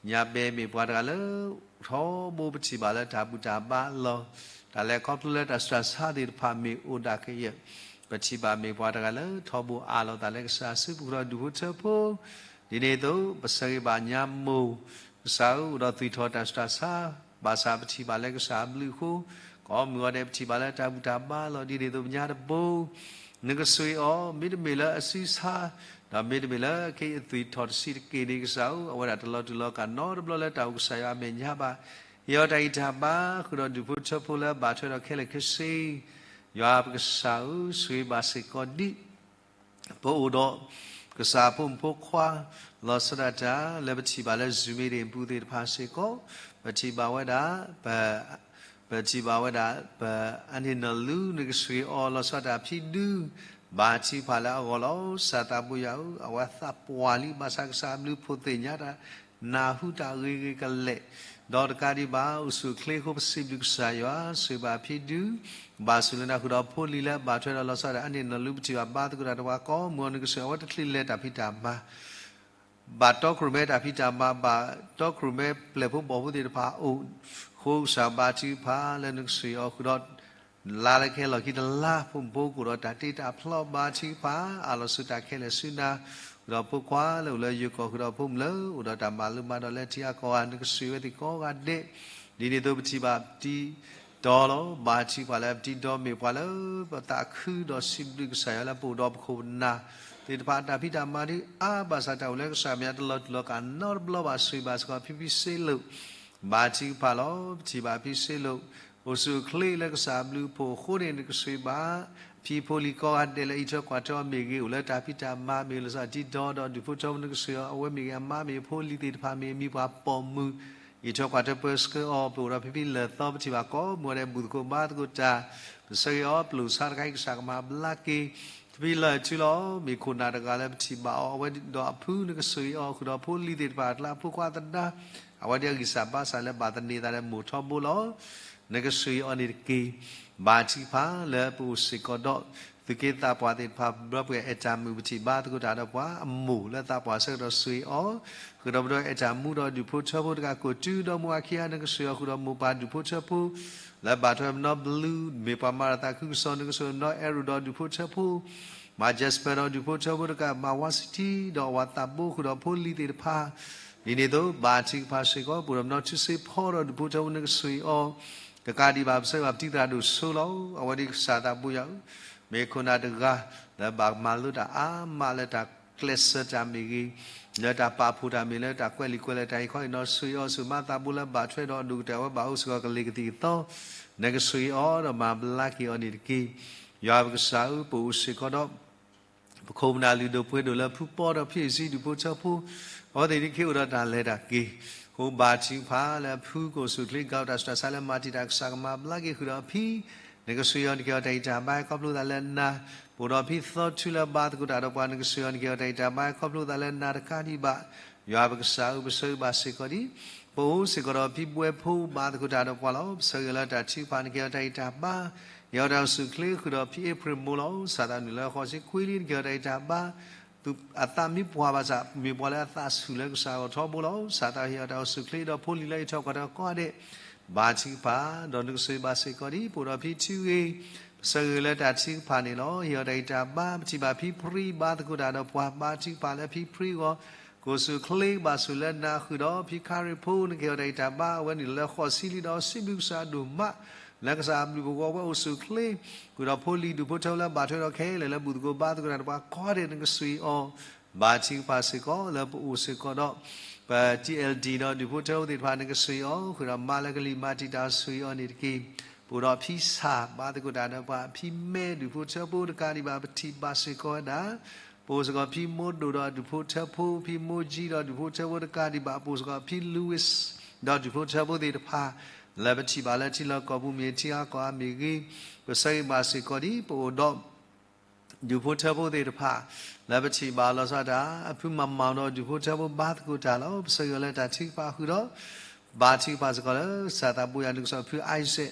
လီၤ. ကစၢ်ဧၢ ပထံၣ်ဘၣ် ညါဘဲမ့ၢ်ပှၤတဂၤလၢ ထီဘိပထံၣ်ဘၣ်လၢတၢ်ဘူၣ်တၢ်ဘါအလီၢ်, တၢ်လဲၤခီဖျိလၢတၢ်ဆူးတၢ်ဆါသ့ၣ်တဖၣ်မ့ၢ်အိၣ်ဒၣ်ကယၢၢ်, ပထံၣ်ဘၣ်မ့ၢ်ပှၤတဂၤလၢထီဘိအးလီၤသးလၢကစၢ်အစုပူၤဒီးဒူၣ်ဖိထၢဖိ, ဒ်န့ၣ်အသိး ပဆၢဂ့ၤဘၣ်ညါမိၢ် ကစၢ်ဧၢ အိၣ်ဒီးသွံၣ်ထီၣ်တၢ်ဆူးတၢ်ဆါ, ဘၣ်ဆၣ်ပထံၣ်ဘၣ်လၢကစၢ်အဘျုးအဃိ, ကိးမုၢ်ဂီၤဒဲးပထံၣ်ဘၣ်လၢတၢ်ဘူၣ်တၢ်ဘါအလီၢ် ဒ်န့ၣ်အသိးပညါတဘိ နကဆိၣ်ဂ့ၤအီၤ, မ့တမ့ၢ်လၢအစုဆါ, ဒီးမ့တမ့ၢ်လၢအခ့အသွံၣ်ထီၣ်တဆံးတက့ၢ်န့ၣ် ကစၢ်ဧၢ, အဝဲဒၣ်တလီၤတူာ်လီၤကာ်နီတဘျီလၢတၢ်အိၣ်ကစၢ်ယွၤအမဲာ်ညါဘၣ်. ဟ့ၣ်အီၤတၢ်ဂံၢ်တၢ်ဘါ ဃုာ်ဒီးဒူၣ်ဖိထၢဖိလၢဘၣ်ထွဲဒီးခဲလၢာ်ခဲဆ့, ယွၤပကစၢ်ဧၢ, ဆိၣ်ဂ့ၤဘၣ်စ့ၢ်ကီးဒ် ပအိၣ်ဒီးကစၢ်ဖိမုၣ်ဖိခွါ လီၤဆီဒၣ်တၢ်လၢပထံၣ်ဘၣ်လၢ Zoom မ့ၢ်တ့ၢ်ပူၤသ့ၣ်တဖၣ်စ့ၢ်ကီး, ပထံၣ်ဘၣ်ဝဲဒၣ် ပ ပထံၣ်ဘၣ်ဝဲဒၣ် ပအန့ၣ်နီၢ်လူ နကဆိၣ်ဂ့ၤအီၤလီၤဆီဒၣ်တၢ်ဖံဒု ဘၣ်ထုကဖၣ်လၢအဂီၢ်လီၤ. စၢ်သးဘိယွၤဧၢ, အဝဲသးပှၢ်လံ ဘၣ်ဆၣ်ကစၢ်အဘျုးဖှိၣ်သ့ၣ်ညါတၢ် နၢ်ဟူတၢ်ဂ့ၤဂ့ၤကလဲာ်, ဒီးတကးဒံးဘၣ် အိၣ်ဆူၣ်အိၣ်ချ့အဃိ ပစံးဘျုးကစၢ်ယွၤ, ဆိၣ်ဂ့ၤဘၣ်ဖံဒု ဘၣ်ဆိၣ်လၢနၤဃုာ်ဒီးဖိလံၤလၢအဘၣ်ထွဲဒီးလီၤဆီဒၣ်တၢ်အန့ၣ်နီၢ်လူ ပထံၣ်ဘၣ်ဘါသကိးတၢ်ဒီးပှၤကိးမုၢ်အီၤ နကဆိၣ်ဂ့ၤအဝဲတချုးလဲၤတၢ်ဖံးတၢ်မၤ ဘၣ်တီခိၣ်ရိၣ်မဲတၢ်ဖံးတၢ်မၤ ဘၣ်တီခိၣ်ရိၣ်မဲပျဲၢ်ဖိဘီၣ်ဖိသ့ၣ်တဖၣ်အအိၣ်, အဃိကစၢ်ဘါထုကဖၣ်လၢနကဆိၣ်ဂ့ၤအီၤဃုာ်ဒီး လါလၢကဟဲလီၢ်ခံတလါ ဖိမုၣ်ဖိကအိၣ်ဒီးတၢ်တ့တၢ်ဖျီ ဘါထုကဖၣ် အးလီၤဆူတၢ်ခဲလၢာ်ဆူနၤ, ဃုာ်ဒီးဖိခွါလၢအိၣ်လၢယိၤကီၢ် ဃုာ်ဒီးဖိမုၣ်လၢအိၣ်ဒီးတၢ်မၤလိမၤဒိးလၢထံအကီၢ်ဧါ နကဆိၣ်ဂ့ၤဝဲသ့ၣ်ကိးဂၤဒဲး, ဒ်န့ၣ်အသိးပထံၣ်ဘၣ်ပတံၤဒီလီၤ. ဘါထုကဖၣ်လၢပတံၤဒီမ့ၢ်ပှၤလၢပသးခုဒီးစံးဘျုးကစၢ်ယွၤလၢပအိၣ်ဒီးပခိၣ်ပနၢ်သ့ၣ်တဖၣ် တၢ်ဖံးတၢ်မၤဒ်အါဘၣ်ဆၣ်တၢ်အိၣ်လၢကစၢ်မဲာ်ညါတလီၤတူာ်လီၤကာ်နီတဘျီဘၣ် ဆိၣ်ဂ့ၤဘၣ်စ့ၢ်ကီးဖံဖံစ့လိာ်, ဘါထုကဖၣ်လီၤ. ပထံၣ်ဘၣ်ဖံစ့လိာ် အိၣ်ဆူၣ်အိၣ်ချ့လၢကစၢ်အဘျုးအဖှိၣ်အဃိန့ၣ် နကဆိၣ်ဂ့ၤဘၣ် ဖံဖိလံၤကိးဂၤဒဲးလၢအအံးထွဲကွၢ်ထွဲအီၤမ့ၢ်ဂ့ၤ အိၣ်လၢတၢ်ဖံးတၢ်မၤမ့ၢ်ဂ့ၤ လီၤဆီဒၣ်တၢ်ဖံးတၢ်မၤ ဒူၣ်ဖိထၢဖိ နကဆိၣ်ဂ့ၤအီၤ အဝဲမ့ၢ်ဂ့ၤ အမါမ့ၢ်ဂ့ၤ ဖိလံၤသ့ၣ်တဖၣ်မ့ၢ်ဂ့ၤ မံၤပှၤပိာ်မုၣ် အံးထွဲကွၢ်ထွဲပၢဆှၢအီၤ ပအိၣ်ဒီးဖံဖံလၢာ်သီ ပထံၣ်ဘၣ်ကိးမုၢ်ဂၤဒဲး ဘူၣ်သကိးဘါသကိးတၢ် ပဆၢဂ့ၤအီၤ ပျိာ်ဆါတခါအံၤ ကစၢ်ကမၤဘျါက့ၤ တဖံလီၢ်ထူလီၤ. မ့ၢ်ခိၣ်နၢ်တဂၤလၢပထံၣ်ဘၣ်အီၤ အဝဲဒီးအဖု နကဆိၣ်ဂ့ၤအီၤ ဃုာ်ဒီးဖိလံၤသ့ၣ်တဖၣ်အကျါ ဖိခွါသဒါ အဝဲဒ်အဂံၢ်စၢ်ဘါစၢ်လၢဘၣ်သန့ၤသးဒီးမိၢ်ထီဘိလီၤ. နကဆိၣ်ဂ့ၤအီၤန့ၣ်တက့ၢ်. ဘါထုကဖၣ်လၢပအိၣ်စ့ၢ်ကီးဒီး သုးက့သးပှၢ်သ့ၣ်တဖၣ် ဘျီပှဲၤအဲၣ်တၢ်မုာ် ပထံၣ်ဘါသကိးတၢ်ဒီးပှၤအမိၢ်လၢသးပှၢ်ဆၢကတီၢ် ဆိၣ်ဂ့ၤအီၤ ဃုာ်ဒီးပဒီးအဲၣ်တၢ်မူဒီးဒူၣ်ဖိထၢဖိတကးကိးတုၤဒီးမိၢ်အခံဂၤ နကဆိၣ်ဂ့ၤအီၤ ဃုာ်ဒီးမိၢ်ပၢ်ဒူၣ်ဖိထၢဖိ လၢဘၣ်ထွဲမနီဘလူး မ့ၢ်ပှၤမၤတၢ်သးခုကစီၣ် နကဆိၣ်ဂ့ၤမနီအဲၣ်ရူးဒီးဒူၣ်ဖိထၢဖိ မၤ Jasper ဒီးဒူၣ်ဖိထၢဖိတကး မၤ Varsity ဒီးအဝၤသးဘိ ဃုာ်ဒီးဖိလံၤသ့ၣ်တဖၣ် ဒ်န့ၣ်အသိး ဘါထုကဖၣ်စ့ၢ်ကီး ပအိၣ်ဒီးမနီထူစ့ဖီဒီးဒူၣ်ဖိထၢဖိ နကဆိၣ်ဂ့ၤအီၤ တကးဒံးဘၣ် ပဆၢဂ့ၤဘၣ်ပတံၤသရၣ်ဒိၣ်စိလီၤ. အဝဲဒ်ကစၢ်သးဘိယွၤဧၢ, မ့ၢ်ခိၣ်နၢ်တဂၤ လၢဘၣ်မၤလိတၢ်အါမးလၢတၢ်ကျဲးစၢးတၢ်မ့ၢ်ဂ့ၤ, လၢတၢ်ပာ်ဖှိၣ်တၢ်မ့ၢ် လၢတၢ်ကွဲးလံာ်ကွဲးလဲၢ်တၢ်အံၤခီအံၤ နဆိၣ်ဂ့ၤအီၤ ဆိၣ်မါသးဘိလၢဘၣ်ထွဲဒီးအဒိၣ်ကတၢၢ် အဝဲဘၣ်အိၣ်စ့ၢ်ကီးကလံၤကသံၣ်ကသီ နကဆိၣ်ဂ့ၤအီၤဒီးမၤဘျါက့ၤအီၤန့ၣ်တက့ၢ်. ယွၤပကစၢ်ဧၢ, ပအိၣ်စ့ၢ်ကီးဒီး ပခိၣ်ပနၢ်လုၢ်ဒိၣ်ပှ့ၤဒိၣ်လၢဖုပီဒီးဖံးစံဒူၣ်ဖိထၢဖိ အဝဲသ့ၣ်ဒ်ခဲအိၣ်ဒီးတၢ်လဲၤတၢ်က့ၤ အဃိဘါထုကဖၣ်လၢအဖုကအိၣ်ဆူၣ်အိၣ်ချ့ ကၤတၢ်ဆူးတၢ်ဆါလၢမၤတံာ်တာ် ကစၢ်ကမၤဘျါက့ၤဃုာ်ဒီးအဖံ နကဆိၣ်ဂ့ၤအီၤ နကဟ့ၣ်အီၤတၢ်ဂံၢ်တၢ်ဘါ ခီဖျိသးလၢနၤ ပအိၣ်ဒီးဖံသီထူလၢဘါသကိးတၢ်ဒီးပှၤ နကဆိၣ်ဂ့ၤအီၤ နကဟ့ၣ်အီၤတၢ်ဂံၢ်တၢ်ဘါ ခီဖျိသးလၢနၤတကးဒံးဘၣ် ယွၤပကစၢ်ဧၢ, ပဆၢဂ့ၤဘၣ်စ့ၢ်ကီးဒ် ပအိၣ်စ့ၢ်ကီးဒီးဖံဘှဲဖိဘါသကိးတၢ်ဒီးပှၤလီၤ. ပဆၢဂ့ၤလၢတၢ်ထုကဖၣ် နကဟ့ၣ်အီၤတၢ်ဂံၢ်တၢ်ဘါ ဟ့ၣ်အီၤတၢ်အိၣ်ဆူၣ်အိၣ်ချ့ဃုာ်ဒီးဖံအ့ဖြ့ၣ်မိၢ်လီၤ. စးသးနုာ်လၢဃိးဆံခွံလံ နကဟ့ၣ်အီၤတၢ်ဂံၢ်တၢ်ဘါ အသးမ့ၢ်ပှၢ်ဘၣ်ဆၣ် မ့ၢ်ပှၤလၢအသးဆူၣ်လၢကစၢ်အဂီၢ်ထီဘိလီၤ. စးသးဟ့ၣ်အီၤတၢ်အိၣ်ဆူၣ်အိၣ်ချ့ဒီးဖိလံၤလၢအံးထွဲကွၢ်ထွဲကိးဂၤဒဲး ဘါထုကဖၣ် ဒီးနကဆိၣ်ဂ့ၤဘၣ်စ့ၢ်ကီးဒ် ပအိၣ်ဒီးဖံထူဂ့ၤ ပဆၢဂ့ၤလၢတၢ်ထုကဖၣ်န့ၣ်လီၤ. ဟ့ၣ်အီၤတၢ်ဂံၢ်တၢ်ဘါ ပထံၣ်ဘၣ်ဖံဖရံဘါသကိးတၢ်ဒီးပှၤ ဘါထုကဖၣ်လၢဖံဖရံအဂီၢ် ကအိၣ်ဆူၣ်အိၣ်ချ့ဘၣ်ဆူၣ်လၢနၤဃုာ်ဒီးဖံခါရ့ၣ်ဖိ နကဟ့ၣ်အီၤတၢ်ဂံၢ်တၢ်ဘါ အဝဲနုာ်လၢဃိးဆံလံဒီး စံးဘျုးကစၢ်ဒိၣ်မး လၢကစၢ်အဘျုးအဖှိၣ်အဃိ အဝဲအိၣ်ဆူၣ်အိၣ်ချ့ ဃုာ်ဒီးဖိလံၤဒူၣ်ဖိထၢဖိလၢဘၣ်ထွဲဒီးခဲလၢာ်လၢဘူၣ်သကိးဘါသကိးတၢ်ဒီးပှၤကိးဂၤဒဲး နကဆိၣ်ဂ့ၤအီၤ ဘါထုကဖၣ်စ့ၢ်ကီးလၢပအိၣ်စ့ၢ်ကီးဒီး ပ TLD ဒီးဒူၣ်ဖိထၢဖိသ့ၣ်တဖၣ် နကဆိၣ်ဂ့ၤအီၤ ဃုာ်ဒီးမါလၢကလံၤမၤတံာ်တာ် ဆိၣ်ဂ့ၤအီၤန့ၣ်တက့ၢ်. ပအိၣ်ဒီးဖံဆၣ် ဘါသကိးတၢ်ဒီးပှၤ ဖံမဲ ဒူၣ်ဖိထၢဖိတကးဒံးဘၣ် ပထံၣ်ဘၣ်စ့ၢ်ကီးဝဲဒၣ် ပအိၣ်စ့ၢ်ကီးဖံမိၢ်ဒိၣ်ဒီးဒူၣ်ဖိထၢဖိ ဖံမိၢ်ကၠံဒီးဒူၣ်ဖိထၢဖိတကးဒံးဘၣ် ပအိၣ်စ့ၢ်ကီးဖံ Louis ဒီးဒူၣ်ဖိထၢဖိသ့ၣ်တဖၣ် လၢပထံၣ်ဘၣ်လၢထံလီၢ်ကီၢ်ပူၤမ့ၢ် ထံအါကီၢ်အါမ့ၢ်ဂ့ၤ, ပဆၢဂ့ၤဘၣ်စ့ၢ်ကီးဒ် ပအိၣ်ဒီး ဒူၣ်ဖိထၢဖိသ့ၣ်တဖၣ် လၢပထံၣ်ဘၣ်လီၤဆီဒၣ်တၢ် အဖုမၤမၤဒီးဒူၣ်ဖိထၢဖိ ဘါသကိးတၢ်လီၤ. ပဆၢဂ့ၤအီၤလၢတၢ်ထုကဖၣ်ဃုာ်ဒီး ဘါထုကဖၣ်စ့ၢ်ကီးလၢ စၢ်သးဘိယွၤ နကဆိၣ်ဂ့ၤဖု Isaac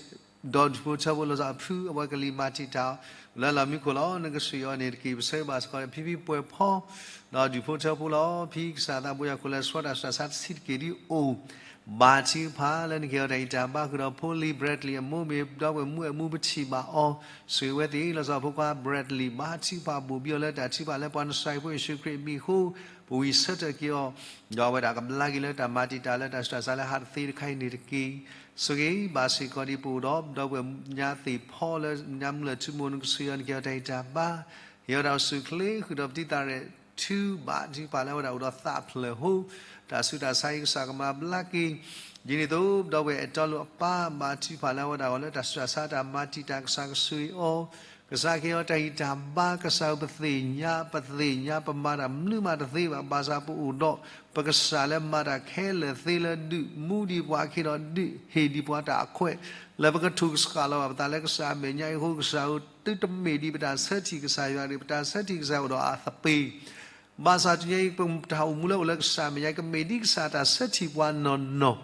ဒီးဒူၣ်ဖိထၢဖိလီၤဆီ အဖုအဝဲကလံၤမၤတံာ်တာ် လၢလီၢ်မံခိၣ်လီၤ. နကဆိၣ်ဂ့ၤအီၤန့ၣ်တက့ၢ်. ပဆၢဂ့ၤဘၣ်စ့ၢ်ကီးလၢ ဖံဖံပှဲၤဖီ ဒီးဒူၣ်ဖိထၢဖိလီၤ. ဖံကစၢ်သးဘိယွၤ ခိၣ်လၢဆှီတၢ်ဆူးတၢ်ဆါတဆံးတက့ၢ်ဒ်အိၣ် ဘါထုကဖၣ်လၢနကဟ့ၣ်အီၤတၢ်ဂံၢ်တၢ်ဘါ ဃုာ်ဒီးဖိလံၤ Bradley အမိၢ်မ့ၢ် ဒီပုၢ်ဝဲၢ်မုၣ်အမူ ပထံၣ်ဘၣ်အီၤ ဆိၣ်ဂ့ၤဝဲသ့ၣ် လီၤဆီဖိခွါ Bradley ဘါထုကဖၣ်ဘိၣ်ဘံအီၤလၢတၢ်ထုကဖၣ်လၢပှၤနစၢ်ဖိယ့ၣ်ၡူးခရံာ်အမံၤအဃိ ပဝံၣ်ဆၢထၢၣ်က့ၤအီၤ ဒီးအဝဲဒၣ်ကဘျါက့ၤလၢတၢ်မၤတံာ်တာ်လၢတၢ်ဆူးတၢ်ဆါလၢဟးတသ့တခါအံၤန့ၣ်တက့ၢ်. ဆိၣ်ဂ့ၤဘၣ်စ့ၢ်ကီးဒ်ပအိၣ်ဒီး ဒီပုၢ်ဝဲၢ်ညါသ့ၣ်ဖီလၢညါမုၢ်လၢၢ်ထူမူ နကဆိၣ်ဂ့ၤအီၤ နကဟ့ၣ်အီၤတၢ်ဂံၢ်တၢ်ဘါ, ဟ့ၣ်အီၤတၢ်အိၣ်ဆူၣ်အိၣ်ချ့ ဃုာ်ဒီးပတံၤသးရဲၣ်ထု ဘၣ်ထုကဖၣ်လၢအဝဲဒၣ်အိၣ်ဒီးသးဖျၢၣ်ဖိ, တၢ်ဆူးတၢ်ဆါအံၤကစၢ်ကမၤဘျါက့ၤ, ဒ်န့ၣ်အသိး ဒီပုၢ်ဝဲၢ်အဲၣ်တီလိာ်အပၢ် ဘၣ်ထုကဖၣ်လၢအဝဲဒၣ်အဂီၢ်လၢတၢ်ဆူးတၢ်ဆါတၢ်မၤတံာ်တာ် ကစၢ်ကဆိၣ်ဂ့ၤအီၤ, ကစၢ်ကဟ့ၣ်အီၤတၢ်ဂံၢ်တၢ်ဘါ, ကစၢ်ဧၢ ပသ့ၣ်ညါ ပသ့ၣ်ညါ ပမၤတၢ်မနုၤမးတသ့ဘၣ်, ဘၣ်ဆၣ်ပအိၣ်ဒီး ပကစၢ်လၢမၤတၢ်ခဲလၢာ်သ့လၢဒုးမူဒံးပှၤအခံဒီး ဒုးဟ့ၣ်ဒံးပှၤတၢ်အခွဲး လၢပကထိၣ်ကဆှၣ်လီၤဘၣ်ပသးလၢကစၢ်အမဲာ်ညါအံၤအဃိ ကစၢ်ဧၢ သုတမ့ၢ်ဒံးပတၢ်ဆၢထံၣ်ကစၢ်ယွၤတဂ့ၤ, ပတၢ်ဆၢထံၣ်ကစၢ်ယွၤအိၣ်ဒီးအသပ့ၤ ဘၣ်ဆၣ်တနံၤအံၤ ပတၢ်အိၣ်မူလၢအိၣ်လၢကစၢ်အမဲာ်ညါ ကမ့ၢ်ဒ်ကစၢ်တၢ်ဆၢထံၣ်ပှၤနီၢ်နီၢ်,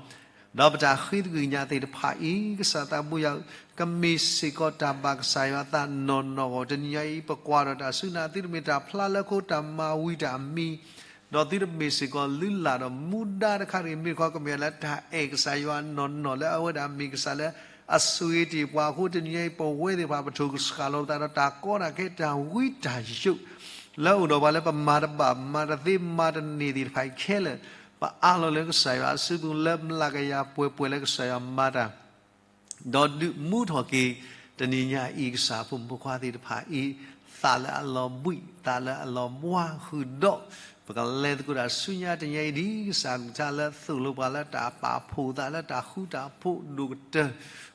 ဒီးပတၢ်ဃ့သကွံာ်ကညးသ့ၣ်တဖၣ်အံၤ ကစၢ်သးဘိယွၤဧၢ, ကမ့ၢ်စ့ၢ်ကီးတၢ်ဘၣ်ကစၢ်ယွၤသးနီၢ်နီၢ်အဂီၢ်, တနံၤညါအံၤ ပကွၢ်ဒီးတၢ်ဆူနၤ သုတမ့ၢ်တၢ်ဖျါလၢခိ တၢ်မၤဝံၤတၢ်မံၤ ဒီးသုတမ့ၢ်စ့ၢ်ကီးလုၢ်လၢ်ဒီးမူဒါတခါတဂ့ၤ, မ့ၢ်တခီ ကမ့ၢ်လၢတၢ်အဲၣ်ကစၢ်ယွၤနီၢ်နီၢ် လၢအဝဲဒၣ်မ့ၢ်ကစၢ်လၢအဆိၣ်ဂ့ၤတ့ၢ်ပှၤအဃိ တနံၤညါအံၤ ပဝဲသ့ၣ်တဖၣ် ပထိၣ်ကဆှၣ်လီၤပသးဒီးတၢ်ကီတၢ်ခဲ တၢ်ဝံတၢ်ယိး လၢအိၣ်ဒီးပှၤလၢပမၤတဘၣ် မၤတသ့ မၤတန့ၢ်သ့ၣ်တဖၣ်အံၤခဲလၢာ်, ပအးလီၤလၢကစၢ်ယွၤအစုပူၤ လၢမျးကယၤပှဲၤပှဲၤလၢကစၢ်ယွၤမၤတၢ် ဒီးဒုးမူထီၣ်က့ၤ တနံၤညါအံၤ ကစၢ်ဖိမုၣ်ဖိခွါသ့ၣ်တဖၣ်အံၤ သးလၢအလီၤဘှံး သးလၢအလီၤဘှါဃုာ်ဒီး ပကလဲၤသကိးတၢ်ဆူညါတနံၤညါအံၤ ဒ်ကစၢ်ကလုၢ်ကထါလၢသိၣ်လိပှၤလၢတၢ်ပာ်ဖှိၣ်သးလၢတၢ်ဃူတၢ်ဖိးဒိၣ်ကတၢၢ်,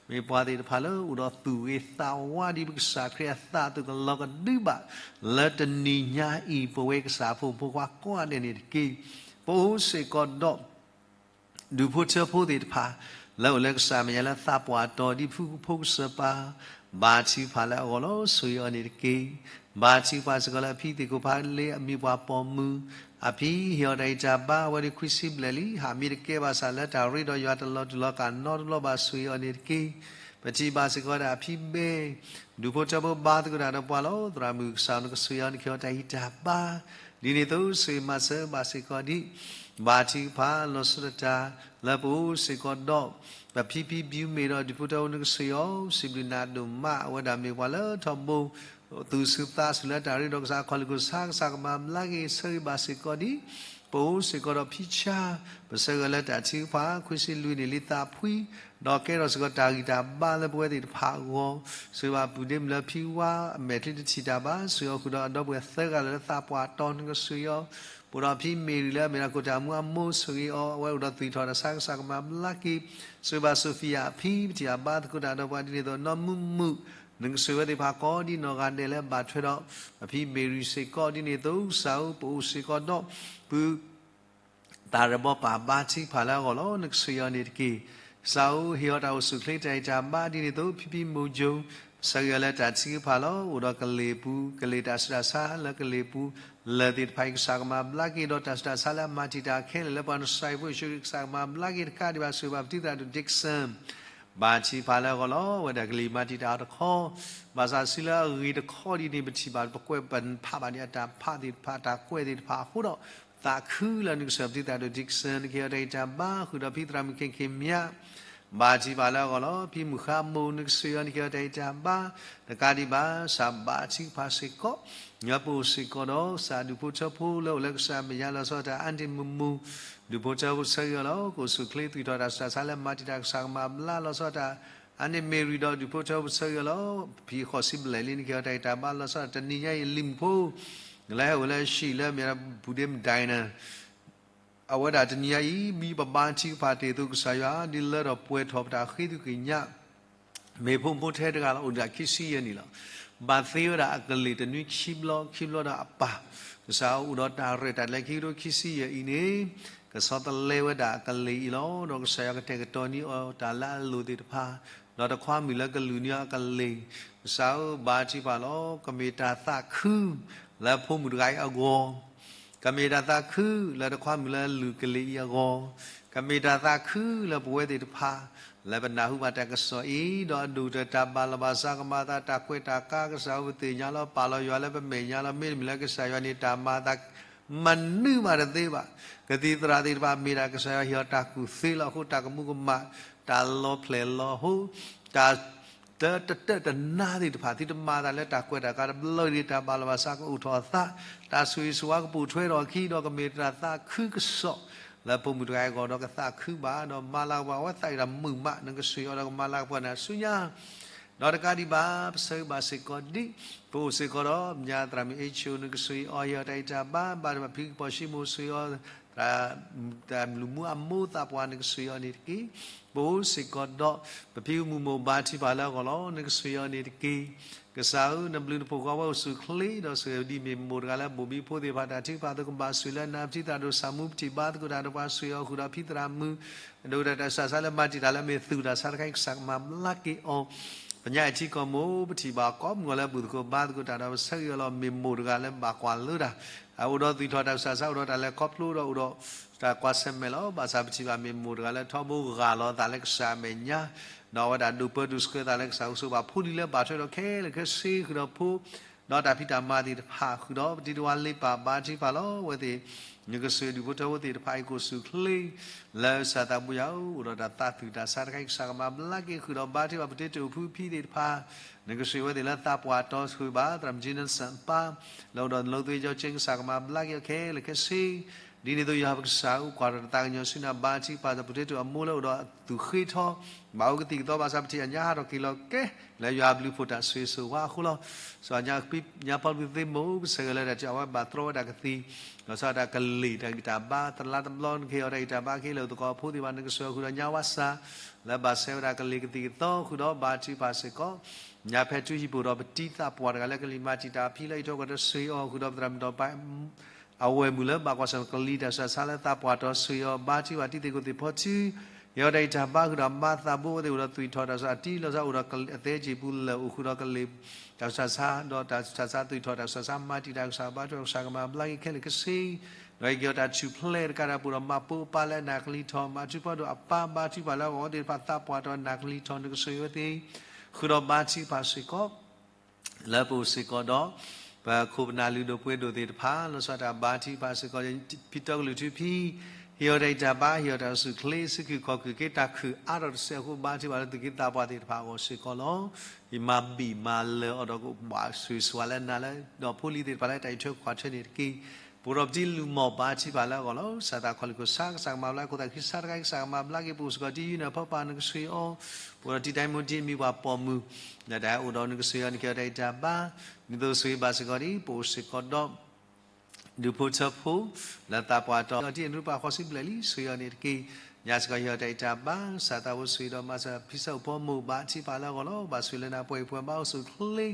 မ့ၢ်ပှၤသ့ၣ်တဖၣ်လၢအိၣ်ဒီးသူၣ်ဂ့ၤသးဝါဒ်ပကစၢ်ခရံာ်အသးအသိး ကလီၤကဒုဘၣ် လၢတနံၤညါအံၤ ပဝဲကစၢ်ဖိမုၣ်ဖိခွါကိးဂၤဒဲးန့ၣ်တက့ၢ်. ပအိၣ်စ့ၢ်ကီးဒီး ဒူၣ်ဖိထၢဖိသ့ၣ်တဖၣ် လၢအိၣ်လၢကစၢ်မဲာ်ညါလၢသးပှၢ်တီၤ ဒ်ဖုဖိကစၢၢ်ပၤ ဘၣ်ထုကဖၣ်လၢအဂီၢ်လီၤ. ဆိၣ်ဂ့ၤအီၤန့ၣ်တက့ၢ်. ဘၣ်ထုကဖၣ်စ့ၢ်ကီးလၢအဖံသ့ၣ်ခိၣ်ဖးလ့ အမံၤပှၢ်ပိာ်မုၣ်, အဖံဟ့ၣ်အီၤတၢ်ဂံၢ်တၢ်ဘါ အဝဲဒၣ်ခွံဆံဘျဲၣ်လံ, ဟးမံတကဲဘၣ်ဆၣ်လၢတၢ်ရ့ဒီးယွၤတလီၤတူာ်လီၤကာ်နီတဘျီဘၣ်, ဆိၣ်ဂ့ၤအီၤန့ၣ်တက့ၢ်. ပထံၣ်ဘၣ်စ့ၢ်ကီးဒၣ်အဖံဘဲ ဒူၣ်ဖိထၢဖိဘါသကိးတၢ်ဒီးပှၤလီၤ. သရၣ်မုၣ်ကစၢ် နကဆိၣ်ဂ့ၤအီၤ နကဟ့ၣ်အီၤတၢ်ဂံၢ်တၢ်ဘါ, ဒ်န့ၣ်အသိး ဆိၣ်ဂ့ၤမၤစၢၤဘၣ်စ့ၢ်ကီးဒ် ဘၣ်ထုကဖၣ်လီၤဆီဒၣ်တၢ် လၢပအိၣ်စ့ၢ်ကီးဒီး ပဖံဖံဘံမ့ၢ်ဒီး ဒူၣ်ဖိထၢဖိ နကဆိၣ်ဂ့ၤအီၤ, စံးဘျုးနၤဒိၣ်မး, အဝဲဒၣ်မ့ၢ်ပှၤလၢထီဘိ သူၣ်ဆူၣ်သးဆူၣ်လၢတၢ်ရ့ဒီးကစၢ် ခီၣ်လ့ၢ်ခိၣ်ဆါ ကစၢ်ကမၤဘျါက့ၤ ဆိၣ်ဂ့ၤဘၣ်စ့ၢ်ကီးဒ် ပအိၣ်စ့ၢ်ကီးဒီးဖံဆါ ပဆၢဂ့ၤလၢတၢ်ထုကဖၣ် ခွံဆံလွံၢ်နံၣ်လံသးဖှံ ဒီးကဲထီၣ်စ့ၢ်ကီးတၢ်ဂံၢ်တၢ်ဘါလၢပဝဲသ့ၣ်တဖၣ်အဂီၢ်, ဆိၣ်ဂ့ၤဘၣ်ပုၢ်ဒ့မုၣ်လၢဖံဝါ အမဲာ်ချံတထံၣ်တၢ်ဘၣ်, ဆိၣ်ဂ့ၤအီၤဃုာ်ဒီးအဒီပုၢ်ဝဲၢ်သၢဂၤလၢလၢသးပှၢ်တီၤ နကဆိၣ်ဂ့ၤအီၤ, ပအိၣ်ဒီးဖံမ့ၢ်ရံလၢအမ့ၢ်ဒၣ်ခိၣ်တၢ်မူအမိၢ် ဆိၣ်ဂ့ၤအီၤ, အဝဲအိၣ်ဒီးသွံၣ်ထီၣ်တၢ်ဆါ ကစၢ်ကမၤဘျါက့ၤ, ဆိၣ်ဂ့ၤဘၣ်စီၤဖံယၤအဖံ ပထံၣ်အဘါသကိးတၢ်ဒီးပှၤဒ်န့ၣ်အသိး နီၢ်မုၢ်မုၣ် နကဆိၣ်ဂ့ၤဝဲသ့ၣ်တဖၣ်ကိးဒ်နီၢ်ဂၤဒဲးလၢဘၣ်ထွဲဒီး အဖံမ့ၢ်ရံစ့ၢ်ကီးဒ်န့ၣ်အသိး ကစၢ်ဧၢ ပအိၣ်စ့ၢ်ကီးဒီး ပုၢ် သးရဲၣ်ဘီပၢ် ဘါထုကဖၣ်လၢအဂီၢ်လီၤ. နကဆိၣ်ဂ့ၤအီၤန့ၣ်တက့ၢ်. ကစၢ်ဧၢ ဟ့ၣ်အီၤတၢ်အိၣ်ဆူၣ်အိၣ်ချ့ တၢ်ဂံၢ်တၢ်ဘါဒ်န့ၣ်အသိး ဖံဖံမိၢ်ယိၤ ပဆၢဂ့ၤအီၤလၢတၢ်ထုကဖၣ်လီၤ. အိၣ်ဒီးကလ့ၢ်ပူၤ ကလ့ၢ်တၢ်ဆူးတၢ်ဆါလၢကလ့ၢ်ပူၤ လၢၢ်သ့ၣ်တဖၣ်အံၤ ကစၢ်ကမၤဘျါက့ၤဒီး တၢ်ဆူးတၢ်ဆါလၢအမၤတံာ်တာ်ခဲလၢာ်လၢပှၤနစၤအံၤဖိယ့ၣ်ၡူးခရံာ် ကစၢ်ကမၤဘျါက့ၤတကးဒံးဘၣ် ဆိၣ်ဂ့ၤဘၣ်ပတံၤသရၣ်ဒိၣ် Dickson ဘါထုကဖၣ်လၢအဂီၢ်လီၤ. အဝဲဒၣ်ကလံၤမၤတံာ်တာ်အီၤတခီ ဘၣ်ဆၣ်စုလၢအဂ့ၤတခီဒ်န့ၣ် ပထံၣ်ဘၣ်ပကွဲးပဖးဘၣ်န့ၣ် အတၢ်ဖးသ့ၣ်တဖၣ် တၢ်ကွဲးသ့ၣ်တဖၣ်အဃိဒီး သးခုလၢနကဆိၣ်ဂ့ၤပတံၤသရၣ်ဒိၣ် Dickson နကဟ့ၣ်အီၤတၢ်ဂံၢ်တၢ်ဘါ ဃုာ်ဒီးဖံသရၣ်မုၣ် ခ့ၣ်ခ့ၣ်မၠး ဘါထုကဖၣ်လၢအဂီၢ်လီၤ. ဖံမုၢ်ဃါမိၢ် နကဆိၣ်ဂ့ၤအီၤ နကဟ့ၣ်အီၤတၢ်ဂံၢ်တၢ်ဘါ တကးဒံးဘၣ် ကစၢ်ဘါထုကဖၣ်စ့ၢ်ကီး ပအိၣ်စ့ၢ်ကီးဒီး ကစၢ်ဒူၣ်ဖိထၢဖိလၢအိၣ်လၢကစၢ်အမဲာ်ညါ လီၤဆီဒၣ်တၢ် အါန့ၢ်မုၢ်မုၢ် ဒူၣ်ဖိထၢဖိ ပဆၢဂ့ၤအီၤလီၤ. ကအိၣ်ဆူၣ်အိၣ်ချ့ သွံၣ်ထီၣ်တၢ်ဆူးတၢ်ဆါလၢမၤတံာ်တာ် ကစၢ်ကမၤဘျါလီၤဆီဒၣ်တၢ် အါန့ၢ်မ့ၢ်ရံဒီး ဒူၣ်ဖိထၢဖိ ပဆၢဂ့ၤအီၤလီၤ. ဖံဃိးဆံဘျဲၣ်လံ နကဟ့ၣ်အီၤတၢ်ဂံၢ်တၢ်ဘါလီၤဆီဒၣ်တၢ် တနံၤညါအံၤ လံၤမုၣ်ဖိ လၢဟဲအိၣ်လၢဟံၣ်လၢအမ့ၢ်ဒၣ် ပုၢ်ဒ့မုၣ် Diana အဝဲဒၣ်တနံၤညါအံၤ မ့ၢ်ပဘါထုကဖၣ်တ့ၢ်အသိး ကစၢ်ယွၤ ဒ်လၢဒီးပှဲၤထီၣ်ပတၢ်ဃ့သကွံာ်ညါ မ့ၢ်ဖိမုၣ်ဖိထဲတဂၤလီၤ အိၣ်ဒၣ်ခံဆံယဲၢ်နံၣ်လီၤ. ဘၣ်သ့ဝဲဒၣ်အကလ့ၢ်တနွံခံဘျီ ခံဘျီဒီးအပၢ် ကစၢ်အိၣ်ဒီးတၢ်ရဲၣ်တၢ်ကျဲၤခံကထိခံဆံယဲၢ်အံၤန့ၣ် ကဆီတလဲဝဲဒၣ်အကလ့ၢ်အံၤလီၤ. ဒီးကစၢ်ယွၤကတဲာ်ကတီၤန့ၢ်အီၤတၢ်လၢအလိၣ်သ့ၣ်တဖၣ် ဒီးတခွါမုၣ်လၢကလုၢ်န့ၢ်အီၤအကလ့ၢ် ကစၢ်ဧၢ ဘါထုကဖၣ်လီၤ. ကမ့ၢ်တၢ်သးခု လၢဖိမုၣ်တဂၤအံၤအဂီၢ် ကမ့ၢ်တၢ်သးခုလၢတခွါမုၣ်လၢလုၢ်ကလ့ၢ်အံၤအဂီၢ်, ကမ့ၢ်တၢ်သးခုလၢပဝဲသ့ၣ်တဖၣ် လၢပနၢ်ဟူဘၣ်တၢ်ကစီၣ်အံၤ ဒီးအဒိၣ်ကတၢၢ်တၢ်ဘၣ်လီၤဘၣ်စး ကမၤသးတၢ်ကွဲးတၢ်ကါ ကစၢ်ဧၢ ပသ့ၣ်ညါလီၤ ပာ်လီၤယွၤလၢပမဲာ်ညါလီၤ. မ့တမ့ၢ်လၢကစၢ်ယွၤန့ၣ် တၢ်မၤအသး မနုၤမးတသ့ဘၣ်. ကသံၣ်သရၣ်သ့ၣ်တဖၣ် မ့ၢ်ဒၣ်ကစၢ်ယွၤဟ့ၣ်အီၤတၢ်ကူၣ်သ့လီၤအဃိ တၢ်ကမူကမၣ် တၢ်လီၤဖျဲၣ်လီၤဟိ တၢ် တတၢၢ်တနါသ့ၣ်တဖၣ် သုတမၤအသးလၢတၢ်ကွဲးတၢ်ကါတဘျီဒံး တၢ်ဘၣ်လီၤဘၣ်စးကအိၣ်ထီၣ်အသး တၢ်ဆိၣ်ဂ့ၤဆိၣ်ဝါကပိာ်ထွဲထီၣ်အခံဒီး ကမ့ၢ်တၢ်သးခုကစီၣ် လၢပိာ်မုၣ်တဂၤအံၤအဂီၢ်ဒီးကသးခုဘၣ်, ဒီးမၤလၤကပီၤအဝဲသးအံၤဒီးမုာ်မး, နကစၢ်ယွၤဒီးကမၤလၤကပီၤနၤဆူညါ ဒီးတကးဒံးဘၣ် ပဆၢဂ့ၤဘၣ်စ့ၢ်ကီးဒံး ပအိၣ်စ့ၢ်ကီးဒီး ပညါသရၣ်မုၣ်အ့ၣ်ဆိး နကစၢ်ယွၤအီၤ ဟ့ၣ်အီၤတၢ်ဂံၢ်တၢ်ဘါ, ဘၣ်တဘၣ်ဖံကပီၤၡံမိၣ်စၢ်ယွၤအီၤ တၢ်လူၤမူအမိၢ်သးပှၢ် နကစၢ်ယွၤအီၤန့ၣ်တက့ၢ်. ပအိၣ်စ့ၢ်ကီးဒီး ပဖံကမူၣ်မိၢ်ဘါထုကဖၣ်လၢအဂီၢ်လီၤ. နကစၢ်ယွၤအီၤန့ၣ်တက့ၢ်. ကစၢ်ဧၢ, နဘျုးနဖှိၣ်ဃီဝဲအိၣ်ဆူၣ်ချ့ ဒီးစၢၤဒ်မ့ၢ်မိၢ်တဂၤလၢဘိၣ်ဘံဖိသ့ၣ်တဖၣ်တၢ်ထုကဖၣ်အသိး ကဘၣ်ဆိၣ်ဂ့ၤလၢနၤ ပထံၣ်သရၣ်ဒိၣ်ဆၣ်မူ ပထံၣ်ဘါသကိးတၢ်ဒီးပှၤ ဆိၣ်ဂ့ၤအီၤဃုာ်ဒီးဖံသရၣ်မုၣ် ဒိၣ်တၢ်တၢ်ဆူးတၢ်ဆါလၢမၤတံာ်တာ်လၢမ့ၢ်သူၣ်တၢ်ဆါတခါအံၤ ကစၢ်ကမၤဘျါက့ၤအီၤ ပညါအံၤထံကီၢ်မိၢ် ပထံၣ်ဘၣ်ကိးမုၢ်ဂီၤလၢဘူၣ်သကိးဘါသကိးတၢ်ဒီး ပဆၢဂ့ၤအီၤလီၤ. မ့ၢ်မိၢ်တဂၤလၢဘၣ်ကွၢ်လၢတၢ် အိၣ်ဒီးသူၣ်ထီၣ်တၢ်ဆူးတၢ်ဆါ အိၣ်ဒီးတၢ်လဲၤခီဖျိဒီး အိၣ်ဒီးတၢ်ကွၢ်ဆၢၣ်မဲာ်လီၤ. ဘၣ်ဆၣ်ပထံၣ်ဘၣ်မ့ၢ်မိၢ်တဂၤလၢထီဘိဂၢ်လီၤအသးလၢကစၢ်အမဲာ်ညါ ဒီးအဝဲဒၣ်ဒိၣ်ပၢဒိၣ်ဆှၢအသးလၢကစၢ် အိၣ်ဆိးဘၣ်ဖိလံၤလၢဘၣ်ထွဲဒီးခဲလၢာ်ခဲဆ့ ဃုာ်ဒီးဖိ ဒီးတၢ်ဖံးတၢ်မၤသ့ၣ်တဖၣ် ဃုာ်ဒီးပတံၤတဝါလ့ပၢ် ဘါထုကဖၣ်လီၤ. အဝဲသ့ၣ် နကစၢ်ဒုးဖိထၢဖိသ့ၣ်တဖၣ်အံၤ ကအိၣ်ဆူၣ်ချ့ လၢကစၢ်သးဘိယွၤဧၢ, အိၣ်ဒီးတၢ်သးသူၣ်တၢ်ဆါတခါအံၤ ကစၢ်ကမၤဘျါက့ၤ ဃုာ်ဒီးဘါထုကဖၣ် ပတ့တိၢ်ဖုဖံသ့ၣ်တဖၣ် နကစၢ်ဝဲသ့ၣ်လၢသးပှၢ်တီ ဆိၣ်ဂ့ၤဘၣ် သရၣ်မုၣ်ကၠံနၢၣ်စၣ် ပၢ် လၢအိၣ်ဒီးနလိသ့ကၠီကၠ့ ကစၢ်ကမၤဘျါက့ၤအီၤခဲလၢာ်ခဲဆ့ ဒ်န့ၣ်အသိး ယွၤပကစၢ်ဧၢ, ကွၢ်ထီၣ်တၢ်သးကညီၤဆူနၤ ဘါထုကဖၣ် ပတ့တိၢ်အမိၢ်လၢအိၣ်ဒီးသူၣ်ဃ့ထီ ဘၣ်အိၣ်ကသံၣ်ကသီ ဘၣ်ဆၣ်ပထံၣ်အညါဟးထီၣ်က့ၤလီၤကဲ လၢယွၤအဘျုးအဖှိၣ်တၢ်ဆိၣ်ဂ့ၤဆိၣ်ဝါအဃိလီၤ. စီၤညါပှၤညါပီလူးသ့ၣ်မိၢ် ပဆၢဂ့ၤလၢတၢ်ထံၣ်အဝဲဘၣ်တြီဝဲဒၣ်ကသံၣ် ဒီးစီၤတၢ်ကလံၣ်တၢ်ဂံၢ်တၢ်ဘါ တလါတဘျီ နကဟ့ၣ်အီၤတၢ်ဂံၢ်တၢ်ဘါ ကဟ့ၣ်လၢသကိးဖိသ့ၣ်တဖၣ် နကစၢ်ဃုာ်ဒီးညါဝါစၢ် လၢဘၣ်ဆၢဝဲဒၣ်ကလံၣ်ကသံၣ်ကသီ ဃုာ်ဒီးဘါထုကဖၣ်စ့ၢ်ကီး ညါဖဲထူဟံၣ်ပူၤဒီး ပတံၤသးပှၢ်တဂၤလၢကလံၤမၤတံာ်တာ်အဖံလၢအံးထွဲကွၢ်ထွဲ ဆိၣ်ဂ့ၤအီၤ ဃုာ်ဒီးပသရၣ်မုၣ်ဒီးပၢ် အဝဲၢ်မုၣ်လၢဘၣ်ကွၢ်ဆၢၣ်မဲာ်ကလံၤတၢ်ဆူးတၢ်ဆါလၢသးပှၢ်တီ ဆိၣ်ဂ့ၤအီၤ ဘါထုကဖၣ်တံၤသကိးသ့ၣ်ဖီထူ ဟ့ၣ်အီၤတၢ်ဂံၢ်တၢ်ဘါ ဃုာ်ဒီးမါသးဘိအဝဲသ့ၣ် အိၣ်ဒီးသူၣ်ထီၣ်တၢ်ဆူးတၢ်ဆါ တံၢ်လီၤဆူအအိၣ်ဒီးအသဲကံၢ်ပူၤလၢာ် အိၣ်ဃုာ်ဒီးကလံၤတၢ်ဆူးတၢ်ဆါ ဒီးတၢ်ဆူးတၢ်ဆါ သူၣ်ထီၣ်တၢ်ဆူးတၢ်ဆါ မၤတံာ်တာ်ကစၢ် ဘါထုကဖၣ်ကစၢ် ကမၤဘျါက့ၤခဲလၢာ်ခဲဆ့ ဒီးဟ့ၣ်က့ၤအီၤတၢ်ထူၣ်ဖျဲးတကးဒံး ပအိၣ်ဒီးမါပိာ်ပၢ်လၢအနၢ်ကလံၤထီၣ် မၤထူၣ်ဖီဒိၣ်အပၢ် ဘါထုကဖၣ်လၢအဂီၢ်သ့ၣ်တဖၣ် သးပှၢ်တီနၢ်ကလံၤထီၣ် နကစၢ်အဝဲသ့ၣ် ဃုာ်ဒီးဘါထုကဖၣ်စ့ၢ်ကီး လၢပအိၣ်စ့ၢ်ကီးဒီး ပခိၣ်ပနၢ်လုၢ်ဒိၣ်ပှ့ၤဒိၣ်သ့ၣ်တဖၣ် လီၤဆီဒၣ်တၢ်ဘါထုကဖၣ်စ့ၢ်ကီး ဖံတီကလုာ်ထူဖံ ဟ့ၣ်အီၤတၢ်ဂံၢ်တၢ်ဘါ ဟ့ၣ်အီၤတၢ်အိၣ်ဆူၣ်ချ့ ဆူခုၣ်ခီၣ်ခုၣ်က့ၤတၢ်ခုၣ်အါထီၣ်တစဲးအဃိ ဘါထုကဖၣ်လၢသုးက့သးပှၢ်သ့ၣ်တဖၣ်အဂီၢ်စ့ၢ်ကီးလီၤ. ယမၤဘံၣ်မၤလၢာ်အီၤဒီးကဘၣ်ဆိၣ်ဂ့ၤဆိၣ်ဝါလၢနၤလၢ ဒီးဖိလံၤသ့ၣ်တဖၣ်လၢတၢ်အံးထွဲကွၢ်ထွဲန့ၣ်တက့ၢ်. ပအိၣ်ဒီးပတံၤလုၢ်မီၢ်ဘါထုကဖၣ်လၢအဂီၢ်လီၤ. ကစၢ်သးခီၣ်လံၢ်ခိၣ်ဆါ ကစၢ်ကမၤဘျါ ခိၣ်သၣ်ခံဆါတခါ ကစၢ်ကမၤဘျါက့ၤ ပအိၣ်စ့ၢ်ကီးတံၤယုၢ်နၢ်ဖီပာ် နကစၢ်အီၤ ပအိၣ်ဒီးတံၤတၢ်မူတံၤအမံၤပှၤပိာ်မုၣ် လၢတၢ်အိၣ်ဒီးနကစၢ်အီၤ နကဟ့ၣ်အီၤတၢ်ဂံၢ်တၢ်ဘါ ဒ်သိးဆိၣ်ဂ့ၤဘၣ်စ့ၢ်ကီးဒ် ပအိၣ်စ့ၢ်ကီးဒီး ဒူၣ်ဖိထၢဖိ လၢသးပှၢ်တီ အတံၤအနူပာ်ဃီစုဘျဲၣ်လံ ဆိၣ်ဂ့ၤအီၤန့ၣ်တက့ၢ်. ညါစ့ၢ်ကီးဟ့ၣ်အီၤတၢ်ဂံၢ်တၢ်ဘါ ကစၢ်သးဖိဆိၣ်ဂ့ၤဒီးမၤစၢၤဖံဆၢၣ်ဖိမိၢ်ဘါထုကဖၣ်လၢအဂီၢ်လီၤ. ဘၣ်ဆိၣ်ဂ့ၤလၢနၤပှဲၤပှဲၤဘါအိၣ်ဆူၣ်ချ့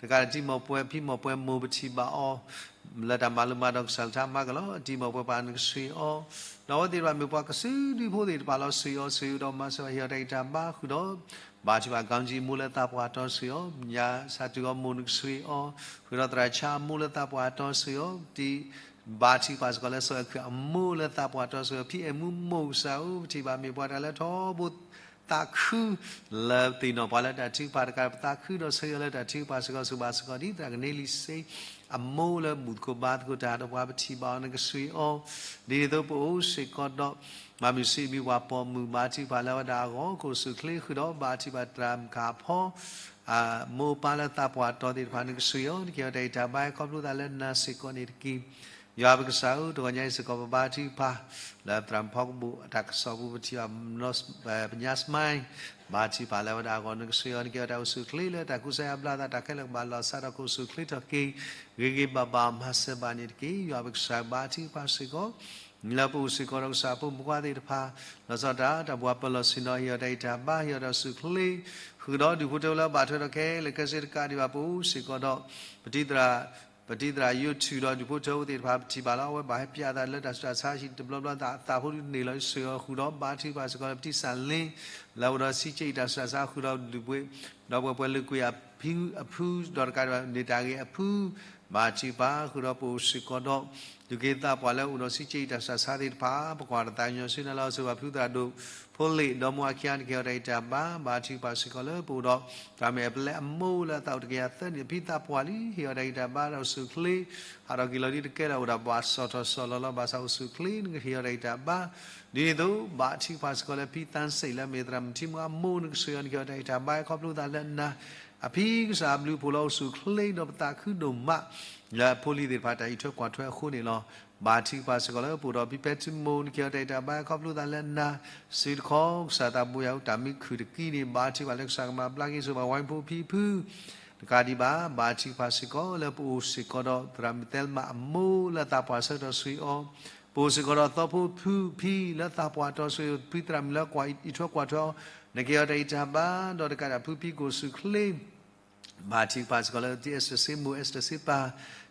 တကးဒံးတံၤမီၢ်ပှဲၤဖံမီၢ်ပှဲၤမိၢ် ပထံၣ်ဘၣ်အီၤ လၢတၢ်မၤလိမၤဒိးကစၢ်လၢတၢ်မၤကလီၤ. တံၤမီၢ်ပှဲၤပှၤ နကစၢ်အီၤ ဒီးအဝဲသ့ၣ်တဖၣ်မ့ၢ်ပှၤကစုဒုဖိသ့ၣ်တဖၣ်လီၤ. ဆိၣ်ဂ့ၤအီၤ ဆိၣ်ဂ့ၤဒီးမၤစၢၤ ဟ့ၣ်အီၤတၢ်ဂံၢ်တၢ်ဘါဃုာ်ဒီး ဘါထုကဖၣ် ကၣ်ကၠံမိၢ်လၢသးပှၢ်တီ ဆိၣ်ဂ့ၤအီၤ ညါဆၣ်တူၢ်အီၤမိၢ် နကစၢ်အီၤ ဃုာ်ဒီးသရၣ်ဆါအမိၢ်လၢသးပှၢ်တီ ဆိၣ်ဂ့ၤအီၤ တံၤ ဘါထုကဖၣ်စ့ၢ်ကီးလၢစီၤအဲၣ်ခုၣ်အမိၢ်လၢသးပှၢ်တီ ဆိၣ်ဂ့ၤအီၤ ဖံအဲၣ်မူမိၢ် ကစၢ်ဧၢ ပထံၣ်ဘၣ်မ့ၢ်ပှၤတဂၤလၢထီဘိ သးခု လၢသ့ၣ်နီၣ်ပှၤလၢတၢ်ထုကဖၣ်တကး ပသးခုဒီးဆိၣ်ဂ့ၤအီၤလၢတၢ်ထုကဖၣ်စ့ၢ်ကီး ဆိၣ်ဂ့ၤဘၣ်စ့ၢ်ကီးဒ်သရၣ်ကန့လံစ့ အမိၢ်လၢဘူၣ်သကိးဘါသကိးတၢ်ဒီးပှၤ ပထံၣ်ဘၣ်အီၤ နကစၢ်အီၤ ဒ်န့ၣ်အသိးပအိၣ်စ့ၢ်ကီးဒီး မၤမုၢ်ဆံးအမံၤပှၤပိာ်မုၣ် ဘါထုကဖၣ်လၢအဝဲဒၣ်အဂီၢ် ကအိၣ်ဆူၣ်ချ့ဃုာ်ဒီး ဘါထုကဖၣ်တြၢ်မုၢ်ကၣ်ဖီ မိၢ်ပၢ်လၢသးပှၢ်တီသ့ၣ်တဖၣ် နကစၢ်အီၤ နကဟ့ၣ်အီၤတၢ်ဂံၢ်တၢ်ဘါ ခီဖျိသးလၢနၤစ့ၢ်ကီးန့ၣ်တက့ၢ်. ယွၤပကစၢ်ဧၢ တဂီၤညါအံၤစ့ၢ်ကီး ပဘါထုကဖၣ် လၢသရၣ်မုၣ်ဖီကဘိၣ်အတၢ်ကစီၣ်ပူၤ ပထံၣ်ဘၣ် ပညါစမါ ဘါထုကဖၣ်လၢအဝဲဒၣ်အဂီၢ် နကစၢ်အီၤ နကဟ့ၣ်အီၤတၢ်အိၣ်ဆူၣ်ချ့လၢတၢ်ကူစါယါဘျါသး တၢ်ခဲလၢာ်ကဘၣ်လီၤစၢ်ဒီး ကအိၣ်ဆူၣ်ချ့ထီၣ်က့ၤ ဂ့ၤဂ့ၤဘၣ်ဘၣ်မၤစၢၤဘၣ်န့ၣ်တက့ၢ်. ယွၤပကစၢ်ဘါထုကဖၣ်စ့ၢ်ကီး လၢပအိၣ်စ့ၢ်ကီးဒီးကစၢ်ဖိမုၣ်ဖိခွါသ့ၣ်တဖၣ် လီၤဆီဒၣ်တၢ် တၢ်ဘှါပၢၢ်လီၢ်ဆ့ၣ်နီၤ ဟ့ၣ်အီၤတၢ်ဂံၢ်တၢ်ဘါ ဟ့ၣ်အီၤတၢ်အိၣ်ဆူၣ်ချ့ ဃုာ်ဒီးဒူၣ်ဖိထၢဖိလၢဘၣ်ထွဲဒီးခဲလၢာ်ခဲဆ့တကးဒံးဘၣ် ပအိၣ်စ့ၢ်ကီးဒီး ပတံၤသရၣ် ပတံၤသရၣ်ယိၤထူၣ်ဒီးဒူၣ်ဖိထၢဖိသ့ၣ်တဖၣ် ပထံၣ်ဘၣ်လီၤ. အဝဲဘၣ်ဟဲပၠးသးလၢတၢ်ဆူးတၢ်ဆါဟံၣ်တဘျီဘျီ သးဖိဒုးန့ၢ်လီၤ ဆိၣ်ဂ့ၤအီၤဃုာ်ဒီး ဘါထုကဖၣ်စ့ၢ်ကီးလၢပတံၤစၣ်လ့ လၢအအိၣ်ဒီးစံကၠံၣ်အံၤတၢ်ဆူးတၢ်ဆါ ဃုာ်ဒီးဒူၣ်ပှ့ၤ ဒီးပှဲၤပှဲၤလၢကွံာ်အဖု အဖု ဒီးတကးဒံးဘၣ် န့ၢ်တၢ်ဂ့ၤအဖု ဘါထုကဖၣ်ဃုာ်ဒီးပအိၣ်စ့ၢ်ကီးဒီး ဒုးက့သးပှၢ်လၢအိၣ်ဒီးစံကၠံၣ်အံၤတၢ်ဆူးတၢ်ဆါသ့ၣ်တဖၣ် ပကွၢ်တၢ်သးကညီၤဆူနၤလၢအီၤ ဆိၣ်ဂ့ၤဘၣ်ဖုသရၣ်ဒိၣ် ဖိလ့ၣ်ဒီမါဝၤခံဂၤ နကဟ့ၣ်အီၤတၢ်ဂံၢ်တၢ်ဘါ ဘါထုကဖၣ်စ့ၢ်ကီးလၢပအိၣ်ဒီး သရၣ်မုၣ်အဲၣ်ပလဲအမိၢ်လၢအသးအိၣ်တကယၤသၢနံၣ် အဖံသးပှၢ်လံ ဟ့ၣ်အီၤတၢ်ဂံၢ်တၢ်ဘါ တၢ်အိၣ်ဆူၣ်ချ့ ဟးထီၣ်က့ၤလီၤဒ်တကဲလၢၤ အိၣ်ဒီးဘၣ်စီၣ်ထီၣ်စီၣ်လီၤလီၤ ဘၣ်ဆၣ်အိၣ်ဆူၣ်ချ့ နကဟ့ၣ်အီၤတၢ်ဂံၢ်တၢ်ဘါ ဒ်န့ၣ်အသိး ဘါထုကဖၣ်စ့ၢ်ကီးလၢဖံသၣ်စ့ၣ်လၢအမ့ၢ်သရၣ်မုၣ်ထံမူအမိၢ် နကစၢ်ယွၤ နကဟ့ၣ်အီၤတၢ်ဂံၢ်တၢ်ဘါ ခီဖျိသးလၢနၤ အဖံကစၢ်အဘျုးအဖှိၣ်လၢအိၣ်ဆူၣ်ချ့ဒီးပသးခုဒိၣ်မး လၢအဖိလံၤသ့ၣ်တဖၣ်တၢ်အံးထွဲကွၢ်ထွဲအဃိန့ၣ်လီၤ. ဘါထုကဖၣ်စ့ၢ်ကီးလၢပအိၣ်ဒီးဖံဖဲထုမုၢ် နကဟ့ၣ်အီၤတၢ်ဂံၢ်တၢ်ဘါ ခီဖျိသးလၢနၤ, စုတခီ ကစၢ်သးဘိယွၤဧၢ တၢ်မ့ၢ်ခုၣ်တကံန့ၣ် ဘါထုကဖၣ်လၢကစၢ်ကမၤဘျါက့ၤ ဆိၣ်ဂ့ၤဘၣ်ဝဲဖိဖံဖု တကးဒံးဘၣ် ဘါထုကဖၣ်စ့ၢ်ကီးလၢပအိၣ်စ့ၢ်ကီးဒီးသရၣ်မုၣ်သဲလမးအမိၢ်လၢသးပှၢ်ဆၢကတီၢ်ဆိၣ်ဂ့ၤအီၤ, ပအိၣ်စ့ၢ်ကီးဒီးသီဖိဖုဖံလၢသးပှၢ်တီဆိၣ်ဂ့ၤ ဖုသရၣ်မုၣ်လၢကွၢ်အံးထွဲကွၢ်ထွဲအီၤ, နကဟ့ၣ်အီၤတၢ်ဂံၢ်တၢ်ဘါ ဒီးတကးဒံးဖုဖံကအိၣ်ဆူၣ်ချ့ ဘါထုကဖၣ်စ့ၢ်ကီးလၢ တံၤအဲစတၢ်စ့မိၢ် အဲစတၢ်စ့ပၢ်,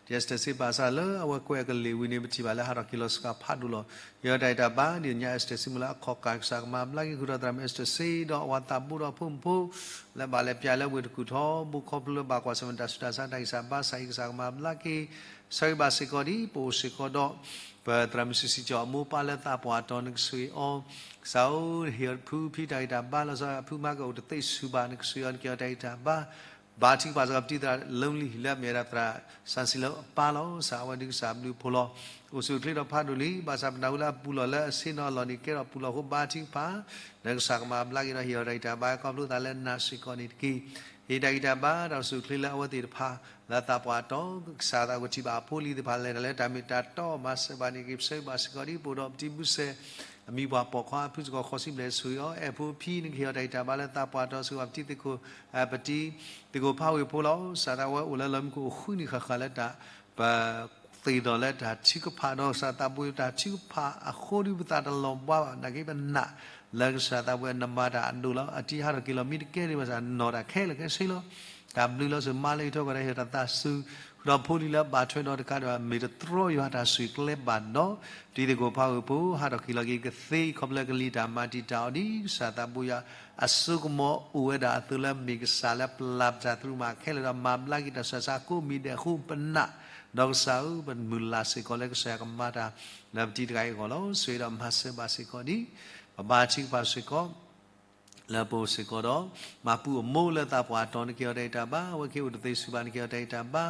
တံၤအဲစတၢ်စ့ပၢ်စ့ၢ်လၢအဝဲကွဲးအကလံၤဝံၤန့ၣ် ပထံၣ်ဘၣ်လၢဟးထီၣ်က့ၤလီၤစှၤဖးဒိၣ်လီၤ. ဟ့ၣ်အီၤတၢ်ဂံၢ်တၢ်ဘါ ဒ်ညါအဲစတၢ်စ့မိၢ်လၢအခီၣ်ကၢ် ကစၢ်ကမၤဘျါက့ၤ ဃုာ်ဒီးသရၣ်မုၣ်အဲစတၢ်စ့ဒီးအဝၤသးဘိဒီးဖိမုၣ်ဖိ လၢဘၣ်လဲၤပျၢ်လၢဝ့ၢ်တကူၣ်ထီဘိ ခီဖျိလၢဘၣ်ကွၢ်ဆၢၣ်မဲာ်တၢ်ဆူးတၢ်ဆါတၢ်ဂံၢ်စၢ်ဘါစၢ်အံၤ ကစၢ်ကမၤဘျါက့ၤ ဆၢဂ့ၤဘၣ်စ့ၢ်ကီးဒ် ပအိၣ်စ့ၢ်ကီးဒီး ပသရၣ်မုၣ်စုစံၣ်ကၠီၣ်အမိၢ်ပၢ်လၢသးပှၢ်တီၤ နကဆိၣ်ဂ့ၤအီၤ, ကစၢ်ဧၢ ဟ့ၣ်အီၤဖုဖံတၢ်ဂံၢ်တၢ်ဘါလီၤဆီ အဖုမၤကအိၣ်တသ့ဆူၣ်ဘၣ် နကဆိၣ်ဂ့ၤအီၤ နကဟ့ၣ်အီၤတၢ်ဂံၢ်တၢ်ဘါ ဘါထုကဖၣ်စ့ၢ်ကီးပတံၤသရၣ် lonely လၢအမ့ၢ်ဝဲဒၣ်သရၣ် စၣ်စံလၢအပၢ်လီၤ. ကစၢ်အဝဲဒၣ်ကစၢ်ဘျုးဖှိၣ်လီၤ. အိၣ်ဆူၣ်အိၣ်ချ့ဒီးဖးဒိၣ်လံ ဘၣ်ဆၣ်ပနၢ်ဟူလၢအပူၤလီၢ်လၢအဆ့ၣ်နီၤအလီၢ်န့ၣ် ကဲထီၣ်ပူၤလီၢ်အဃိ ဘါထုကဖၣ် လၢကစၢ်ကမၤဘျါက့ၤဒီးဟ့ၣ်အီၤတၢ်ဂံၢ်တၢ်ဘါ ခီဖျိသးလၢနၤစ့ၢ်ကီးန့ၣ်တက့ၢ်. ဟ့ၣ်တၢ်ဂံၢ်တၢ်ဘါတၢ်အိၣ်ဆူၣ်အိၣ်ချ့လၢအဝဲသ့ၣ်တဖၣ် လၢသးပှၢ်တီၤ ကစၢ်သးကထံၣ်ဘၣ်အဖိအလံၤသ့ၣ်တဖၣ်လဲၤတၢ်လၢတၢ်မ့ၢ်တၢ်တီ မၤစၢၤဘၣ်န့ၣ်က့ၤ ပဆၢဂ့ၤဘၣ်စ့ၢ်ကီးဒ် ပအိၣ်ဒီးပတံၤမုၢ်စဲၣ် အမံၤပှၢ်ပိာ်ခွါအဖုစ့ၢ်ကီး ဃီၤစံဘျဲၣ်ဆိၣ်ဂ့ၤအီၤ အဲၣ်ဖိဖံ နကဟ့ၣ်အီၤတၢ်ဂံၢ်တၢ်ဘါလၢသးပှၢ်တီၤ ဆိၣ်ဂ့ၤဘၣ်ပတံၤသကိး ပတံၤသကိးဖးဝ့ၢ်ဖိလီၤ. ကစၢ်သးဝဲအိၣ်လၢလီၢ်မံခိၣ်အိၣ်ဃုနံၣ်ဃၣ်ဃၣ်လၢတၢ် ပသ့ၣ်နီၣ်လၢတၢ်ထုကဖၣ်ဒီးကစၢ်သးဘိတၢ်ထုကဖၣ်အဃိဒီး ပသးတလီၤဘှါဘၣ် နာ်က့ပနာ်လၢကစၢ်သးဘိနမၤတၢ်အဒိၣ်လီၤ. အတံၤဟးထီၣ်က့ၤလီၤမ့ၢ်တကဲဒံးဘၣ်ဆၣ် နီၢ်တၢ်ခဲလၢာ်ခဲဆ့လီၤ. တၢ်ဘျုးလီၤစၢၤမၤလၢအံးထွဲကွၢ်ထွဲ ဟ့ၣ်အီၤတၢ်သးစူၤ ဃုာ်ဒီးဖိလံၤလၢအဘၣ်ထွဲဒီးတကးဒံးဘၣ် မ့ၢ်တတြီယွၤတၢ်ဆိၣ်ဂ့ၤကျဲဘၣ်ဒီး ပတံၤသကိးဖးဝ့ၢ်ဖိ ဟးထီၣ်က့ၤလီၤက့ၤကသ့ ခီဖျိလၢကလံၤတၢ်မၤတံာ်တာ်အီၤဒ်ကစၢ်သးဘိယွၤ အစိကမီၤအိၣ်ဝဲဒၣ်အသိးလၢမ့ၢ်ကစၢ်လၢပျၢ်ပတၢ်သရူးမၤခဲလၢာ်ဒီးမၤဘျါက့ၤတၢ်ဆူးတၢ်ဆါကိးမံၤဒဲးအဃိ ပနာ်ဒီးကစၢ်ဧၢ ပမုၢ်လၢ်စ့ၢ်ကီးလၢကစၢ်ယွၤကမၤတၢ် လၢပတံၤတဂၤအံၤအဂီၢ်လီၤ. ဆိၣ်ဂ့ၤဒီးမၤစၢၤဘၣ်စ့ၢ်ကီးဒ် ပဘါထုကဖၣ်စ့ၢ်ကီး လၢပအိၣ်စ့ၢ်ကီးဒီး မၤပူအမိၢ်လၢသးပှၢ်တီၤ နကဟ့ၣ်အီၤတၢ်ဂံၢ်တၢ်ဘါ အဝဲက့ၤအိၣ်တသ့ဆူၣ်ဘၣ် နကဟ့ၣ်အီၤတၢ်ဂံၢ်တၢ်ဘါ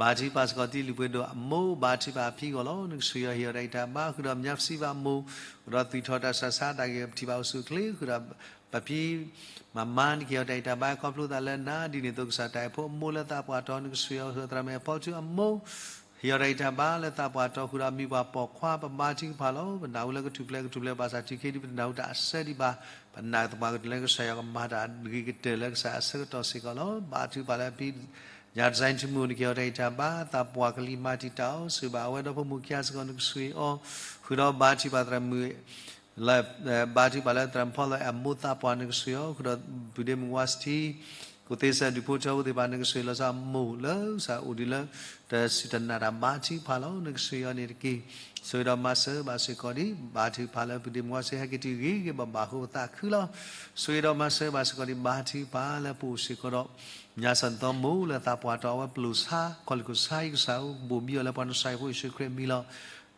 ဘါထုကဖၣ်စ့ၢ်ကီးတံၤလုၢ်ပှ့ၤဒိၣ်အမိၢ် ဘါထုကဖၣ်အဖံအဂီၢ်လီၤ. နကဆိၣ်ဂ့ၤအီၤဟ့ၣ်အီၤတၢ်ဂံၢ်တၢ်ဘါ ဃုာ်ဒီးမၠါပစံးဘၣ်အမိၢ် ဃုာ်ဒီးသွံၣ်ထီၣ်တၢ်ဆူးတၢ်ဆါ တၢ်ဂ့ၢ်ပထံၣ်ဘၣ်အိၣ်ဆူၣ်အိၣ်ချ့ ဃုာ်ဒီး ပဖံ မၤမါ နကဟ့ၣ်အီၤတၢ်ဂံၢ်တၢ်ဘါ ခီဖျိသးလၢနၤ ဒ်န့ၣ်အသိးကစၢ်တၢ်အဲၣ်ဖိအမိၢ်လၢသးပှၢ်တီၤ နကဆိၣ်ဂ့ၤအီၤ ဃုာ်ဒီးသရၣ်မုၣ်အဲၣ်ဖီထူအမိၢ် ဟ့ၣ်အီၤတၢ်ဂံၢ်တၢ်ဘါလၢသးပှၢ်တီၤ ဃုာ်ဒီးအမံၤပှၢ်ပိာ်ခွါ ပဘါထုကဖၣ်လီၤ. ပနၢ်ဟူလၢကထူၣ်ဖျဲးကထူၣ်ဖျဲးဘၣ်ဆၣ် ထံၣ်က့ၤဒ်ပတနၢ်ဟူတၢ်အဆၢဒံးဘၣ် ပနာ်သပှၢ်ကတၢၢ်လၢကစၢ်ယွၤကမၤတၢ်ဂ့ၤကတၢၢ်လၢကစၢ်အဆၢကတီၢ်စ့ၢ်ကီးလီၤ. ဘါထုကဖၣ်လၢဖံ ညါတစဲးထူမုၢ် နကဟ့ၣ်အီၤတၢ်ဂံၢ်တၢ်ဘါ သးပှၢ်ကလံၤမၤတံာ်တာ်အီၤ ဆိၣ်ဂ့ၤဘၣ်အဝဲဒီးဖိမုၣ်ခံဂၤစ့ၢ်ကီး နကဆိၣ်ဂ့ၤအီၤ ဃုာ်ဒီးဘါထုကဖၣ်သရၣ်မုၣ် လၢ ဘါထုကဖၣ်လၢသရၣ်မုၣ်ဖီလီၤအဲၣ်အမိၢ်သးပှၢ် နကဆိၣ်ဂ့ၤအီၤ ဃုာ်ဒီးပုၢ်ဒ့မုၣ်ဝါစထံ ကိးသ့စၢ်ဒူၣ်ဖိထၢဖိသ့ၣ်တဖၣ် နကဆိၣ်ဂ့ၤလီၤဆီအမိၢ်လၢကစၢ်အိၣ်ဒံးလၢ တၢ်စူၢ်တၢ်နာ်တၢ်ဘါထုကဖၣ်လီၤ. နကဆိၣ်ဂ့ၤအီၤန့ၣ်တက့ၢ်. ဆိၣ်ဂ့ၤဒီးမၤစၢၤဘၣ်စ့ၢ်ကီးဒ် ဘါထုကဖၣ်လၢပုၢ်ဒ့မုၣ်ဝါစထံ ဟဲက့ၤတုၤဂ့ၤဂ့ၤဘၣ်ဘၣ်အဃိပသးခုလီၤ. ဆိၣ်ဂ့ၤဒီးမၤစၢၤဘၣ်စ့ၢ်ကီးဒ် ဘါထုကဖၣ်လၢပအိၣ်စ့ၢ်ကီးဒီး ညါစၢ်သီမိၢ်လၢသးပှၢ်တီၤအဝဲပျိာ်ဆါ ခီၣ်လ့ၢ်ခိၣ်ဆါအံၤ ကစၢ်ဧၢ ဘိၣ်ဘံအီၤလၢပှၤနစၤရ့းဖိယ့ၣ်ၡူးခရံာ်အမံၤလီၤ.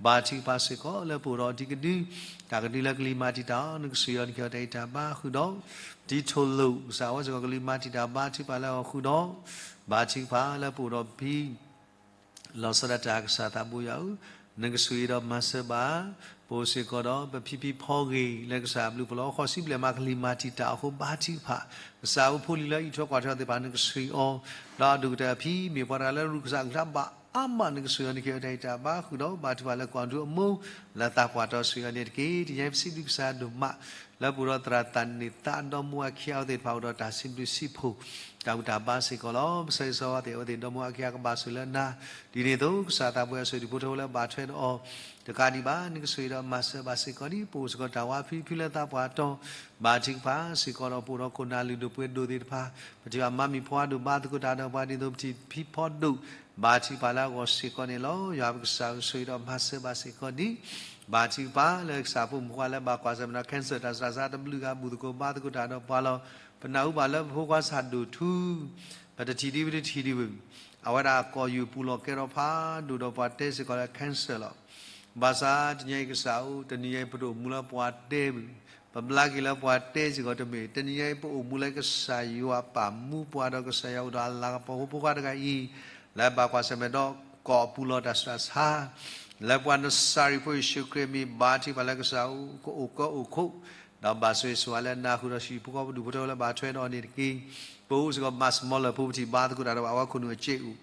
ဘါထုကဖၣ်စ့ၢ်ကီးလၢပအိၣ်ဒီးအတံၤကဒု တၢ်ကဒုလၢကလံၤမၤတံာ်တာ်အီၤ နကဆိၣ်ဂ့ၤအီၤ နကဟ့ၣ်အီၤတၢ်ဂံၢ်တၢ်ဘါဃုာ်ဒီး တံၤထိၣ်လိာ် ကစၢ်အဝဲစ့ၢ်ကီးကလံၤမၤတံာ်တာ်ဘါထုကဖၣ်လၢအီၤဃုာ်ဒီး ဘါထုကဖၣ်လၢပအိၣ်ဒီးဖံ လီၤဆီဒၣ်တၢ်ကစၢ်သးဘိယွၤဧၢ, နကဆိၣ်ဂ့ၤဒီးမၤစၢၤဘၣ် ပအိၣ်စ့ၢ်ကီးဒီး ပဖံဖံဖီဂ့ၤလၢကစၢ်ဘျုးဖှိၣ်လီၤ. ဃီၤစံဘျဲၣ်မၤကလံၤမၤတံာ်တာ်အီၤအဃိ ဘါထုကဖၣ် ကစၢ်ဧၢ ဖိလံၤလၢအံးထွဲကွၢ်ထွဲအီၤသ့ၣ်တဖၣ် နကဆိၣ်ဂ့ၤအီၤ, ဒီးအဒိၣ်ကတၢၢ်အဖံ မ့ၢ်ပှၤတဂၤလၢရူၢ်ကစၢ်အကလုၢ်ဘၣ်အါမး နကဆိၣ်ဂ့ၤအီၤ နကဟ့ၣ်အီၤတၢ်ဂံၢ်တၢ်ဘါဃုာ်ဒီး ဘါထုကဖၣ်လၢကွၢ်ဒူအမိၢ် လၢသးပှၢ်တီၤဆိၣ်ဂ့ၤအီၤန့ၣ်တက့ၢ်. တနံၤအံၤပစံးဘျုးကစၢ်ဒိၣ်မး လၢပအိၣ်ဒီးသရၣ်သးန့ၣ်သး ဒီမါဝၤခံဂၤအဝဲသ့ၣ်တဖၣ်အိၣ်ဒီးတၢ်စံးဘျုးစံးဖှိၣ် တၢ်ဘူၣ်တၢ်ဘါစ့ၢ်ကီးလီၤ. ပဆၢဂ့ၤဆၢဝါသ့ၣ်အဝဲသ့ၣ်ဒီမါဝၤခံဂၤကဘၣ်ဆိၣ်လၢနၤ, ဒ်န့ၣ်အသိးကစၢ်သးဘိယွၤဆိၣ်ဒူၣ်ဖိထၢဖိလၢဘၣ်ထွဲဒီးအီၤ တကးဒံးဘၣ် နကဆိၣ်ဂ့ၤဒီးမၤစၢၤဘၣ်စ့ၢ်ကီးဒ် ပအိၣ်စ့ၢ်ကီးတၢ်ဝါဖံဖုလၢသးပှၢ်တီၤ ဘါထုကဖၣ်စ့ၢ်ကီးဒီး ပအိၣ်ဒီးခိၣ်နၢ်လုၢ်ဒိၣ်ပှ့ၤဒိၣ်သ့ၣ်တဖၣ် ပထံၣ်ဘၣ်မါမံၤဖိအါဒိၣ်ဘါသကိးတၢ်ဒီးပှၤ ဒ်သိးပထံၣ်ဖံဖီဒိၣ် ဘါထုကဖၣ်လၢအဂီၢ်စ့ၢ်ကီးန့ၣ်လီၤ. ယွၤပကစၢ်ဧၢ ဆိၣ်ဂ့ၤဒီးမၤစၢၤဘၣ်စ့ၢ်ကီးဒ် ဘါထုကဖၣ်လၢကစၢ်ဖိမုၣ်ဖိခွါလၢဘၣ်ကွၢ်ဆၢၣ်မဲာ်ဒီး cancer တၢ်စှၤစှၤတဘျုးဂၤ ဘူၣ်သကိးဘါသကိးတၢ်ဒီးပှၤလီၤ. ပနၢ်ဟူဘၣ်လၢပဖိခွါဆၣ်ဒိၣ်ထူ ပတထံၣ်ဒံးပတထံၣ်ဒံးဘၣ် အဝဲဒၣ်အကိာ်ယူၢ်ပူၤလီၢ်ကဲထီၣ်ဖးဒိၣ်ဒီးပှၤတဲစ့ၢ်ကီးလၢ cancer လီၤ. ဘၣ်ဆၣ်တနံၤအံၤကစၢ်ဧၢ တနံၤအံၤပတအိၣ်မူလၢပှၤတဲဘၣ်, ပဘျါက့ၤလၢပှၤတဲစ့ၢ်ကီးတမ့ၢ်, တနံၤအံၤပအိၣ်မူလၢကစၢ်ယွၤပာ်မူပှၤဒီး ကစၢ်ယွၤအိၣ်ဒီးအလၤကပီၤဖိဖိခွါတဂၤအံၤ လၢဘၣ်ကွၢ်ဆၢၣ်မဲာ်ဒီး ကိာ်ပူၤလီၢ်တၢ်ဆှးဆါ လၢပှၤနစၤရ့းဖိယ့ၣ်ၡူးခရံာ်အမံၤ ဘါထုကဖၣ်လၢကစၢ်ဧၢ ကအိၣ်ကၢအိၣ်ခိး ဒီးဘၣ်ဆိၣ်ဂ့ၤဆိၣ်ဝါလၢနၤဃုာ်ဒီး ဟံၣ်ဖိဃီဖိဒူၣ်ဖိထၢဖိလၢဘၣ်ထွဲဒီးအီၤန့ၣ်တက့ၢ်. ပအိၣ်စ့ၢ်ကီး ဘၣ်စမီလၢၢ်ဖိ ပထံၣ်ဘါသကိးတၢ်ဒီးပှၤ အဝဲခိၣ်နူာ်အစ့ၣ်အိၣ်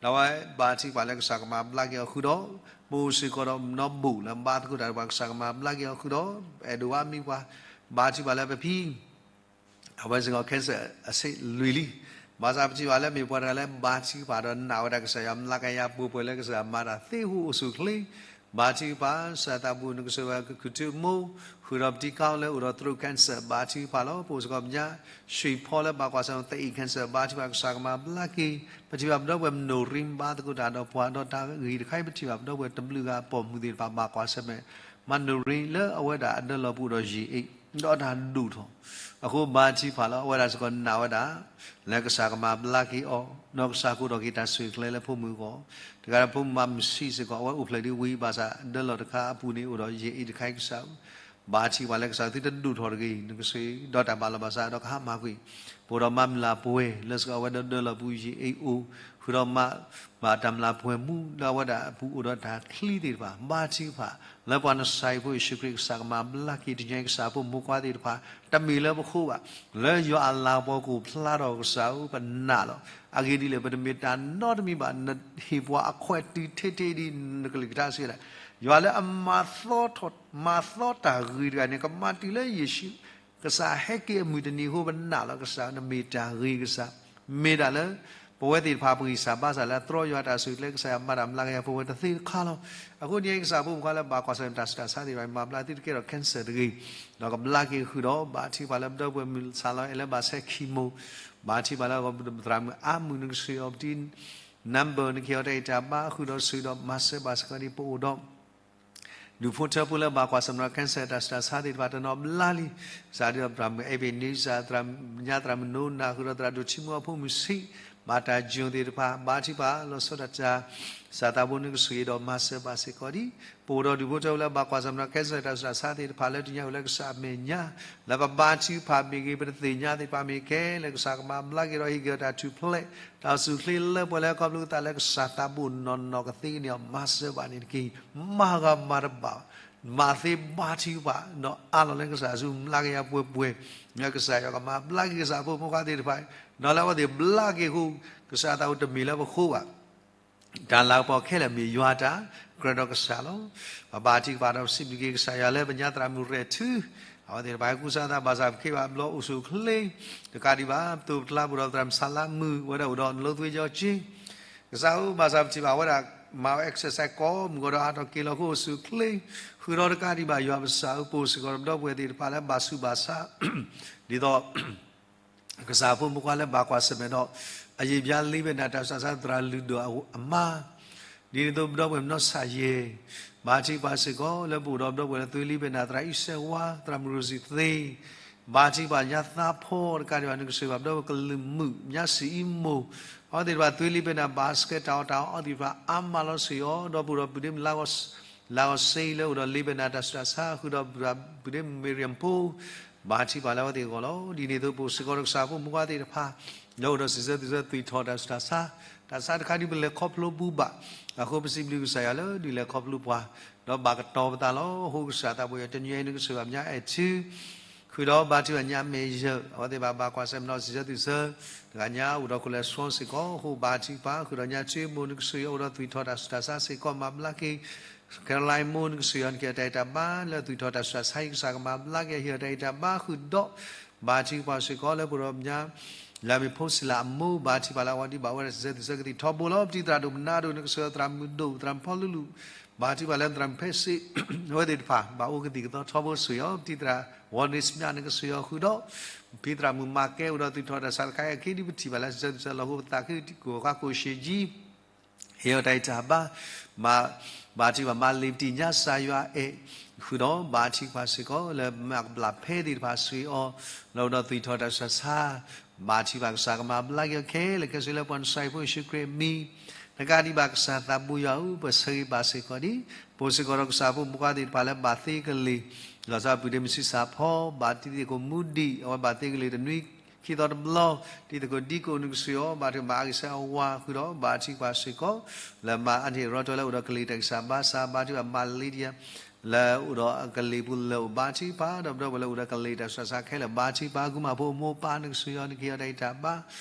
ဒီးဝဲဘါထုကဖၣ်လၢကစၢ်ကမၤဘျါက့ၤအီၤဃုာ်ဒီး, ပအိၣ်စ့ၢ်ကီးဒီးနီၢ်ဘိၣ်လၢဘါသကိးတၢ်ဒီးပှၤ ကစၢ်ကမၤဘျါက့ၤအီၤဃုာ်ဒီး, အဲၣ်ဒိးဝဲမံၤပှၤ, ဘါထုကဖၣ်လၢပဖံ အဝဲစ့ၢ်ကီး cancer အဆံးလွံၢ်လံ. ဘၣ်ဆၣ်ပထံၣ်ဘၣ်လၢမ့ၢ်ပှၤတဂၤလၢဘါထုကဖၣ်ဒီးနာ်ဝဲဒၣ်ကစၢ်ယွၤမျးကယၤပှဲၤပှဲၤလၢကစၢ်မၤတၢ်သ့ဟူအိၣ်ဆူၣ်အိၣ်ချ့, ဘါထုကဖၣ် ကစၢ်သးဘူၣ်နကစၢၢ်ဝဲကခုၣ်ထူမိၢ်, ဃုာ်ဒီးပတံၤကီလၢအိၣ်ဒီး throat cancer ဘါထုကဖၣ်လီၤ. ပအိၣ်စ့ၢ်ကီးပညါ ရွှေဖီလၢဘၣ်ကွၢ်ဆၢၣ်မဲာ် သအ့ၣ် cancer ဘါထုကဖၣ်ကစၢ်ကမၤဘျါက့ၤ, ပထံၣ်ဘၣ်ပဒီပုၢ်ဝဲၢ် Noreen ဘါသကိးတၢ်ဒီးပှၤဒီးတၢ်ဂ့ၢ်တခါအံၤ ပထံၣ်ဘၣ်ပဒီပုၢ်ဝဲၢ်တဘျုးဂၤအပိာ်မုၣ်သ့ၣ်တဖၣ်ဘၣ်ကွၢ်ဆၢၣ်မဲာ် မါ Noreen လၢအဝဲဒၣ်အဒၢလီၢ်ပူၤဒီးယံာ်အ့ၣ် ဒီးတၢ်ဒိၣ်ထီၣ်, အဃိဘါထုကဖၣ်လီၤ. အဝဲဒၣ်စ့ၢ်ကီးနာ်ဝဲဒၣ် လၢကစၢ်ကမၤဘျါက့ၤအီၤ, ဒီးကစၢ်ကအိၣ်ထီၣ်က့ၤတၢ်ဆှၢကျဲလၢဖိမုၣ်အဂီၢ်, တဂၤဒီးဖိမုၣ်မၤမုၢ်ဆံးစ့ၢ်ကီး အဝဲအိၣ်ဖျဲၣ်ဒံးဝံၤ ဘၣ်ဆၣ်အဒၢလီၢ်တခါအပူၤန့ၣ်အိၣ်ဒီးယံာ်အ့ၣ်တခါအံၤကစၢ်ဧၢ ဘါထုကဖၣ်လၢကစၢ်သုတဒိၣ်ထီၣ်တဂ့ၤ နကစၢ်ဒီးတၢ်ဘၣ်လီၤဘၣ်စးဒီးကဟါမၢ်ကွံာ်, ပအိၣ်ဒီးမါမုၢ်လၢ်ပှဲၤ လၢစ့ၢ်ကီးအဝဲဒၢဒၢလီၢ်ပူၤယံာ်အ့ၣ်အိၣ်, ဃုာ်ဒီးမါ ဘၣ်တၢ်မုၢ်လၢ်ပှဲၤမူ လၢအဝဲဒၣ်အပူၤအိၣ်ဒီးတၢ်ချံသ့ၣ်တဖၣ် ဘါထုကဖၣ် လၢပှၤနစၤယံးဖိယ့ၣ်ၡူးခရံာ်ကစၢ်ကမၤဘျါက့ၤ တညီကစၢ်ဖိမုၣ်ခွါသ့ၣ်တဖၣ် တမ့ၢ်လၢပဃိဘၣ်, လၢယွၤအလၤကပီၤကအိၣ်ဖျါထီၣ်ကစၢ်ဧၢ ပနာ်လီၤ. အဂ့ၢ်ဒ်လဲၣ် ပတမ့ၢ်တၢ်နီတမံၤဘၣ်, နဟ့ၣ်ပှၤအခွဲးတုၤထဲထဲဒ်နကလုၢ်ကထါစံးဝဲဒၣ်, ယွၤလၢအမၤသီထီၣ် မၤသီတၢ်ဂ့ၤတဂၤန့ၣ် ကမၤတုၤလၢယ့ၣ်ၡူး ကစၢ်ဟဲက့ၤအမုၢ်တနံၤအဃိ ပနာ်လီၤကစၢ် နမ့ၢ်တၢ်ဂ့ၤကစၢ်, မ့ၢ်ဒၣ်လၢ ပဝဲသ့ၣ်တဖၣ်ပဂံၢ်စၢ်ဘါစၢ်လၢအတြီယွၤတၢ်ဆူၣ်ချ့ ကစၢ်ယွၤမၤတၢ်မျးကယၤပှဲၤဝဲတသ့တခါလီၤ. အဃိန့ၣ် ကစၢ်ဖိမုၣ်ခွါလၢဘၣ်ကွၢ်ဆၢၣ်မဲာ်တၢ်ဆူးတၢ်ဆါသ့ၣ်တဖၣ် မၤဘျါသုတကဲထီၣ် cancer တဂ့ၤ, ဒီးကဘျါက့ၤဃုာ်ဒီးဘါထုကဖၣ်လၢပဒီပုၢ်ဝဲၢ်မုၢ်ဆၣ်လီၤအဲၣ်လၢဘၣ်ဆဲခံမိၢ်, ဘါထုကဖၣ်လၢပသရၣ်မုၣ်အါမုၢ်နကစၢ်အီၤပတံၤ number နကဟ့ၣ်အီၤတၢ်အံးတၢ်ဘါ ဃုာ်ဒီးဆူၣ်ဒီးမၤစၢၤဘၣ်စ့ၢ်ကီးဒ်ပအိၣ်ဒီး ဒူၣ်ဖိထၢဖိလၢဘၣ်ကွၢ်ဆၢၣ်မဲာ်ဒီး cancer တၢ်ဆူးတၢ်ဆါသ့ၣ်တဖၣ်တနီၤဘျါလံ, စးဒ်ဒီးသရၣ်မုၣ် Ebenezer သရၣ်မုၣ်ညါ သရၣ်မုၣ်နိနၤ ဃုာ်ဒီးသရၣ်ဒိၣ်ထံမူအဖိမုၣ်ဆံး, ဘၣ်တၢ်ယိၣ်သ့ၣ်တဖၣ် ဘါထုကဖၣ်လီၤဆီဒၣ်တၢ် ကစၢ်သးဘိနကစၢ်ဒီးမၤစၢၤဘၣ်စ့ၢ်ကီးဒ်, ပအိၣ်ဒီးဒူၣ်ဖိထၢဖိလၢဘၣ်ကွၢ်ဆၢၣ်မဲာ်ဒီး cancer တၢ်ဆူးတၢ်ဆါသ့ၣ်တဖၣ်လၢတညါဝဲလၢကစၢ်အမဲာ်ညါ, လၢပဘါထုကဖၣ်မ့ၢ်ဂ့ၤ ပတသ့ၣ်ညါသ့ၣ်တဖၣ်မ့ၢ်ခဲလၢာ် ကစၢ်ကမၤဘျါက့ၤဒီးဟ့ၣ်က့ၤအီၤတၢ်ထူၣ်ဖျဲး တၢ်ဆူၣ်ချ့လၢပှဲၤလၢခီဖျိသးလၢကစၢ်သးဘိနီၢ်နီၢ်ကသ့န့ၣ် မၤစၢၤဘၣ်န့ၣ်တက့ၢ်. မၤဂၤမၤတဘၣ်, မၤသ့ဘါထုကဖၣ် ဒီးအးလီၤလၢကစၢ်ဆူမျးကယၤပှဲၤပှဲၤ, လၢကစၢ်ယွၤကမၤဘျါက့ၤကစၢ်ဖိမုၣ်ခွါသ့ၣ်တဖၣ်, ဒီးလၢအဝဲသ့ၣ်ဘျါက့ၤအဃိ, ကစၢ်သးဘိတမ့ၢ်လၢပဃိဘၣ် တၢ်လၤကပီၤခဲလၢာ်မ့ၢ်ယွၤတၢ်, ကြၢးဒီးကစၢ်လီၤ. ပဘါထုကဖၣ်ဒီးပစံးဘျုးက့ၤကစၢ်ယွၤလၢပညါသရၣ်မုၣ်ရဲၣ်ထူ, အဝဲသ့ၣ်တဖၣ်ဟဲကူစါသးဘၣ်ဆၣ် ပခ့ဘၣ်ဘျီအိၣ်ဆူၣ်အိၣ်ချ့, တကးဒံးဘၣ် ပသိးပကျါပူၤဒီးသရၣ်မုၣ်ဆါလါမုၢ် ဝဲဒၣ်အိၣ်ဒီးနလိသဝ့ကၠီက့ ကစၢ်ဧၢ ဘၣ်ဆၣ်ပထံၣ်ဘၣ်ဝဲဒၣ် မၤဝဲ exercise ကိးမုၢ်ကီးဒီးအါထီၣ်က့ၤလီၤအဃိအိၣ်ဆူၣ်အိၣ်ချ့, ဃုာ်ဒီးတကးဒံးဘၣ်ယွၤပကစၢ်ဧၢ ပအိၣ်စ့ၢ်ကီးဒီးပဒီပုၢ်ဝဲၢ်သ့ၣ်တဖၣ်လၢဘၣ်ဆူးဘၣ်ဆါ ဒ်သိး ကစၢ်ဖိမုၣ်ခွါလၢဘၣ်ကွၢ်ဆၢၣ်မဲာ်ဒီး အယံာ်ဘျါလံာ်ဘဲၣ်နၤတၢ်ဆူးတၢ်ဆါသရၣ်လုၢ်ဒိၣ်အမါ, ဒ်န့ၣ်အသိးပဒီပုၢ်ဝဲၢ်မနီၢ်ဆၣ်ယဲၢ်, ဘါထုကဖၣ်စ့ၢ်ကီးလၢပအိၣ်ဒီးပဒီပုၢ်ဝဲၢ်လၢသွ့လံာ်ဘဲၣ်နၤသရၣ်အံၣ်စဲဝါ သရၣ်မုၣ်ရိစံသ့, ဘါထုကဖၣ်ညါသးဖီတကးဒံးဘၣ် နကစၢ်ဘၣ်ပဒီပုၢ်ဝဲၢ်ကလုာ်မုၣ် ညါစံၣ်အံၤမိၢ်, အဝဲသ့ၣ်တဖၣ်သွ့လံာ်ဘဲၣ်နၤ ဘၣ်စကဲတၢ်အီၣ်တၢ်အီအီသ့ၣ်တဖၣ်အါမးလီၤဆူၣ်အီၤ ဒီးပအိၣ်ဒီးပုၢ်ဒ့မုၣ် လါဂီၤစ့လၢအိၣ်ဒီးလံာ်ဘဲၣ်နၤတၢ်ဆူးတၢ်ဆါ ဃုာ်ဒီးပုၢ်ဒ့မုၣ်မ့ၢ်ရံၣ်ဖိ ဘါထုကဖၣ်လၢအဝဲသ့ၣ်အဂီၢ်လီၤ. ဒ်န့ၣ်အသိးပအိၣ်စ့ၢ်ကီးဒီးကစၢ်ဖိမုၣ်ခွါသ့ၣ်တဖၣ် လၢအိၣ်ဒီးစံးဆၢသုးဆၢသွံၣ်ထီၣ်တၢ်ဆူးတၢ်ဆါ, တၢ်ဆါတခါဒ်ပလဲၤခီဖျိဘူးဘၣ်, အဃိပစံးဘျုးကစၢ်ယွၤလၢဒုးလဲၤခီဖျိပှၤ, ဒီးဘၣ်ကတီၤပသးလီၤ. အဃိကစၢ်သးဘိယွၤတနံၤအံၤနကစၢ်ဘၣ်မညါအဲၣ်ထူ ဃုာ်ဒီးဘါထုကဖၣ်ညါမဲာ်ယၢၢ် အဝဲသ့ၣ်ဘၣ်ဘၣ်ကွၢ်ဆၢၣ်မဲာ်ဒီးစံးဆၢသုးဆၢ, တဂၤညါအိၣ်ဒီးခိၣ်လဲၤဆှီစ့ၢ်ကီး အဃိဘါထုကဖၣ် ဃုာ်ဒီးညါထူမိၢ်နကစၢ်ယွၤအိၣ်ဒီးသွံၣ်ထီၣ်တၢ်ဆူးတၢ်ဆါစ့ၢ်ကီး မၤဘျါက့ၤ Caroline မိၢ်နကစၢ်ယွၤ နကဟ့ၣ်အီၤတၢ်အံးတၢ်ဘါလၢသွံၣ်ထီၣ်တၢ်ဆူးတၢ်ဆါအံၤ ကစၢ်ကမၤဘျါက့ၤ ဟ့ၣ်အီၤတၢ်အံးတၢ်ဘါဃုာ်ဒီး ဘါထုကဖၣ်စ့ၢ်ကီးလၢပဒီပုၢ်ဝဲၢ်မညါ လၢအမ့ၢ်ဖိစံလၤအမိၢ် ဘါထုကဖၣ်လၢအဝဲဒ်ဘၣ်ဝဲဒၣ်စံးဆၢသုးဆၢ ကသံၣ်ထီဘိလီၤ. ပတံၤသရၣ်ဒိၣ်မနါဒိၣ်နကစၢ်ယွၤ သရၣ်မုၣ်ဒိၣ် သရၣ်ဖီလူလူ ဘါထုကဖၣ်လၢသရၣ်မုၣ်ဖဲစ့ အဝဲသ့ၣ်တဖၣ် ဘၣ်အိၣ်ကသံၣ်ကသီထီဘိဆူၣ်အီၤ ပတံၤသရၣ် ဝီနံၣ်စမၠၣ်နကစၢ်ယွၤဃုာ်ဒီး ဖံသရၣ်မုၣ်မၤကဲအိၣ်ဒီးသွံၣ်ထီၣ်တၢ်ဆူးတၢ်ဆါတခါအံၤ အခံဒ်ပထံၣ်ဘၣ်လၢစံးဆၢသုးဆၢလီၤ အဃိပသးခုကိၢ်ဃါကိၢ်ရှံးကံ ဟ့ၣ်အီၤတၢ်အံးတၢ်ဘါ, မၤ ဘါထုကဖၣ်မၤလ့ၤပတံၢ်ညါစၢ်ယွၤအဲၣ်, ဃုာ်ဒီးဘါထုကဖၣ်စ့ၢ်ကီးလၢမၤကဘျၣ်ဖဲသ့ၣ်တဖၣ်ဆူၣ်အီၤ လၢအိၣ်ဒီးသွံၣ်ထီၣ်တၢ်ဆူးတၢ်ဆါ, ဘါထုကဖၣ်ကစၢ်ကမၤဘျါက့ၤအီၤခဲလၢာ်ခဲဆ့လၢပှၤနစၤယံးဖိယ့ၣ်ၡူးခရံာ်အမံၤ, တကးဒံးဘၣ်ကစၢ်သးဘိယွၤဧၢ ပဆၢဂ့ၤဘၣ်စ့ၢ်ကီးဒံး, ပအိၣ်စ့ၢ်ကီးဒီးကစၢ်ဖိမုၣ်ခွါသ့ၣ်တဖၣ်လၢဘၣ်သ့ကလံၤ, လီၤဆီပုၢ်ဒ့မုၣ်ဆံးစၢ်ဖီ ဘၣ်တံၤသကိးမူဒံး အဝဲဘၣ်သ့ကလံၤတနွံ ခံသီတဘျီ, တံၤသကိးဒံကိးနကစၢ်ယွၤ ဘါထုကဖၣ်မၤအါဂံၢ်စၢ်အဝၤဃုာ်ဒီး ဘါထုကဖၣ်စ့ၢ်ကီး လၢမၤအါန့ၢ်ရီတီလၢအိၣ်ဒီးကလံၤတၢ်ဂံၢ်စၢ်ဘါစၢ် ဘါထုကဖၣ်မၤလ့ၤတံၢ် လၢအိၣ်ဒီးအကလံၤပူၤလၢအိၣ်ဘါထုကဖၣ်, ဒီးပဒီပုၢ်ဝဲၢ်လၢအိၣ်ဒီးကလံၤတၢ်ဆူးတၢ်ဆါခဲလၢာ်ဘါထုကဖၣ်, ကုမၤဖိမိၢ်ပၢ်နကစၢ်ယွၤနကဟ့ၣ်အီၤတၢ်ဂံၢ်တၢ်ဘါ,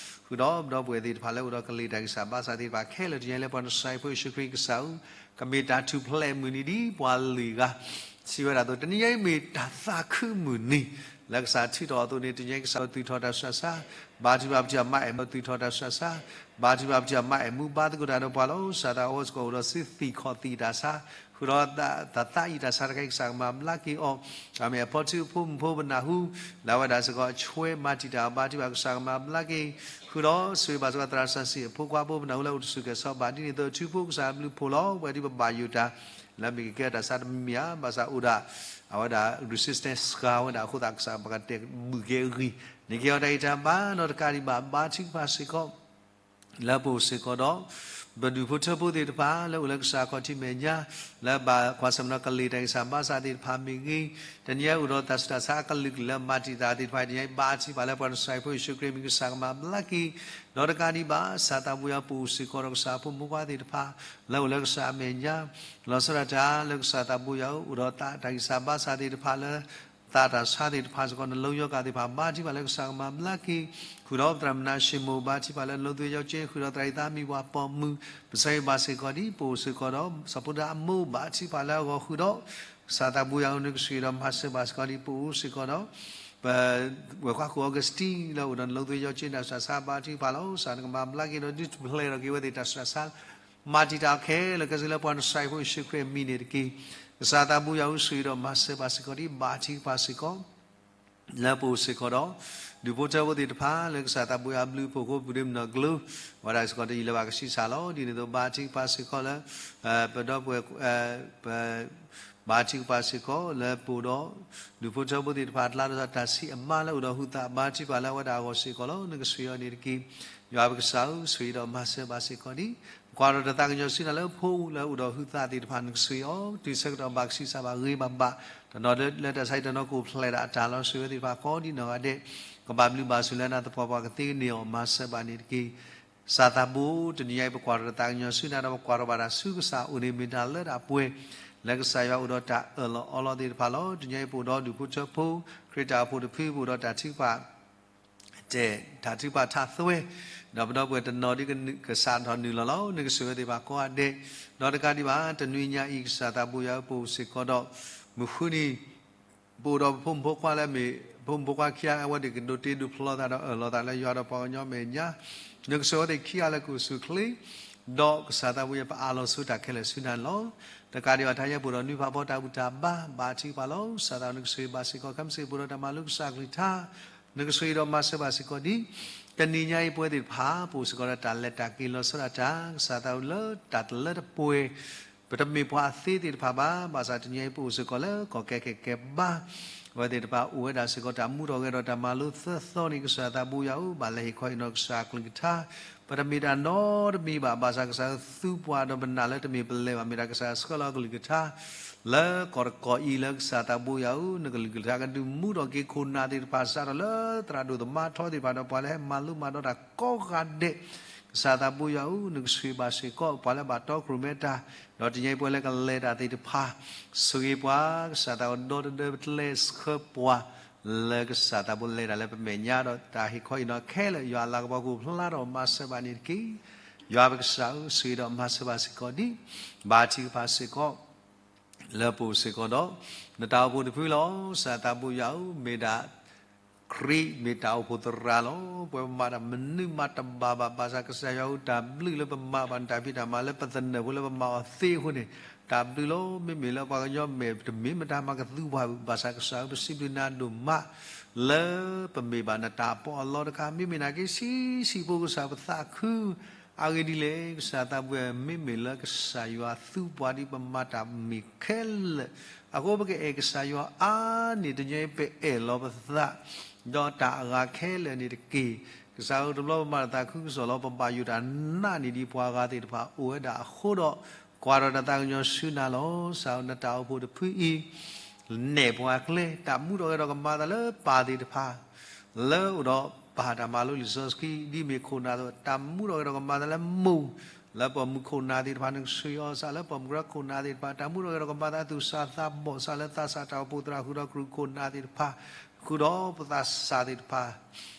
ဃုာ်ဒီးပဒီပုၢ်ဝဲၢ်သ့ၣ်တဖၣ်လၢအိၣ်ဒီးကလံၤတၢ်ဂံၢ်စၢ်ဘါစၢ်သ့ၣ်တဖၣ်ခဲလၢာ် တနံၤညါလၢပှၤနဆှၢဖိယ့ၣ်ၡူးခရံာ်ကစၢ်ဧၢ, ကမ့ၢ်တၢ်ထူၣ်ဖျဲးမုၢ်နံၤဒ်ပှၤလွံၢ်ဂၤ စံးဝဲဒၣ်အသိး တနံၤညါအံၤမ့ၢ်တၢ်သးခုမုၢ်နံၤ လၢကစၢ်ထုးထီၣ်အသိးန့ၣ် တနံၤညါအံၤကစၢ်ပသူၣ်ထီၣ်တၢ်ဆူးတၢ်ဆါ, ဘါထုကဖၣ်ပထံၣ်အမါအဲၣ်မူပသူၣ်ထီၣ်တၢ်ဆူးတၢ်ဆါ, ဘါထုကဖၣ်ပထံၣ်အမါအဲၣ်မူဘါသကိးတၢ်ဒီးပှၤလီၤ. စၢ်သးအိၣ်စ့ၢ်ကီးအိၣ်ဒီးသုသံၣ်ခီၣ်သံၣ်တၢ်ဆါ, ဃုာ်ဒီးသးအံၤတၢ်ဆါတခါအံၤ ကစၢ်ကမၤဘျါက့ၤအီၤ, အမ့ၢ်အဖီထုအဖိမုၣ်ဖိပနၢ်ဟူ လၢအဝဲဒၣ်စ့ၢ်ကီးအဆွဲမၤတံာ်တာ်အီၤ ဘါထုကဖၣ်ကစၢ်ကမၤဘျါက့ၤ, ဃုာ်ဒီးဆိၣ်ဂ့ၤဘၣ်စ့ၢ်ကီးသရၣ်စီဆှံ အဖိခွါဖိပနၢ်ဟူလၢအိၣ်တဆူၣ်ကဲၤဆီဘၣ်ဒ်န့ၣ်အသိး အထူဖိကစၢ်ဘျုးဖှိၣ်လီၤ. ပဝဲဒ်ပဘၣ်ယိၣ်တၢ် လၢမ့ၢ်ကကဲထီၣ်တၢ်ဆါတမံၤမံၤဧါ, ဘၣ်ဆၣ်အိၣ်ဒၣ် အဝဲဒၣ် resistance စှၤဝဲဒၣ်အဃိသတး ကစၢ်ပကတဲာ်ဘုၣ်က့ၤအဂံၢ် နကဟ့ၣ်အီၤတၢ်ဂံၢ်တၢ်ဘါဒီးတကးဒံးဘၣ် ဘါထုကဖၣ်စ့ၢ်ကီး လၢပအိၣ်စ့ၢ်ကီးဒီး ပဒူၣ်ဖိထၢဖိသ့ၣ်တဖၣ် လၢအိၣ်လၢကစၢ်ခီၣ်ထံးမဲာ်ညါ လၢဘၣ်ကွၢ်ဆၢၣ်မဲာ်ဒီးကလံၤတၢ်ဂံၢ်စၢ်ဘါစၢ်သ့ၣ်တဖၣ်မ့ၢ်ဂ့ၤ, တနံၤညါအိၣ်ဒီးတၢ်ဆူးတၢ်ဆါအကလုာ်ကလုာ်လၢမၤတံာ်တာ်သ့ၣ်တဖၣ် တနံၤညါအံၤဘါထုကဖၣ်လၢပှၤနဆှၢဖိယ့ၣ်ၡူးခရံာ်မံၤကစၢ်ကမၤဘျါက့ၤ, ဒီးတကးဒံးဘၣ် စၢ်သးဘိယွၤပအိၣ်စ့ၢ်ကီးဒီးကစၢ်ဖိမုၣ်ဖိခွါသ့ၣ်တဖၣ် လၢအိၣ်လၢကစၢ်အမဲာ်ညါ လီၤဆီဒၣ်တၢ်လၢကစၢ်သးဘိယွၤအိၣ်ဒီးသးတၢ်ဂံၢ်စၢ်ဘါစၢ်သ့ၣ်တဖၣ်လၢ သးတၢ်ဆါသ့ၣ်တဖၣ်စ့ၢ်ကီး နလီယီကးသ့ၣ်တဖၣ် ဘါထုကဖၣ်လၢကစၢ်ကမၤဘျါက့ၤ, ဃုာ်ဒီးပသရၣ်မုၣ်နၤၡ့မိၢ် ဘါထုကဖၣ်လၢနလိသ့ယီက့ ဃုာ်ဒီးသရၣ်အံၤသးမံၤပှၤပိာ်မုၣ် ပဆၢဂ့ၤဘၣ်စ့ၢ်ကီးဒ်ပအိၣ်စ့ၢ်ကီးဒီး စီၤဖိဒါအမိၢ် ဘါထုကဖၣ်လၢအဂီၢ်ဃုာ်ဒီး ကစၢ်သးဘိယွၤဧၢ နကဆိၣ်ဂ့ၤဒီးမၤစၢၤဘၣ်စ့ၢ်ကီးဒ်ပအိၣ်စ့ၢ်ကီးဒီး ပဝဲၢ်ကွၢ်ဃုာ် Augustine လၢအိၣ်ဒီးနလိသ့ယီက့ တၢ်ဆူးတၢ်ဆါ ဘါထုကဖၣ်လီၤ. ကစၢ်နကမၤဘျါက့ၤဒီးဒုးထူၣ်ဖျဲးထီၣ်က့ၤဝဲသ့ၣ်တၢ်ဆူးတၢ်ဆါ မၤတံာ်တာ်အီၤခဲလၢာ်ခဲဆ့လၢပှၤနဆှၢဖိယ့ၣ်ၡူးခရံာ်အမံၤန့ၣ်တက့ၢ်. ကစၢ်သးဘိယွၤဧၢ ဆိၣ်ဂ့ၤဒီးမၤစၢၤဘၣ်စ့ၢ်ကီးဒ် ဘါထုကဖၣ်စ့ၢ်ကီး လၢပအိၣ်စ့ၢ်ကီးဒီး ဒူၣ်ဖိထၢဖိသ့ၣ်တဖၣ် လၢကစၢ်သးဘိယွၤအဘျုးအဖှိၣ်အဃိ ပူၤဒ့မုၢ်နီၢ်ကျိၤ ဝဲဒၣ်စ့ၢ်ကီးတယံာ်လၢၤဘၣ်ကဆံးစၢ်လီၤ. ဒ်န့ၣ်အသိး ဘါထုကဖၣ်စ့ၢ်ကီးလၢ ပဒီပုၢ်ဝဲၢ် ပ ဘါထုကဖၣ်စ့ၢ်ကီးလၢပအိၣ်ဒီး ဒူၣ်ဖိထၢဖိသ့ၣ်တဖၣ်အကျါ ဒီးတၢ်ဆံးအမါလၢအိၣ်ဒီးဟုသး ဘါထုကဖၣ်လၢအဝဲဒၣ်အဂီၢ်စ့ၢ်ကီးလီၤ. နကဆိၣ်ဂ့ၤအီၤန့ၣ်တက့ၢ်. ယွၤပကစၢ်ဧၢ ဆိၣ်ဂ့ၤဒီးမၤစၢၤဘၣ်စ့ၢ်ကီးဒ် ပကွၢ်ဒီးတၢ်သးကညီၤဆူနၤလၢဖိလၢအိၣ်ဒီးဟုသးသ့ၣ်တဖၣ် နကဆိၣ်ဂ့ၤအီၤ တုၤဆၢကတီၢ်ဘၣ်ကဆံးစၢ်ဘၣ်ဂ့ၤဘၣ်ဘၣ် တနီၤလၢတၢ်ဆါအံၤတနီၤကအိၣ်ဖျဲၣ်ဒၣ်အတၢ်လီၤ ဆိၣ်ဂ့ၤဝဲသ့ၣ်တဖၣ်ကိးဒ်နီၢ်ဂၤဒဲး ကဘၣ်ဘျုးဘၣ်ဆိၣ်လၢနၤသပှၢ်ပှၢ်ကသ့ကန့ၢ်အီၤ မၤစၢၤဘၣ်န့ၣ်တက့ၢ်. ကစၢ်သးဘိ တနံၤညါအံၤ ပကွၢ်ထီၣ်တၢ်သးကညီၤဆူနၤဒီး ပကွၢ်ထီၣ်ဘၣ်တၢ်ဆူကစၢ်အအိၣ်န့ၣ် မ့ၢ်တၢ်လၢတၢ်ပှဲၤ လၢကစၢ်ယွၤအိၣ်ဒီးတၢ်အၢၣ်လီၤအီလီၤသ့ၣ်တဖၣ်လီၤ. တနံၤညါအံၤ ပအိၣ်ဒီးဒူၣ်ဖိထၢဖိ ခရံာ်တၢ်အိၣ်ဖှိၣ်တဖု ပအိၣ်ဒီးတၢ်ထုကဖၣ် တဲာ်တၢ်ထုကဖၣ်ထးသွဲ ဒီးပဒီပုၢ်ဝဲၢ်တနီၤဒ်ကစးထီၣ်နုာ်လီၤလီၤ. နကဆိၣ်ဂ့ၤဝဲသ့ၣ်တဖၣ်ကိးဂၤဒဲး ဒီးတကးဒံးဘၣ် တနွံညါအံၤ ကစၢ်သးဘိယွၤဧၢ ပအိၣ်စ့ၢ်ကီးဒီး မုၢ်ဃုနံၤ ပအိၣ်ဒီးပဖိမုၣ်ဖိခွါလၢအမ့ၢ် ဖိမုၣ်ဖိခွါခံဂၤ အဝဲသ့ၣ်ကဒိးတ့ဒိးဖျီသးဒီးအၢၣ်လီၤသးလၢယွၤဒီးပှၤကညီမဲာ်ညါ နကဆိၣ်ဂ့ၤဝဲသ့ၣ်ခံဂၤလၢကအိၣ်ဆူၣ်အိၣ်ချ့ ဒီးကစၢ်သးဘိယွၤ ပအၢၣ်လီၤဆိတၢ်ခဲလၢာ်ဆူနၤန့ၣ်လီၤ. တကးဒံးဘၣ် တနံၤညါအံၤ ပအိၣ်ဒီးနွံဖးဖီတၢ်ဘူၣ်တၢ်ဘါ ဘါထုကဖၣ်လီၤ. ကစၢ်သးဘိ နကဆိၣ်ဂ့ၤဘၣ်စ့ၢ်ကီး ခဲမုၢ်ဆ့ၣ် ပအိၣ်ဒီးတၢ်မၤလိကစၢ်အကလုၢ်ကထါ နကဆိၣ်ဂ့ၤဒီးမၤစၢၤဘၣ်စ့ၢ်ကီးဒ် တနံၤညါအံၤ ပဝဲသ့ၣ်တဖၣ် ပအိၣ်စ့ၢ်ကီးဒီးတၢ်လဲၤတၢ်က့ၤလီၤဆီဒၣ်တၢ် ကစၢ်သးဘိလၢတၢ်တလၢတပှဲၤ ပတမ့ၢ်ပှၤအသ့သ့ၣ်တဖၣ်ဘၣ်. ဘၣ်ဆၣ်တနံၤညါအံၤ ပအိၣ်စ့ၢ်ကီးလၢကီၢ်ကဲကဲကဲဘါ အဝဲသ့ၣ်တဖၣ်အိၣ်ဝဲဒၣ်စ့ၢ်ကီး တၢ်မူထီၣ်ဂဲၤထီၣ်တၢ်မၤလိသၢသီန့ၣ် ကစၢ်သးဘိယွၤဧၢ ဘၣ်လဲၤဟ့ၣ်ခီဟ့ၣ်နီၤကစၢ်အကလုၢ်ကထါ ပတမ့ၢ်တၢ်နီတမံၤဘၣ်. ဘၣ်ဆၣ်ကစၢ်ဧၢ သူပှၤဒီးပနာ်လၢတမ့ၢ်ပလဲၤဘၣ် မ့ၢ်ဒၣ်ကစၢ်ဆှၢလီၤအကလုၢ်ကထါ လၢကီၢ်တကီၢ်အံၤလၢကစၢ်သးဘိယွၤဧၢ နကလုၢ်ကထါကဒုးမူထီၣ်က့ၤခိၣ်နၢ်သ့ၣ်တဖၣ် စးထီၣ်လၢသရၣ်ဒိၣ်သမါထီသ့ၣ်တဖၣ်ဒီး ပှၤလၢဟဲမၤလိမၤဒိးတၢ်ကိးဂၤဒဲး ကစၢ်သးဘိယွၤဧၢ နကဆိၣ်ဂ့ၤဘၣ်စ့ၢ်ကီး ပှၤလၢဘၣ်တီခိၣ်ရိၣ်မဲတၢ် ဒီးတနံၤညါအံၤပှၤလၢကလဲၤတၢ်သ့ၣ်တဖၣ် ဆိၣ်ဂ့ၤပှၤ ကစၢ်သးဘိဒီတဒၢပကျဲဆှၢပှၤ လၢကစၢ်သးဘိလဲၤတၢ်လၢပမဲာ်ညါဒီးတၢ်ဟ့ၣ်ခီဟ့ၣ်နီၤခဲလၢာ် ယွၤအလၤကပီၤကအိၣ်ဖျါထီၣ်မၤစၢၤဘၣ်န့ၣ်တက့ၢ်. ယွၤပကစၢ်ဧၢ ဆိၣ်ဂ့ၤဒီးမၤစၢၤဘၣ်စ့ၢ်ကီးဒ် ဘါထုကဖၣ်စ့ၢ်ကီး လၢပအိၣ်စ့ၢ်ကီးဒီး နတၢ်အိၣ်ဖှိၣ်တဖုလီၤ. ကစၢ်သးဘိယွၤဧၢ မ့ၢ်ဒၣ် ခရံာ်မ့ၢ်တၢ်အိၣ်ဖှိၣ်သရၣ်လီၤ. ပဝဲပမၤတၢ်မနုၤမၤတဘၣ်ဘၣ် ဘၣ်ဆၣ်ကစၢ်ယွၤဧၢ တၢ်ဘျုးလၢပမၤဘၣ်နတၢ်ဖံးတၢ်မၤလၢပသနၢၣ်ဖိလၢပမၤအီၤသ့အဃိန့ၣ် တၢ်ဘျုးလီၤ. မ့မ့ၢ်လၢပှၤကညီမဲာ်တမ့ၢ်မတၤမၤကသူပှၤဘၣ် ဘၣ်ဆၣ်ကစၢ်ဧၢ ပစံးဘျုးနၤဒိၣ်မး လၢပမ့ၢ်ဘၣ်နတၢ်ပီးအလီတခါ မ့မ့ၢ်နာ်က့ ဆံးဆံးဖိကစၢ်ပသးခု အဂ့ၢ်ဒ်လဲၣ် ကစၢ်သးဘိယွၤ မ့မ့ၢ်လၢကစၢ်ယွၤသူပှၤဒ်ပမၤတၢ်မ့ၢ်ခဲလၢာ် အဃိပကအဲၣ်ကစၢ်ယွၤအါန့ၢ် တနံၤညါအံၤပအဲၣ်လီၤပသး ဒီးတၢ်အဂၤခဲလၢာ်န့ၣ်တက့ၢ်. ကစၢ်ဧၢ တဘျီပမၤတၢ်သးခုကစီၣ်လီၤ ပဘၣ်ယိၣ်တၢ်နာ်န့ၢ်ဒံးပှၤဂၤသ့ၣ်တဖၣ်အိၣ်ဝဲဒၣ်အဃိဒီး ကွၢ်ထီၣ်တၢ်သးကညီၤဆူနၤလီၤ. ကစၢ်ဧၢ နတၢ်အိၣ်ဖှိၣ်တဖုအံၤ နဲၣ်ပှၤကျဲ တၢ်မူထီၣ်ဂဲၤထီၣ်ကမၤအသးလၢပၢ်သ့ၣ်တဖၣ် လၢအိၣ်ဒီးပၢ်တၢ်မၤလိလံာ်စီဆှံ ဒ်မ့ၢ်ခိၣ်နၢ်အသိး တၢ်မူထီၣ်ဂဲၤထီၣ်ကမၤအသးလၢမိၢ် လၢပိာ်မုၣ်ခိၣ်နၢ်သ့ၣ်တဖၣ် နကဆှၢအီၤ စးလၢပိာ်မုၣ်ကရၢခိၣ်နၢ်သ့ၣ်တဖၣ် တၢ်မူထီၣ်ဂဲၤထီၣ်ကမၤသးသူၣ်စၢ်သးဘီၣ် စးလၢသးစၢ်တၢ်အိၣ်ဖှိၣ်သရၣ် ဃုာ်ဒီးကရူၢ်ခိၣ်နၢ်သ့ၣ်တဖၣ် ဃုာ်ဒီးပသးစၢ်သ့ၣ်တဖၣ်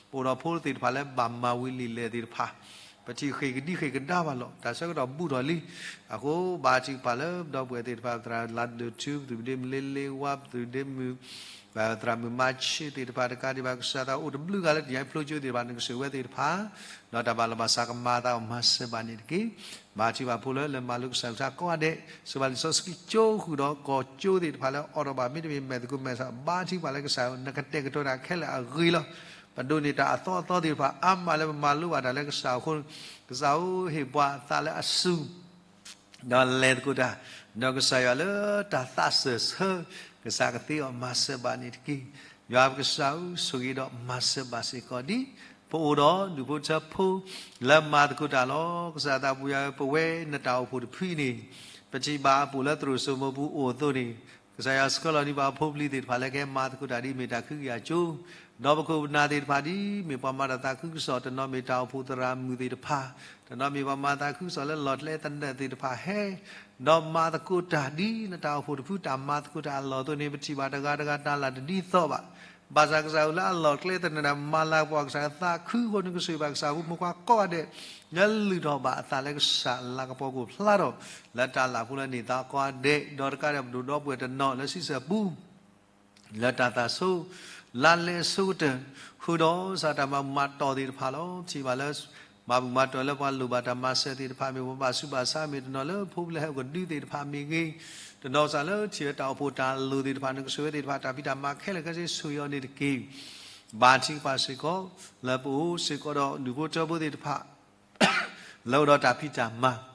ပအိၣ်ဒီးဖိသ့ၣ်တဖၣ်လၢဘၣ်မၤဝံၤလံာ်လဲၢ်သ့ၣ်တဖၣ် ပထံၣ်ဃ့ၢ်ကဒံဃ့ၢ်ကဒါဘၣ်လီၤ. တၢ်ဆၢကတီၢ်ဘူးထီၣ်လံ. အဃိဘါထုကဖၣ်လၢပဒီပုၢ်ဝဲၢ်သ့ၣ်တဖၣ် ပသရၣ်လါဒိၣ်ထူ ပသုးဒ့မုၣ်လ့လ့ဝါ ပသုးဒ့မုၣ် သရၣ်မုၣ်မါဆ့သ့ၣ်တဖၣ်တကးဒံးဘၣ် ကစၢ်သးအိၣ်တဘျုးဂၤလၢတၢ်ညါဖျိကၠိသ့ၣ်တဖၣ် နကဆိၣ်ဝဲသ့ၣ်တဖၣ် ဒီးတၢ်ဘၣ်လီၤဘၣ်စးကမၤသးအီၤမၤစၢၤဘၣ်န့ၣ်တက့ၢ်. ဘါထုကဖၣ်ဖိလၢလဲၤမၤလိကစၢ်ကလုၢ်ကထါကိးဂၤဒဲး ဆိၣ်ဘၣ်လံာ်စီဆှံကၠိဃုာ်ဒီးကီၢ်ကၠိသ့ၣ်တဖၣ်လၢအအိၣ်ဒီးဘၣ် မ့တမ့ၢ်မဲာ်သကိးမဲာ်ဆှး ဘါထုကဖၣ်လၢကစၢ်နကတဲာ်ကတီၤတၢ်ခဲလၢာ်အဂ့ၤလီၤ. ပဒိးန့ၢ်တၢ်အသီအသီသ့ၣ်တဖၣ် အါမးလၢပမၤလိဘၣ်တၢ်လၢကစၢ်အဃိ ကစၢ်ဧၢ ဟ့ၣ်ပှၤအသးလၢအစူၢ် ဒီးလဲၤသကိးတၢ် ဒီးကစၢ်ယွၤလၢတၢ်သးစၢၢ်ဆၢ ကစၢ်ကသ့အီၤမၤစၢၤဘၣ်န့ၣ်တက့ၢ်. ယွၤပကစၢ်ဧၢ ဆိၣ်ဂ့ၤဒီးမၤစၢၤဘၣ်စ့ၢ်ကီးဒ် ပအိၣ်ဒီးဒူၣ်ဖိထၢဖိ လၢမၤသကိးတၢ်လီၤ. ကစၢ်သးပူၤယၤဧၢ ပဝဲနတၢ်အိၣ်ဖှိၣ်တဖုအံၤန့ၣ် ပထံၣ်ဘၣ်အပူၤလၢသရိာ်စိမိပူၤအိၣ်အသိးန့ၣ် ကစၢ်ယွၤဆှၢလီၤန့ၢ်ပှၤအဖိပလံၤသ့ၣ်တဖၣ်လၢကဟဲမၤသကိးတၢ်ဒ်မ့ၢ်တၢ်ခုကယၤကၠိ ဒီးပခိၣ်ပနၢ်သ့ၣ်တဖၣ်ဒ်မ့ၢ်ပှၤမၤတၢ်သးခုကစီၣ် တနီၤမ့ၢ်တၢ်အိၣ်ဖှိၣ်သရၣ်မုၣ်သ့ၣ်တဖၣ် တနီၤမ့ၢ်ပှၤမၤသးခုကစီၣ်လၢလီၢ်ကျဲသနၢၣ်သ့ၣ်တဖၣ်ဟဲ ဒီးမၤသကိးတၢ်ဒ်နတၢ်အိၣ်ဖှိၣ်တဖု တၢ်မၤသကိးတၢ်အလီၢ်အသိးန့ၣ် ပထံၣ်ဘၣ်တဂၤတဂၤတၢ်လၢ်တဒ်သိးဘၣ်. ဘၣ်ဆၣ်ကစၢ်ဧၢ လၢအလီၢ်ကျဲသနၢၣ်တၢ်မၤလၤကပီၤ ကစၢ်သးခုအဃိ နကဆိၣ်ဂ့ၤဘၣ်ကစၢ်ဖိမုၣ်ဖိခွါကိးဂၤဒဲး လၢလုၢ်ထီၣ်ဘၣ်အသးလၢကစၢ်လၤကပီၤကအိၣ်ဖျါထီၣ် လၢတၢ်လၢ်ဖိလၢန့ၢ်သါကိးဂၤဒဲး ဒီးတကးဒံးပဒိၣ်ဒီပုၢ်ဝဲၢ်တနီၤလၢဆံဆၢပူၤ လၢတၢ်သးဆိ လါလဲအဆိကတၢၢ် ဃုာ်ဒီးကစၢ်တၢ်မၤဘူၣ်မၤတီၢ်သ့ၣ်တဖၣ်လီၤ. ထံၣ်ဘၣ်လၢ မၤဘူၣ်မၤတီၢ်လၢပှၤလိၣ်ဘၣ်တၢ်မၤစၢၤသ့ၣ်တဖၣ်မ့ၢ်ဂ့ၤ ပှၤဘၣ်ဆူးဘၣ်ဆါမ့ၢ်တနီၤလၢဖိပလံၤဟဲအိၣ်ကဒုသ့ၣ်တဖၣ်မ့ၢ်ဂ့ၤ တနီၤကစၢ်လၢထံၣ်ဝဲတၢ်အိၣ်ဖှိၣ်တၢ်လိၤသ့ၣ်တဖၣ် နကဆိၣ်ဝဲသ့ၣ်တဖၣ် တၢ်ဖံးတၢ်မၤခဲလၢာ်ခဲဆ့ဆိၣ်ဂ့ၤအီၤန့ၣ်တက့ၢ်. ဘါထုကဖၣ်စ့ၢ်ကီး လၢပအိၣ်စ့ၢ်ကီးဒီးဒူၣ်ဖိထၢဖိသ့ၣ်တဖၣ် လၢအိၣ်ဒီးတၢ်ဖံးတၢ်မၤ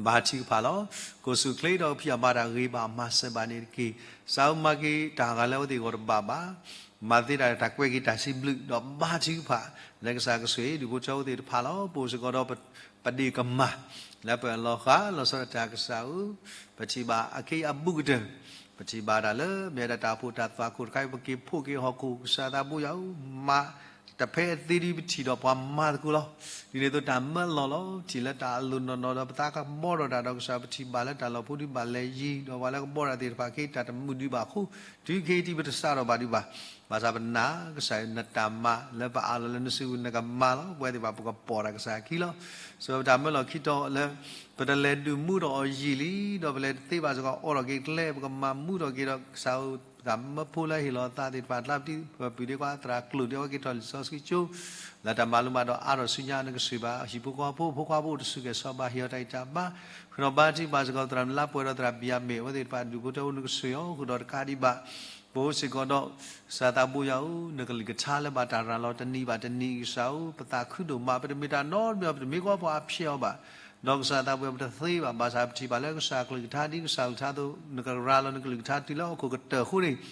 ဘါထုကဖၣ်လီၤ. ကိးဆူၣ်ချ့ဒီးကဖံးအမၤတၢ်ဂ့ၤဘၣ်မၤစၢၤဘၣ်န့ၣ်တက့ၢ်. ကစၢ်ဧၢ မၤက့ၤတၢ်ဂၤလၢအဝဲသ့ၣ်ဂီၢ်တဘၣ်ဘၣ်. မၤသ့တၢ်တၢ်ကွဲးက့ၤတၢ်စံးဘျုး ဒီးဘါထုကဖၣ် လၢကစၢ်ကဆိၣ်ဂ့ၤဒူၣ်ဖိထၢဖိသ့ၣ်တဖၣ်လီၤ. ပအိၣ်စ့ၢ်ကီးဒီးပဒ့ၣ်ကမၢ် လၢပလီၤဃာ်လီၤဆီဒၣ်တၢ် ကစၢ်ဧၢ ပထံၣ်ဘၣ်အခ့အဘူးကတၢၢ် ပထံၣ်ဘၣ်တၢ်လၢ မ့ၢ်ဝဲဒၣ်တၢ်အိၣ်ဖှိၣ်တၢ်သွၣ်ခိၣ်တခါအံၤ ပက့ၤဖှိၣ်က့ၤဟီၣ်ခိၣ် ကစၢ်သးဘိယွၤဧၢ မၤတဖဲအသ့ဒ်ပထံၣ်ဒီးပှၤမၤသကိးလီၤ. ဒ်န့ၣ်အသိးတၢ်မၢလီၤလီၤ. ထံၣ်လၢတၢ်အလိၤနီၢ်နီၢ်ဒီးပသးကဘီထီၣ်တၢ်ဒီး ကစၢ်ပထံၣ်ဘၣ်လၢတၢ်လီၢ်ဖိဒုးဘၣ်လဲၤယံၤ ဒီးပှၤလၢကဘီတၢ်သ့ၣ်တဖၣ်က့ၤတၢ်တမုာ်ဒံးဘၣ်အဃိ တုၤခဲအံၤတံၢ်ပတစးထီၣ်ဘၣ်ဒံးဘၣ်. ဘၣ်ဆၣ်ပနာ် ကစၢ်နတၢ်မၤလၢပအးလီၤလၢနစုပူၤနကမၤလီၤ. ပဝဲသ့ၣ်တဖၣ်ပကပိာ်တၢ်ကစၢ်အခံလီၤ. စံးပတၢ်မၢလီၤခံတီၤလၢ ပတလဲၤဒုးမူထီၣ်အီၤယံာ်လံ ဒီးပလဲၤတသ့ဘၣ်စ့ၢ်ကီး အိးထီၣ်က့ၤကျဲ ပကမၤမူထီၣ်က့ၤဒီး ကစၢ်ဧၢ ပတၢ်မၢဖိလၢဟ့ၣ်လီၤသးသ့ၣ်တဖၣ် တၢ်ပတံၤပှၤပုၢ်ဒ့ခွါသရၣ်ကျိာ်ဒ့အဝဲက့ၤထီၣ်လံာ်စီဆှံကၠိ လၢတၢ်မၤလိမၤဒိးအါထီၣ်ဆူညါ နကဆိၣ်ဂ့ၤဘၣ်ဟံၣ်ဖိဃီဖိ ဖိခွါဖိအိၣ်တဆူၣ်ကဲၣ်ဆိးဘၣ် ဟ့ၣ်အီၤတၢ်ဂံၢ်တၢ်ဘါ ဃုာ်ဒီးဘါထုကဖၣ်စ့ၢ်ကီး သရၣ်မုၣ်လါပှဲၤဒီးသရၣ်ဘံၣ်ယၤမ့ၣ် အဝဲသ့ၣ်တဖၣ်ဒူၣ်ဖိထၢဖိနကဆိၣ်ဂ့ၤအီၤ ဃုာ်ဒီးတကးဒံးဘၣ် ပအိၣ်စ့ၢ်ကီးဒီး ကစၢ်သးဘိယွၤဧၢ နကလုၢ်ကထါလၢဘၣ်တၢ်ရၤလီၤတနံၤဘၣ်တနံၤ ကစၢ်ဧၢ ပသးခုဒိၣ်မး ပတမ့ၢ်တၢ်နီတမံၤ ပတမ့ၢ်ကီၢ်ပှၤအဖျဲးအီၤဘၣ် ဒီးကစၢ်သးဘိယွၤ ပတသ့ဘၣ် ဘၣ်ဆၣ်ပထံၣ်ဘၣ်လၢကစၢ်ကလုၢ်ကထါဒ်ကစၢ်ကလုၢ်ကထါအသိး နကရၤလီၤနကလုၢ်ကထါတုၤလၢဟီၣ်ခိၣ်ကတၢၢ်အဃိန့ၣ်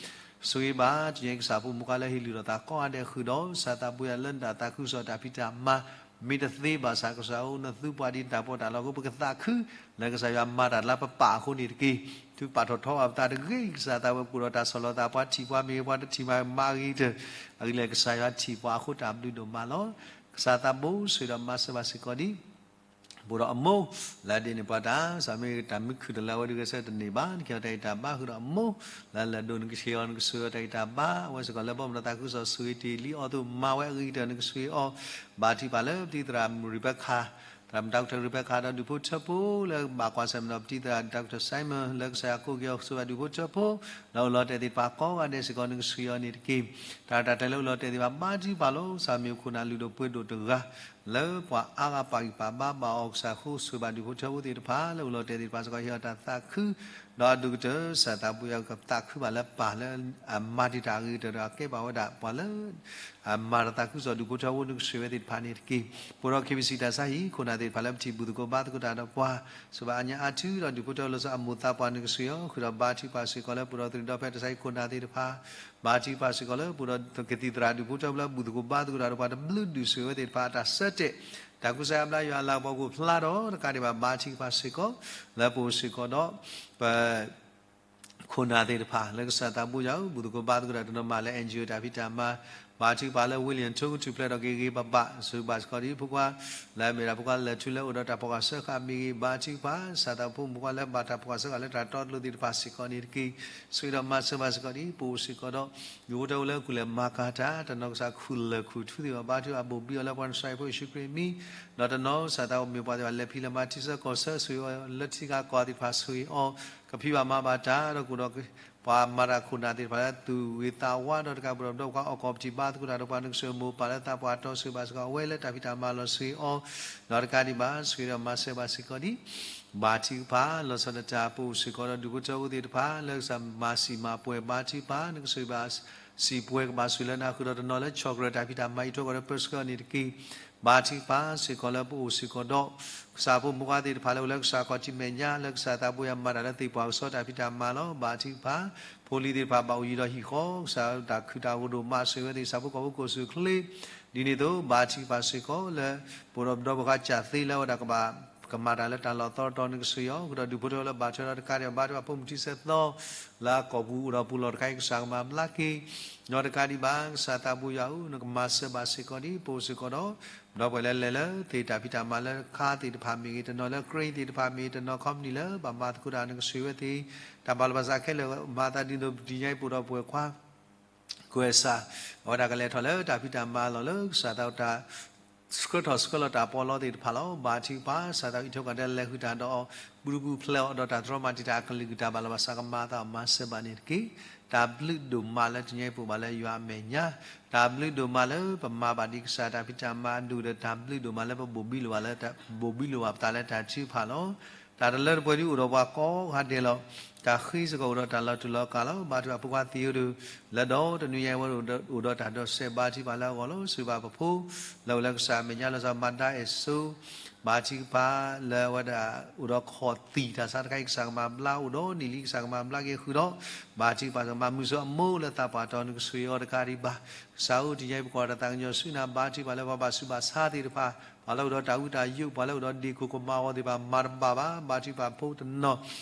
ဆိၣ်ဂ့ၤဘၣ် တနံၤအံၤကစၢ်ဖိမုၣ်ခွါလၢဟ့ၣ်လုၢ်ထီၣ်သးကိးဂၤဒဲးဃုာ်ဒီး ကစၢ်သးဘိယွၤလၢနတၢ်သးခုကစီၣ်တၢ်ဖံးတၢ်မၤ မ့ၢ်တသ့ဘၣ်ဆၣ် ကစၢ်ဧၢ နသူပှၤဒ်နတၢ်ပီးတၢ်လီအဃိ ပကသးခု လၢကစၢ်ယွၤမၤတၢ်လၢပပာ်အဃိန့ၣ်တက့ၢ်. သုပာ်ထီၣ်ထီအသးတဂ့ၤ ကစၢ်သးဘိယွၤ ပကိးဒီးတၢ်ဆီၣ်လီၤသး ပှၤထံၣ်ပှၤမ့ၢ်ဂ့ၤ ပှၤတထံၣ်မ့ၢ်ဂ့ၤ မၤဂ့ၤကတၢၢ် အဂ့ၢ်လၢကစၢ်ယွၤထံၣ်ပှၤအဃိ တၢ်ဘျုးဒိၣ်မးလီၤ. ကစၢ်သးဘိဆိၣ်ဂ့ၤဒီးမၤစၢၤဘၣ်စ့ၢ်ကီးဒ် ပအိၣ်ဒီးအမိၢ် လၢဒ်န့ၣ်ပှၤတၢ် စးမ့ၢ်တၢ်မုာ်ခုၣ်တလၢအဝဲဒုးဂဲၤဆၢထၢၣ်တန့ၢ်ဘၣ် နကဟ့ၣ်အီၤတၢ်ဂံၢ်တၢ်ဘါ ဃုာ်ဒီးအမိၢ် လၢလၢၢ်ဒိၣ် နကဟ့ၣ်အီၤ နကဆိၣ်ဂ့ၤအီၤတၢ်ဂံၢ်တၢ်ဘါ အဝဲစ့ၢ်ကီးလၢဘီမုၢ်ဒီးသးခုကစီၣ်ဆိၣ်ဂ့ၤတ့ၢ်လံအီၤအသိး မၤဝဲအဂ့ၤကတၢၢ် နကဆိၣ်ဂ့ၤအီၤ ဘါထုကဖၣ်လၢပတံၤသရၣ်မုၣ်ရံဘဲခါ သရၣ်မုၣ်တၢ်ကထၢၣ် ရံဘဲခါ ဒီးဒူၣ်ဖိထၢဖိ လၢဘၣ်ကွၢ်ဆၢၣ်မဲာ်ဒီးပတံၤသရၣ် doctor Simon လၢကစၢ်ယွၤကိးက့ၤအီၤ ဆိၣ်ဂ့ၤဒူၣ်ဖိထၢဖိ လၢအိၣ်လီၤတဲာ်သ့ၣ်တဖၣ်ကိးဂၤဒဲးစ့ၢ်ကီး နကဆိၣ်ဂ့ၤအီၤန့ၣ်တက့ၢ်. တၢ်ရဲၣ်တၢ်ကျဲၤလၢအိၣ်လီၤတဲာ်သ့ၣ်တဖၣ် ဘါထုကဖၣ်လီၤ. ကစၢ်မ့ၢ်ခိၣ်နၢ်လုၢ်ဒိၣ်ပှ့ၤဒိၣ်တဂၤ လၢပှၤအါဂၤပာ်ဂံၢ်ပာ်ဘါဘၣ်အီၤ ကစၢ်ဃိဆိၣ်ဂ့ၤဘၣ်ဒူၣ်ဖိထၢဖိသ့ၣ်တဖၣ် လၢအိၣ်လီၤတဲာ်သ့ၣ်တဖၣ်စ့ၢ်ကီး ဟ့ၣ်အီၤတၢ်သးခု ဒီးအဒိၣ်ကတၢၢ် ကစၢ်သးဘိယွၤကသးခုဘၣ်လၢပၢ်လၢ အမၤတ့ၢ်တၢ်အဂ့ၤကတၢၢ်ဒီးအကဲဘၣ်ဝဲဒၣ်ပှၤလၢ အမၤတၢ်သးခုကစီၣ်ဒူၣ်ဖိထၢဖိ နကဆိၣ်ဂ့ၤဝဲသ့ၣ်တဖၣ်န့ၣ်တက့ၢ်. ပအိၣ်ဒီး KBC တၢ်ဆါဟံၣ် ခိၣ်နၢ်သ့ၣ်တဖၣ်လၢပထံၣ်ဘူၣ်သကိးဘါသကိးတၢ်ဒီးပှၤ ဆိၣ်ဂ့ၤဘၣ်အညါအါထုဒီးဒူၣ်ဖိထၢဖိလၢအမိၢ်သးပှၢ် နကဆိၣ်ဂ့ၤအီၤ ဃုာ်ဒီးဘါထုကဖၣ်စ့ၢ်ကီးလၢပအိၣ်ဒီးသရံးဒီဖျၢၣ်တၢ်ဆါဟံၣ်ခိၣ်နၢ်သ့ၣ်တဖၣ် ဘါထုကဖၣ်စ့ၢ်ကီးလၢပအိၣ်ဒီးကသံၣ်သရၣ်ဒူၣ်ဖိထၢဖိ လၢဘူၣ်သကိးဘါသကိးတၢ်ဒီးပှၤတဘျုးဒူၣ် ဆိၣ်ဂ့ၤဝဲသ့ၣ်တဖၣ် အတၢ်ဆၢတဲာ် တၢ်ကူစါအါဘျါယွၤအလၤကပီၤကအိၣ်ဖျါထီၣ် တကးဒံးဘၣ် ဘါထုကဖၣ်စ့ၢ်ကီး လၢပအိၣ်စ့ၢ်ကီးဒီး ပ ခိၣ်နၢ်သ့ၣ်တဖၣ် လၢကစၢ်သးဘိယွၤဧၢ ဘူၣ်သကိးဘါသကိးတၢ်တနီၤမးလၢ NGO တၢ်ဖံးတၢ်မၤ ဘါထုကဖၣ်လၢ William ထိကထူၣ်ဖျဲးထီၣ်က့ၤဂ့ၤဂ့ၤဘၣ်ဘၣ် ဆိၣ်ဂ့ၤဘၣ်စ့ၢ်ကီးဒ် ဖိခွါလၢအမ့ၢ်ဒၣ်ဖိခွါလၢာ်ထူလၢအိၣ်ဒီးတၢ်ဖီၣ်ဃာ်စၢဃာ်မ့ၢ်ဂ့ၤ ဘါထုကဖၣ် ကစၢ်သးဖိမုၣ်ဖိခွါလၢဘၣ်တၢ်ဖီၣ်ဃာ်စၢဃာ်လၢတၢ်တီတလိၤသ့ၣ်တဖၣ်စ့ၢ်ကီးန့ၣ်တက့ၢ်. ဆိၣ်ဂ့ၤဒီးမၤစၢၤဘၣ်စ့ၢ်ကီးဒ် ပအိၣ်စ့ၢ်ကီးဒီး ဒူၣ်ဖိထၢဖိလၢအကူၣ်လဲၤမၤကၤတၢ် တနီၤကစၢ်ခူၣ်လဲၤခူၣ်ထူသ့ၣ်တဖၣ် ဘါထုကဖၣ်ဘိၣ်ဘံအီၤလၢပှၤနစၤရ့းဖိယ့ၣ်ၡူးခရံာ်အမံၤ ဒီးတနီၤကစၢ်သးအိၣ်မ့ၢ်ပှၤသ့ၣ်တဖၣ်လဲၤဖံးလဲၤမၤထံဆၢကီၢ်ဆၢ ဆိၣ်ဂ့ၤအီၤလၢထံဂၤကီၢ်သ့ၣ်တဖၣ် ဆိၣ်ဂ့ၤအီၤ ကဖံးဘၣ်မၤဘၣ်တၢ် ဒီးကအိၣ်ဒီး ပှၤမၤတၢ်ခိၣ်နၢ်သ့ၣ်တဖၣ်လၢသူၣ်ဂ့ၤသးဝါ ဒီးတကးဘၣ်ဒီးပှၤအိၣ်ကီၢ်ပထံၣ်ဘါသကိးတၢ်ဒီးပှၤနကစၢၢ်မိၢ်ပၢ်လၢသးပှၢ်တီ ဆိၣ်ဂ့ၤဘၣ်စ့ၢ်ကီးအဝဲလၢတၢ်ဖံးတၢ်မၤလီၤ ဆိၣ်ဂ့ၤအီၤ ဒီးတကးဒံးဘၣ် ဆိၣ်ဂ့ၤဒီးမၤစၢၤဘၣ်စ့ၢ်ကီးဒ် ဘါထုကဖၣ် လီၤဆီဒၣ်တၢ် ပအိၣ်စ့ၢ်ကီးဒီးဒူၣ်ဖိထၢဖိသ့ၣ်တဖၣ် လၢကစၢ်မၤစံာ်မၤပှဲၤ ဘါထုကဖၣ် နကဆိၣ်ဂ့ၤဘၣ် စံာ်ပှဲၤကဘၣ်ဆိၣ်လၢနၤဃုာ်ဒီးတနီၤလၢဆီၣ်ကြၢးတၢ်ဖံးတၢ်မၤအံးထွဲကွံာ်ဒီးပၢဆှၢန့ၣ်တက့ၢ်. ဘါထုကဖၣ်စ့ၢ်ကီးလၢပအိၣ်စ့ၢ်ကီးဒီး ကစၢ်ဖိမုၣ်ဖိခွါသ့ၣ်တဖၣ်လၢအိၣ်လၢကစၢ်ခီၣ်ထံးမဲာ်ညါ လၢကစၢ်သးဘိယွၤမၤတၢ်လၢသ့ၣ်ပှၢ်ကစီတၢ်ဖံးတၢ်မၤလီၤ. ဘါထုကဖၣ် ဖိလံၤသ့ၣ်တဖၣ်ဘၣ်အိၣ်ယံၤဒီးဟံၣ်ဃီ ကစၢ်တၢ်ခုၣ်တၢ်ကအိၣ်ဒိၣ်မးဆိၣ်ဂ့ၤဝဲသ့ၣ် ကစၢ်ဖိကိးဆူၣ်ချ့ ဒ်န့ၣ်အသိး ဘါထုကဖၣ်စ့ၢ်ကီးလၢ ပအိၣ်ဒီးပဒီပုၢ်ဝဲၢ်ခွါကၢ်သ့လၢအဝဲဒၣ်ကဘၣ် ကမၤတၢ်လၢတၢ်လီၢ်သီတီၤ နကဆိၣ်ဂ့ၤအီၤ ဃုာ်ဒီးဒူၣ်ဖိထၢဖိလၢဘၣ်ထွဲဒီးတကးဒံးဘၣ် ဘါထုကဖၣ်ဖိမုၣ်ထံဆၢသီ လၢအကီၢ်ပူၤအိၣ်ဒီးပူၤလီၢ်တခါအံၤ ကစၢ်ကမၤဘျါက့ၤ ဒီးတကးဒံးဘၣ် ကစၢ်သးဘိယွၤဧၢ နကမၤစၢၤဘၣ်စ့ၢ်ကီးဒ် ပအိၣ်စ့ၢ်ကီးဒီး ဒီပုၢ်ဝဲၢ်လၢလဲၤလၢသ့ၣ်တၢ်ဖံးတၢ်မၤလၢခါသ့ၣ်တဖၣ်မ့ၢ်ဂ့ၤ တနီၤလၢ crane သ့ၣ်တဖၣ်မ့ၢ်ဂ့ၤ တနီၤ company လၢဘၣ်မၤသကိးတၢ် နကဆိၣ်ဂ့ၤဝဲသ့ၣ် တၢ်ဘၣ်လီၤဘၣ်စးခဲလၢာ် မၤသးဒ်သိးပတနံၤညါအံၤ ပအိၣ်ဒီးပုၢ်ဝဲၢ်ခွါ ကွဲးစး အဝဲဒၣ်ကလဲၤထီၣ်လၢတၢ်ဖံးတၢ်မၤလီၢ်လၢကစၢ်သးတၢ် ဆှၢထီၣ်ဆှၢလီၤတၢ်ပီးလီသ့ၣ်တဖၣ်လီၤ. ဘါထုကဖၣ် ကစၢ်သးအံးထွဲကွံာ်ဒီးလဲၤဃုာ်တၢ်ဒီး ပူၤဒူပူၤဖျဲးအီၤ ဒီးတၢ်တြီမၤတံာ်တာ်အကလုၢ်ကတၢၢ်ဘၣ်လီၤဘၣ်စးကမၤအသးအီၤ မၤစၢၤဘၣ်န့ၣ်တက့ၢ်. တၢ်ဘျုးဒိၣ်မးလၢတနံၤညါအံၤပအိၣ်ဘၣ်လၢယွၤအမဲာ်ညါ တၢ်ဘျုးဒိၣ်မးလၢပမၤဘၣ်ဒံးကစၢ်တၢ်ဖံးတၢ်မၤအဒိၣ်ဒီး တၢ်ဘျုးဒိၣ်မးလၢပဘိၣ်ဘံလိာ်ဘၣ်လၢ ဘိၣ်ဘံလိာ်ဘၣ်ပသးလၢတၢ်ထုကဖၣ်လီၤ. တၢ်တလၢတပှဲၤဒ်အိၣ်ဒီးပှၤကိးဂၤဒဲးလီၤ. တၢ်ဃ့စ့ၢ်ကီးအိၣ်ဒီးတၢ်လီၤတူာ်လီၤကာ်လီၤ. ဘါထုကဖၣ်ဖိခွါသ့ၣ်ဧၢဒီး လၢဒီတနွံညါအံၤဝဲအိၣ်ဒီးတၢ်ဒိးစဲး ဘါထုကဖၣ်လၢအဂီၢ်လီၤ. ဆိၣ်ဂ့ၤဘၣ်ပဖိ လၢအိၣ်လၢကစၢ်အမဲာ်ညါလီၤဆီ မၤဒါအဲၣ်စိ ဘါထုကဖၣ်လၢအဝဲဒၣ်အိၣ်ဒီးခီၣ်သံၣ်တၢ်ဆါတခါအံၤ ကစၢ်ကမၤဘျါအိၣ်ဒီး နံၣ်လံကစၢ်ကမၤဘျါက့ၤဃုာ်ဒီး ဘါထုကဖၣ်ကမၤမုာ်ဆိအမိၢ်လၢသးပှၢ်တီၤ နကဆိၣ်ဂ့ၤအီၤတကးဒံးဘၣ်. ကစၢ်ဧၢ တနံၤညါအံၤပကွၢ်တၢ်သးကညီၤဆူနၤ ဘါထုကဖၣ်လၢပှၤဘၣ်ဆူးဘၣ်ဆါသ့ၣ်တဖၣ် ပှၤလၢအိၣ်ဒီးတၢ်ဝံတၢ်ယိး ပှၤလၢအိၣ်ဒီးဒ့ၣ်ကိၢ်ကမၣ်ဂီၤသ့ၣ်တဖၣ် မၤတဘၣ်ဘၣ် ဘါထုကဖၣ်ဖိတနီၤ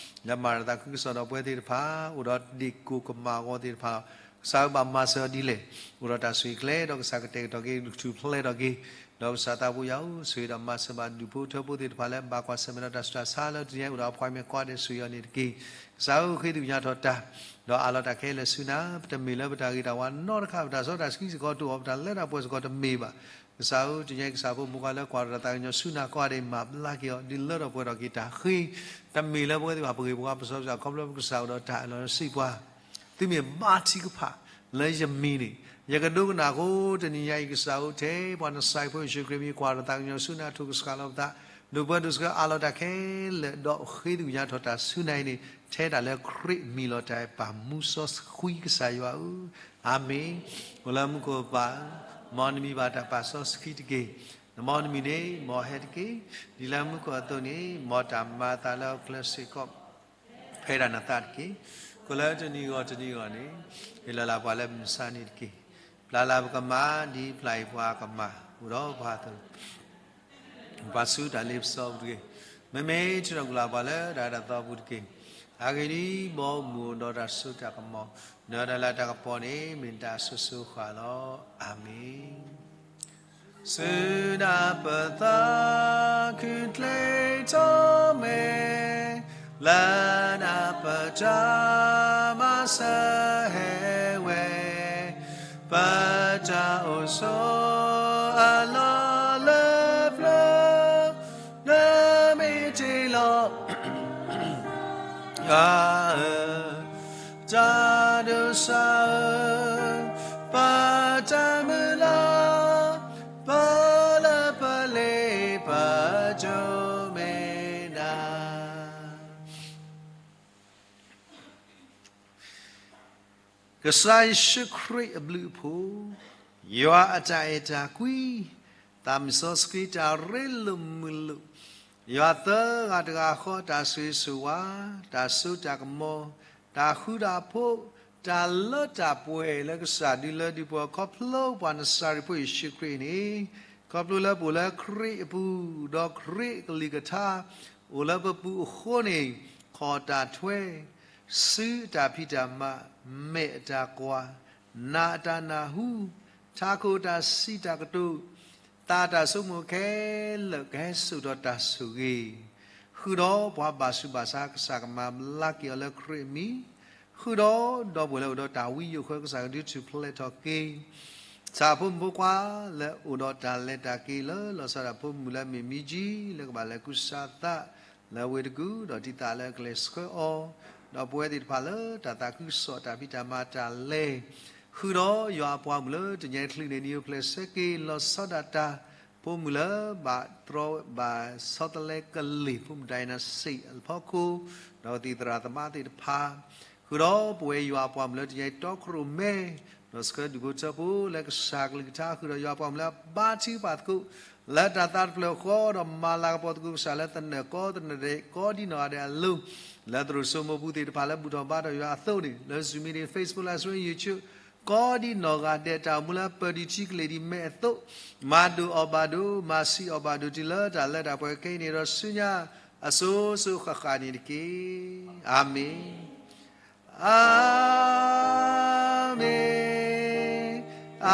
လၢမၤတၢ်သးခုကစီၣ်ဒီးပဝဲသ့ၣ်တဖၣ် အိၣ်ဒီးဒ့ၣ်ကိၢ်ကမၣ်ဂီၤသ့ၣ်တဖၣ်လီၤ. ကစၢ်ဧၢ ဘၣ်မၤစၢၤအီၤဒ်လဲၣ် အိၣ်ဒီးတၢ်ဆိၣ်ဂ့ၤကျဲ ဒီးကစၢ်ကတဲာ်ကတီၤက့ၤ ကထူၣ်ဖျဲးထီၣ်က့ၤ ဒီးကစၢ်သးဘိယွၤဧၢ ဆိၣ်ဂ့ၤဒီးမၤစၢၤဘၣ်ဒူၣ်ဖိထၢဖိသ့ၣ်တဖၣ်လၢဘၣ်ကွၢ်ဆၢၣ်မဲာ်ဒီးတၢ်ဆူးတၢ်ဆါလၢတနံၤညါအံၤအိၣ်ဒီးအ appointment ကိးဂၤဒဲး ဆိၣ်ဂ့ၤအီၤန့ၣ်တက့ၢ်. ကစၢ်ဧၢ ဃ့သ့ၣ်ညါထီၣ်တၢ် ဒီးအးလီၤတၢ်ခဲလၢာ်ဆူနၤ ပတမ့ၢ်လၢပတၢ်ဂ့ၤတၢ်ဝါနီတခါ ပတၢ်စီတၢ်ဆှံစ့ၢ်ကီးတအိၣ် ပတၢ်လၢတၢ်ပှဲၤစ့ၢ်ကီးတမ့ၢ်ဘၣ်. ကစၢ်ဧၢ တနံၤညါအံၤ ကစၢ်ဖိမုၣ်ခွါလၢကွၢ်တၢ်သးကညီၤဆူနၤ ကိးဂၤဒဲးမၤဘျါက့ၤအီၤ ဒုးလၢထီၣ်ပှဲၤထီၣ်က့ၤတၢ်ဃ့ တမ့ၢ်လၢပဝဲသ့ၣ်တဖၣ်ပဂ့ၤပဝါပစီပဆှံ ခီဖျိပကစၢ်အိၣ်ဒီးတၢ်အၢၣ်လီၤလၢစံးပှၤ သုမ့ၢ်ဘါထုကဖၣ်လၢယမံၤန့ၣ် ယကဒိကနၣ်အဃိ တနံၤညါအံၤ ကစၢ်ဧၢ ထဲပှၤနစၤရ့းဖိယ့ၣ်ၡူးခရံာ်အမံၤ ကွၢ်တၢ်သးကညီၤဆူနၤ ထိၣ်ကစှၤလီၤပသး ဒိၣ်ပှဲၤဒိၣ်ဆှၢအးလီၤတၢ်ခဲလၢာ် ဒီးဃ့သ့ၣ်ညါထီၣ်တၢ်ဆူနၤအံၤန့ၣ် ထဲဒၣ်လၢခရံာ်အမံၤလီၤ တၢ်အဲၣ်ပၢ်မူစီဆှံကစၢ်ယွၤဧၢ အၤမ့ၣ်. အိၣ်လၢမူခိၣ်ပၢ်ဧၢ, မ်နမံၤဘၣ်တၢ်ပာ်စီဆှံတက့ၢ်. နမ်နမံၤန့ၣ် မ်ဟဲတက့ၢ်. ဒ်လၢမူခိၣ်အသိးန့ၣ် မ်တၢ်မၤအသးလၢဟီၣ်ခိၣ်ချၢစ့ၢ်ကီး ဖဲဒၣ်နသးတက့ၢ်. ကိးလၢတနံၤဂီၢ်တနံၤဂီၢ်န့ၣ် ဟ့ၣ်လီၤလၢပှၤလၢမုၢ်မဆါတနံၤတက့ၢ်. ပျၢ်လၢပကမၢ် ဒ်ပျၢ်အံၤပှၤကမၢ် အိၣ်ဒီးပှၤအသိး ပာ်ဆူၣ်တၢ်လ့ပစီပူၤတက့ၢ်. မ့မ့ၢ်ထုးထီၣ်ကွံာ်လၢပှၤလၢတၢ်အၢတၢ်သီပူၤတက့ၢ်. အဂ့ၢ်ဒ်အံၤ, မ်အိၣ်မူဒီးတၢ်စိတၢ်ကမီၤ ဒီးတၢ်လၤတၢ်ကပီၤန့ၣ် မ့ၢ်တၢ်အစိၤစိၤဃၣ်ဃၣ်လီၤ. အၤမ့ၣ်. စူၢ်နၤပသးခုချ့ထီၣ်မဲာ် လၢနၤပတၢ်မၤစၢၤဟဲဝဲ ပတၢ်အိၣ်ဆိးအလီၢ်လၢပျၢၤ နမ့ၢ်တ့ၢ်လီၤ ယွၤဧၢ, တၢ်ဒိးစၢ်ဧၢ, ပတၢ်မုၢ်လၢ်, ပလၢပလ့ပ ဒိးမ့ၢ်နၤ ကစၢ်ယ့ၣ်ၡူးခရံာ်အဘျုးအဖှိၣ်, ယွၤအတၢ်အဲၣ်တၢ်ကွံ, သးစီဆှံတၢ်ရ့လိာ်မုာ်လိာ်, ယွၤသၢဂၤတဂၤဃီတၢ်ဆိၣ်ဂ့ၤဆိၣ်ဝါ, တၢ်စိတၢ်ကမီၤ, တၢ်ဃူတၢ်ဖိး, တၢ်လၢတၢ်ပှဲၤလၢကစၢ်ဒုးလၢဒုးပှၤခီဖျိပှၤနစၤရ့းဖိယ့ၣ်ၡူးခရံာ်န့ၣ်, ခီဖျိလၢပအိၣ်လၢခရံာ်အပူၤ, ဒီးခရံာ်အကလုၢ်ကထါ အိၣ်လၢပပူၤအဃိန့ၣ်, ခီၣ်တၢ်ထွဲ စုအတၢ်ဖံးတၢ်မၤ, မဲာ်အတၢ်ကွၢ်, နၢ်အတၢ်နၢ်ဟူ, ထးခိၣ်တၢ်စံးတၢ်ကတိၤ, သးတၢ်ဆိကမိၣ်ခဲလၢာ်ကဟဲစိာ်ထီၣ်တၢ်ဆိၣ်ဂ့ၤ, ဃုာ်ဒီးပှၤဘၣ်ဆူးဘၣ်ဆါကစၢ်ကမၤဘျါက့ၤအီၤလၢခရံာ်အမံၤ, ဃုာ်ဒီးဒီပုၢ်ဝဲၢ်လၢအိၣ်ဒီးတၢ်ဝံယိၣ်ဃၢကစၢ်ကဒုးထူၣ်ဖျဲးထီၣ်က့ၤ ဆၣ်ဖိမုၣ်ဖိခွါလၢအိၣ်ဒီးတၢ်လဲၤတၢ်က့ၤလၢလီၤဆီဒၣ်ဖိမုၣ်လၢအမ့ၢ်မံကၠံ လၢကဘၣ်လဲၤကူစါသးလၢဝ့ၢ်တကူၣ် ဒီးတံၢ်သးလၢအကလဲၤဆှၢအီၤ, ဒီးပဝဲသ့ၣ်တဖၣ်လၢတၢ်သးခုကစီၣ်တၢ်ဖံးတၢ်မၤတၢ်လဲၤ, ဃုာ်ဒီးယွၤအပှၤမုၣ်လၢတညါအံၤတချုးန့ၣ် နံၤအိၣ်ဖျဲၣ်ဆၢက့ၤလီၤဆီဒၣ်တၢ် ဖိမုၣ်လၢဘၣ်တြီဘၣ်ဆီတလဲကလ့ၢ် ဖိမုၣ် dynasty အဖီခိၣ်, ဒီးသံၣ်သရၣ်သမါသ့ၣ်တဖၣ် ဃုာ်ဒီးပဝဲယွၤအပှၤမုၣ်လၢတညါအံၤတီခိၣ်ရိၣ်မဲ, ဒီးဆှၢဒုးဘိထၢဖိလၢကစၢ်ကလုၢ်ကထါ ဃုာ်ဒီးယွၤအပှၤမုၣ်လၢဘါထုကဖၣ်သကိး လၢတၢ်သးတဖျၢၣ်ဃီ ဒီးမၤလၤကပီၤသကိးကစၢ်လၢသနၢၣ်ကီသနၢၣ်ဒဲး ကိးဒံနီၢ်ဂၤဒဲးအလိၤ, လၢသရိာ်စိမိၢ်ပူၤသ့ၣ်တဖၣ်လၢဘူၣ်ထီၣ်ဘါထီၣ်ယွၤအသိးန့ၣ် လၢ Zoom meeting, Facebook Live Stream, YouTube ကိးဒံနီၢ်ဂၤဒဲး တၢ်အိၣ်မူလၢပၢၢ်ဒံးထံကလ့ၢ်ဒံးမဲာ်အသိး, မၤဒိၣ်အီၣ်ဘၣ်ဒိၣ် မၤဆံးအီၣ်ဘၣ်ဒိၣ်တုၤလၢတၢ်လၢတၢ်ပှဲၤခဲအံၤန့ၣ်ဒီးဆူညါ အစိၤစိၤဃၣ်ဃၣ်န့ၣ်တက့ၢ်. အၤမ့ၣ်. အၤမ့ၣ်, အၤ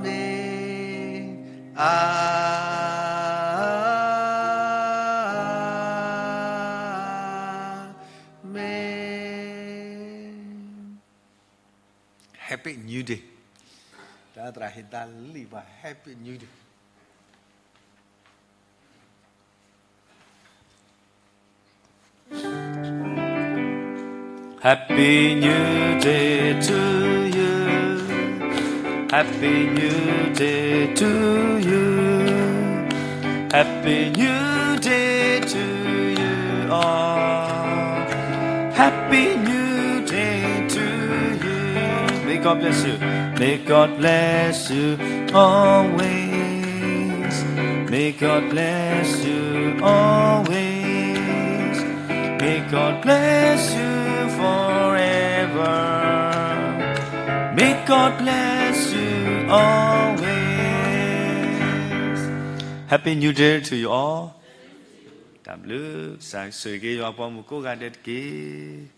မ့ၣ်, အၤမ့ၣ်. Happy New Day. တၢ်သရၣ်ဟ့ၣ်တၢ်လံၣ်ပှၤ Happy New Day. Happy New Day to you. Happy New Day to you. Happy New Day to you all. Happy New Day to you. May God bless you. May God bless you always. May God bless you always. May God bless you forever. May God bless you always. Happy New Year to you all. တၢ်ဘျုး, ကစၢ်ဆိၣ်ဂ့ၤက့ၤယွၤအပှၤမုၣ်ကိးဂၤဒဲးတက့ၢ်.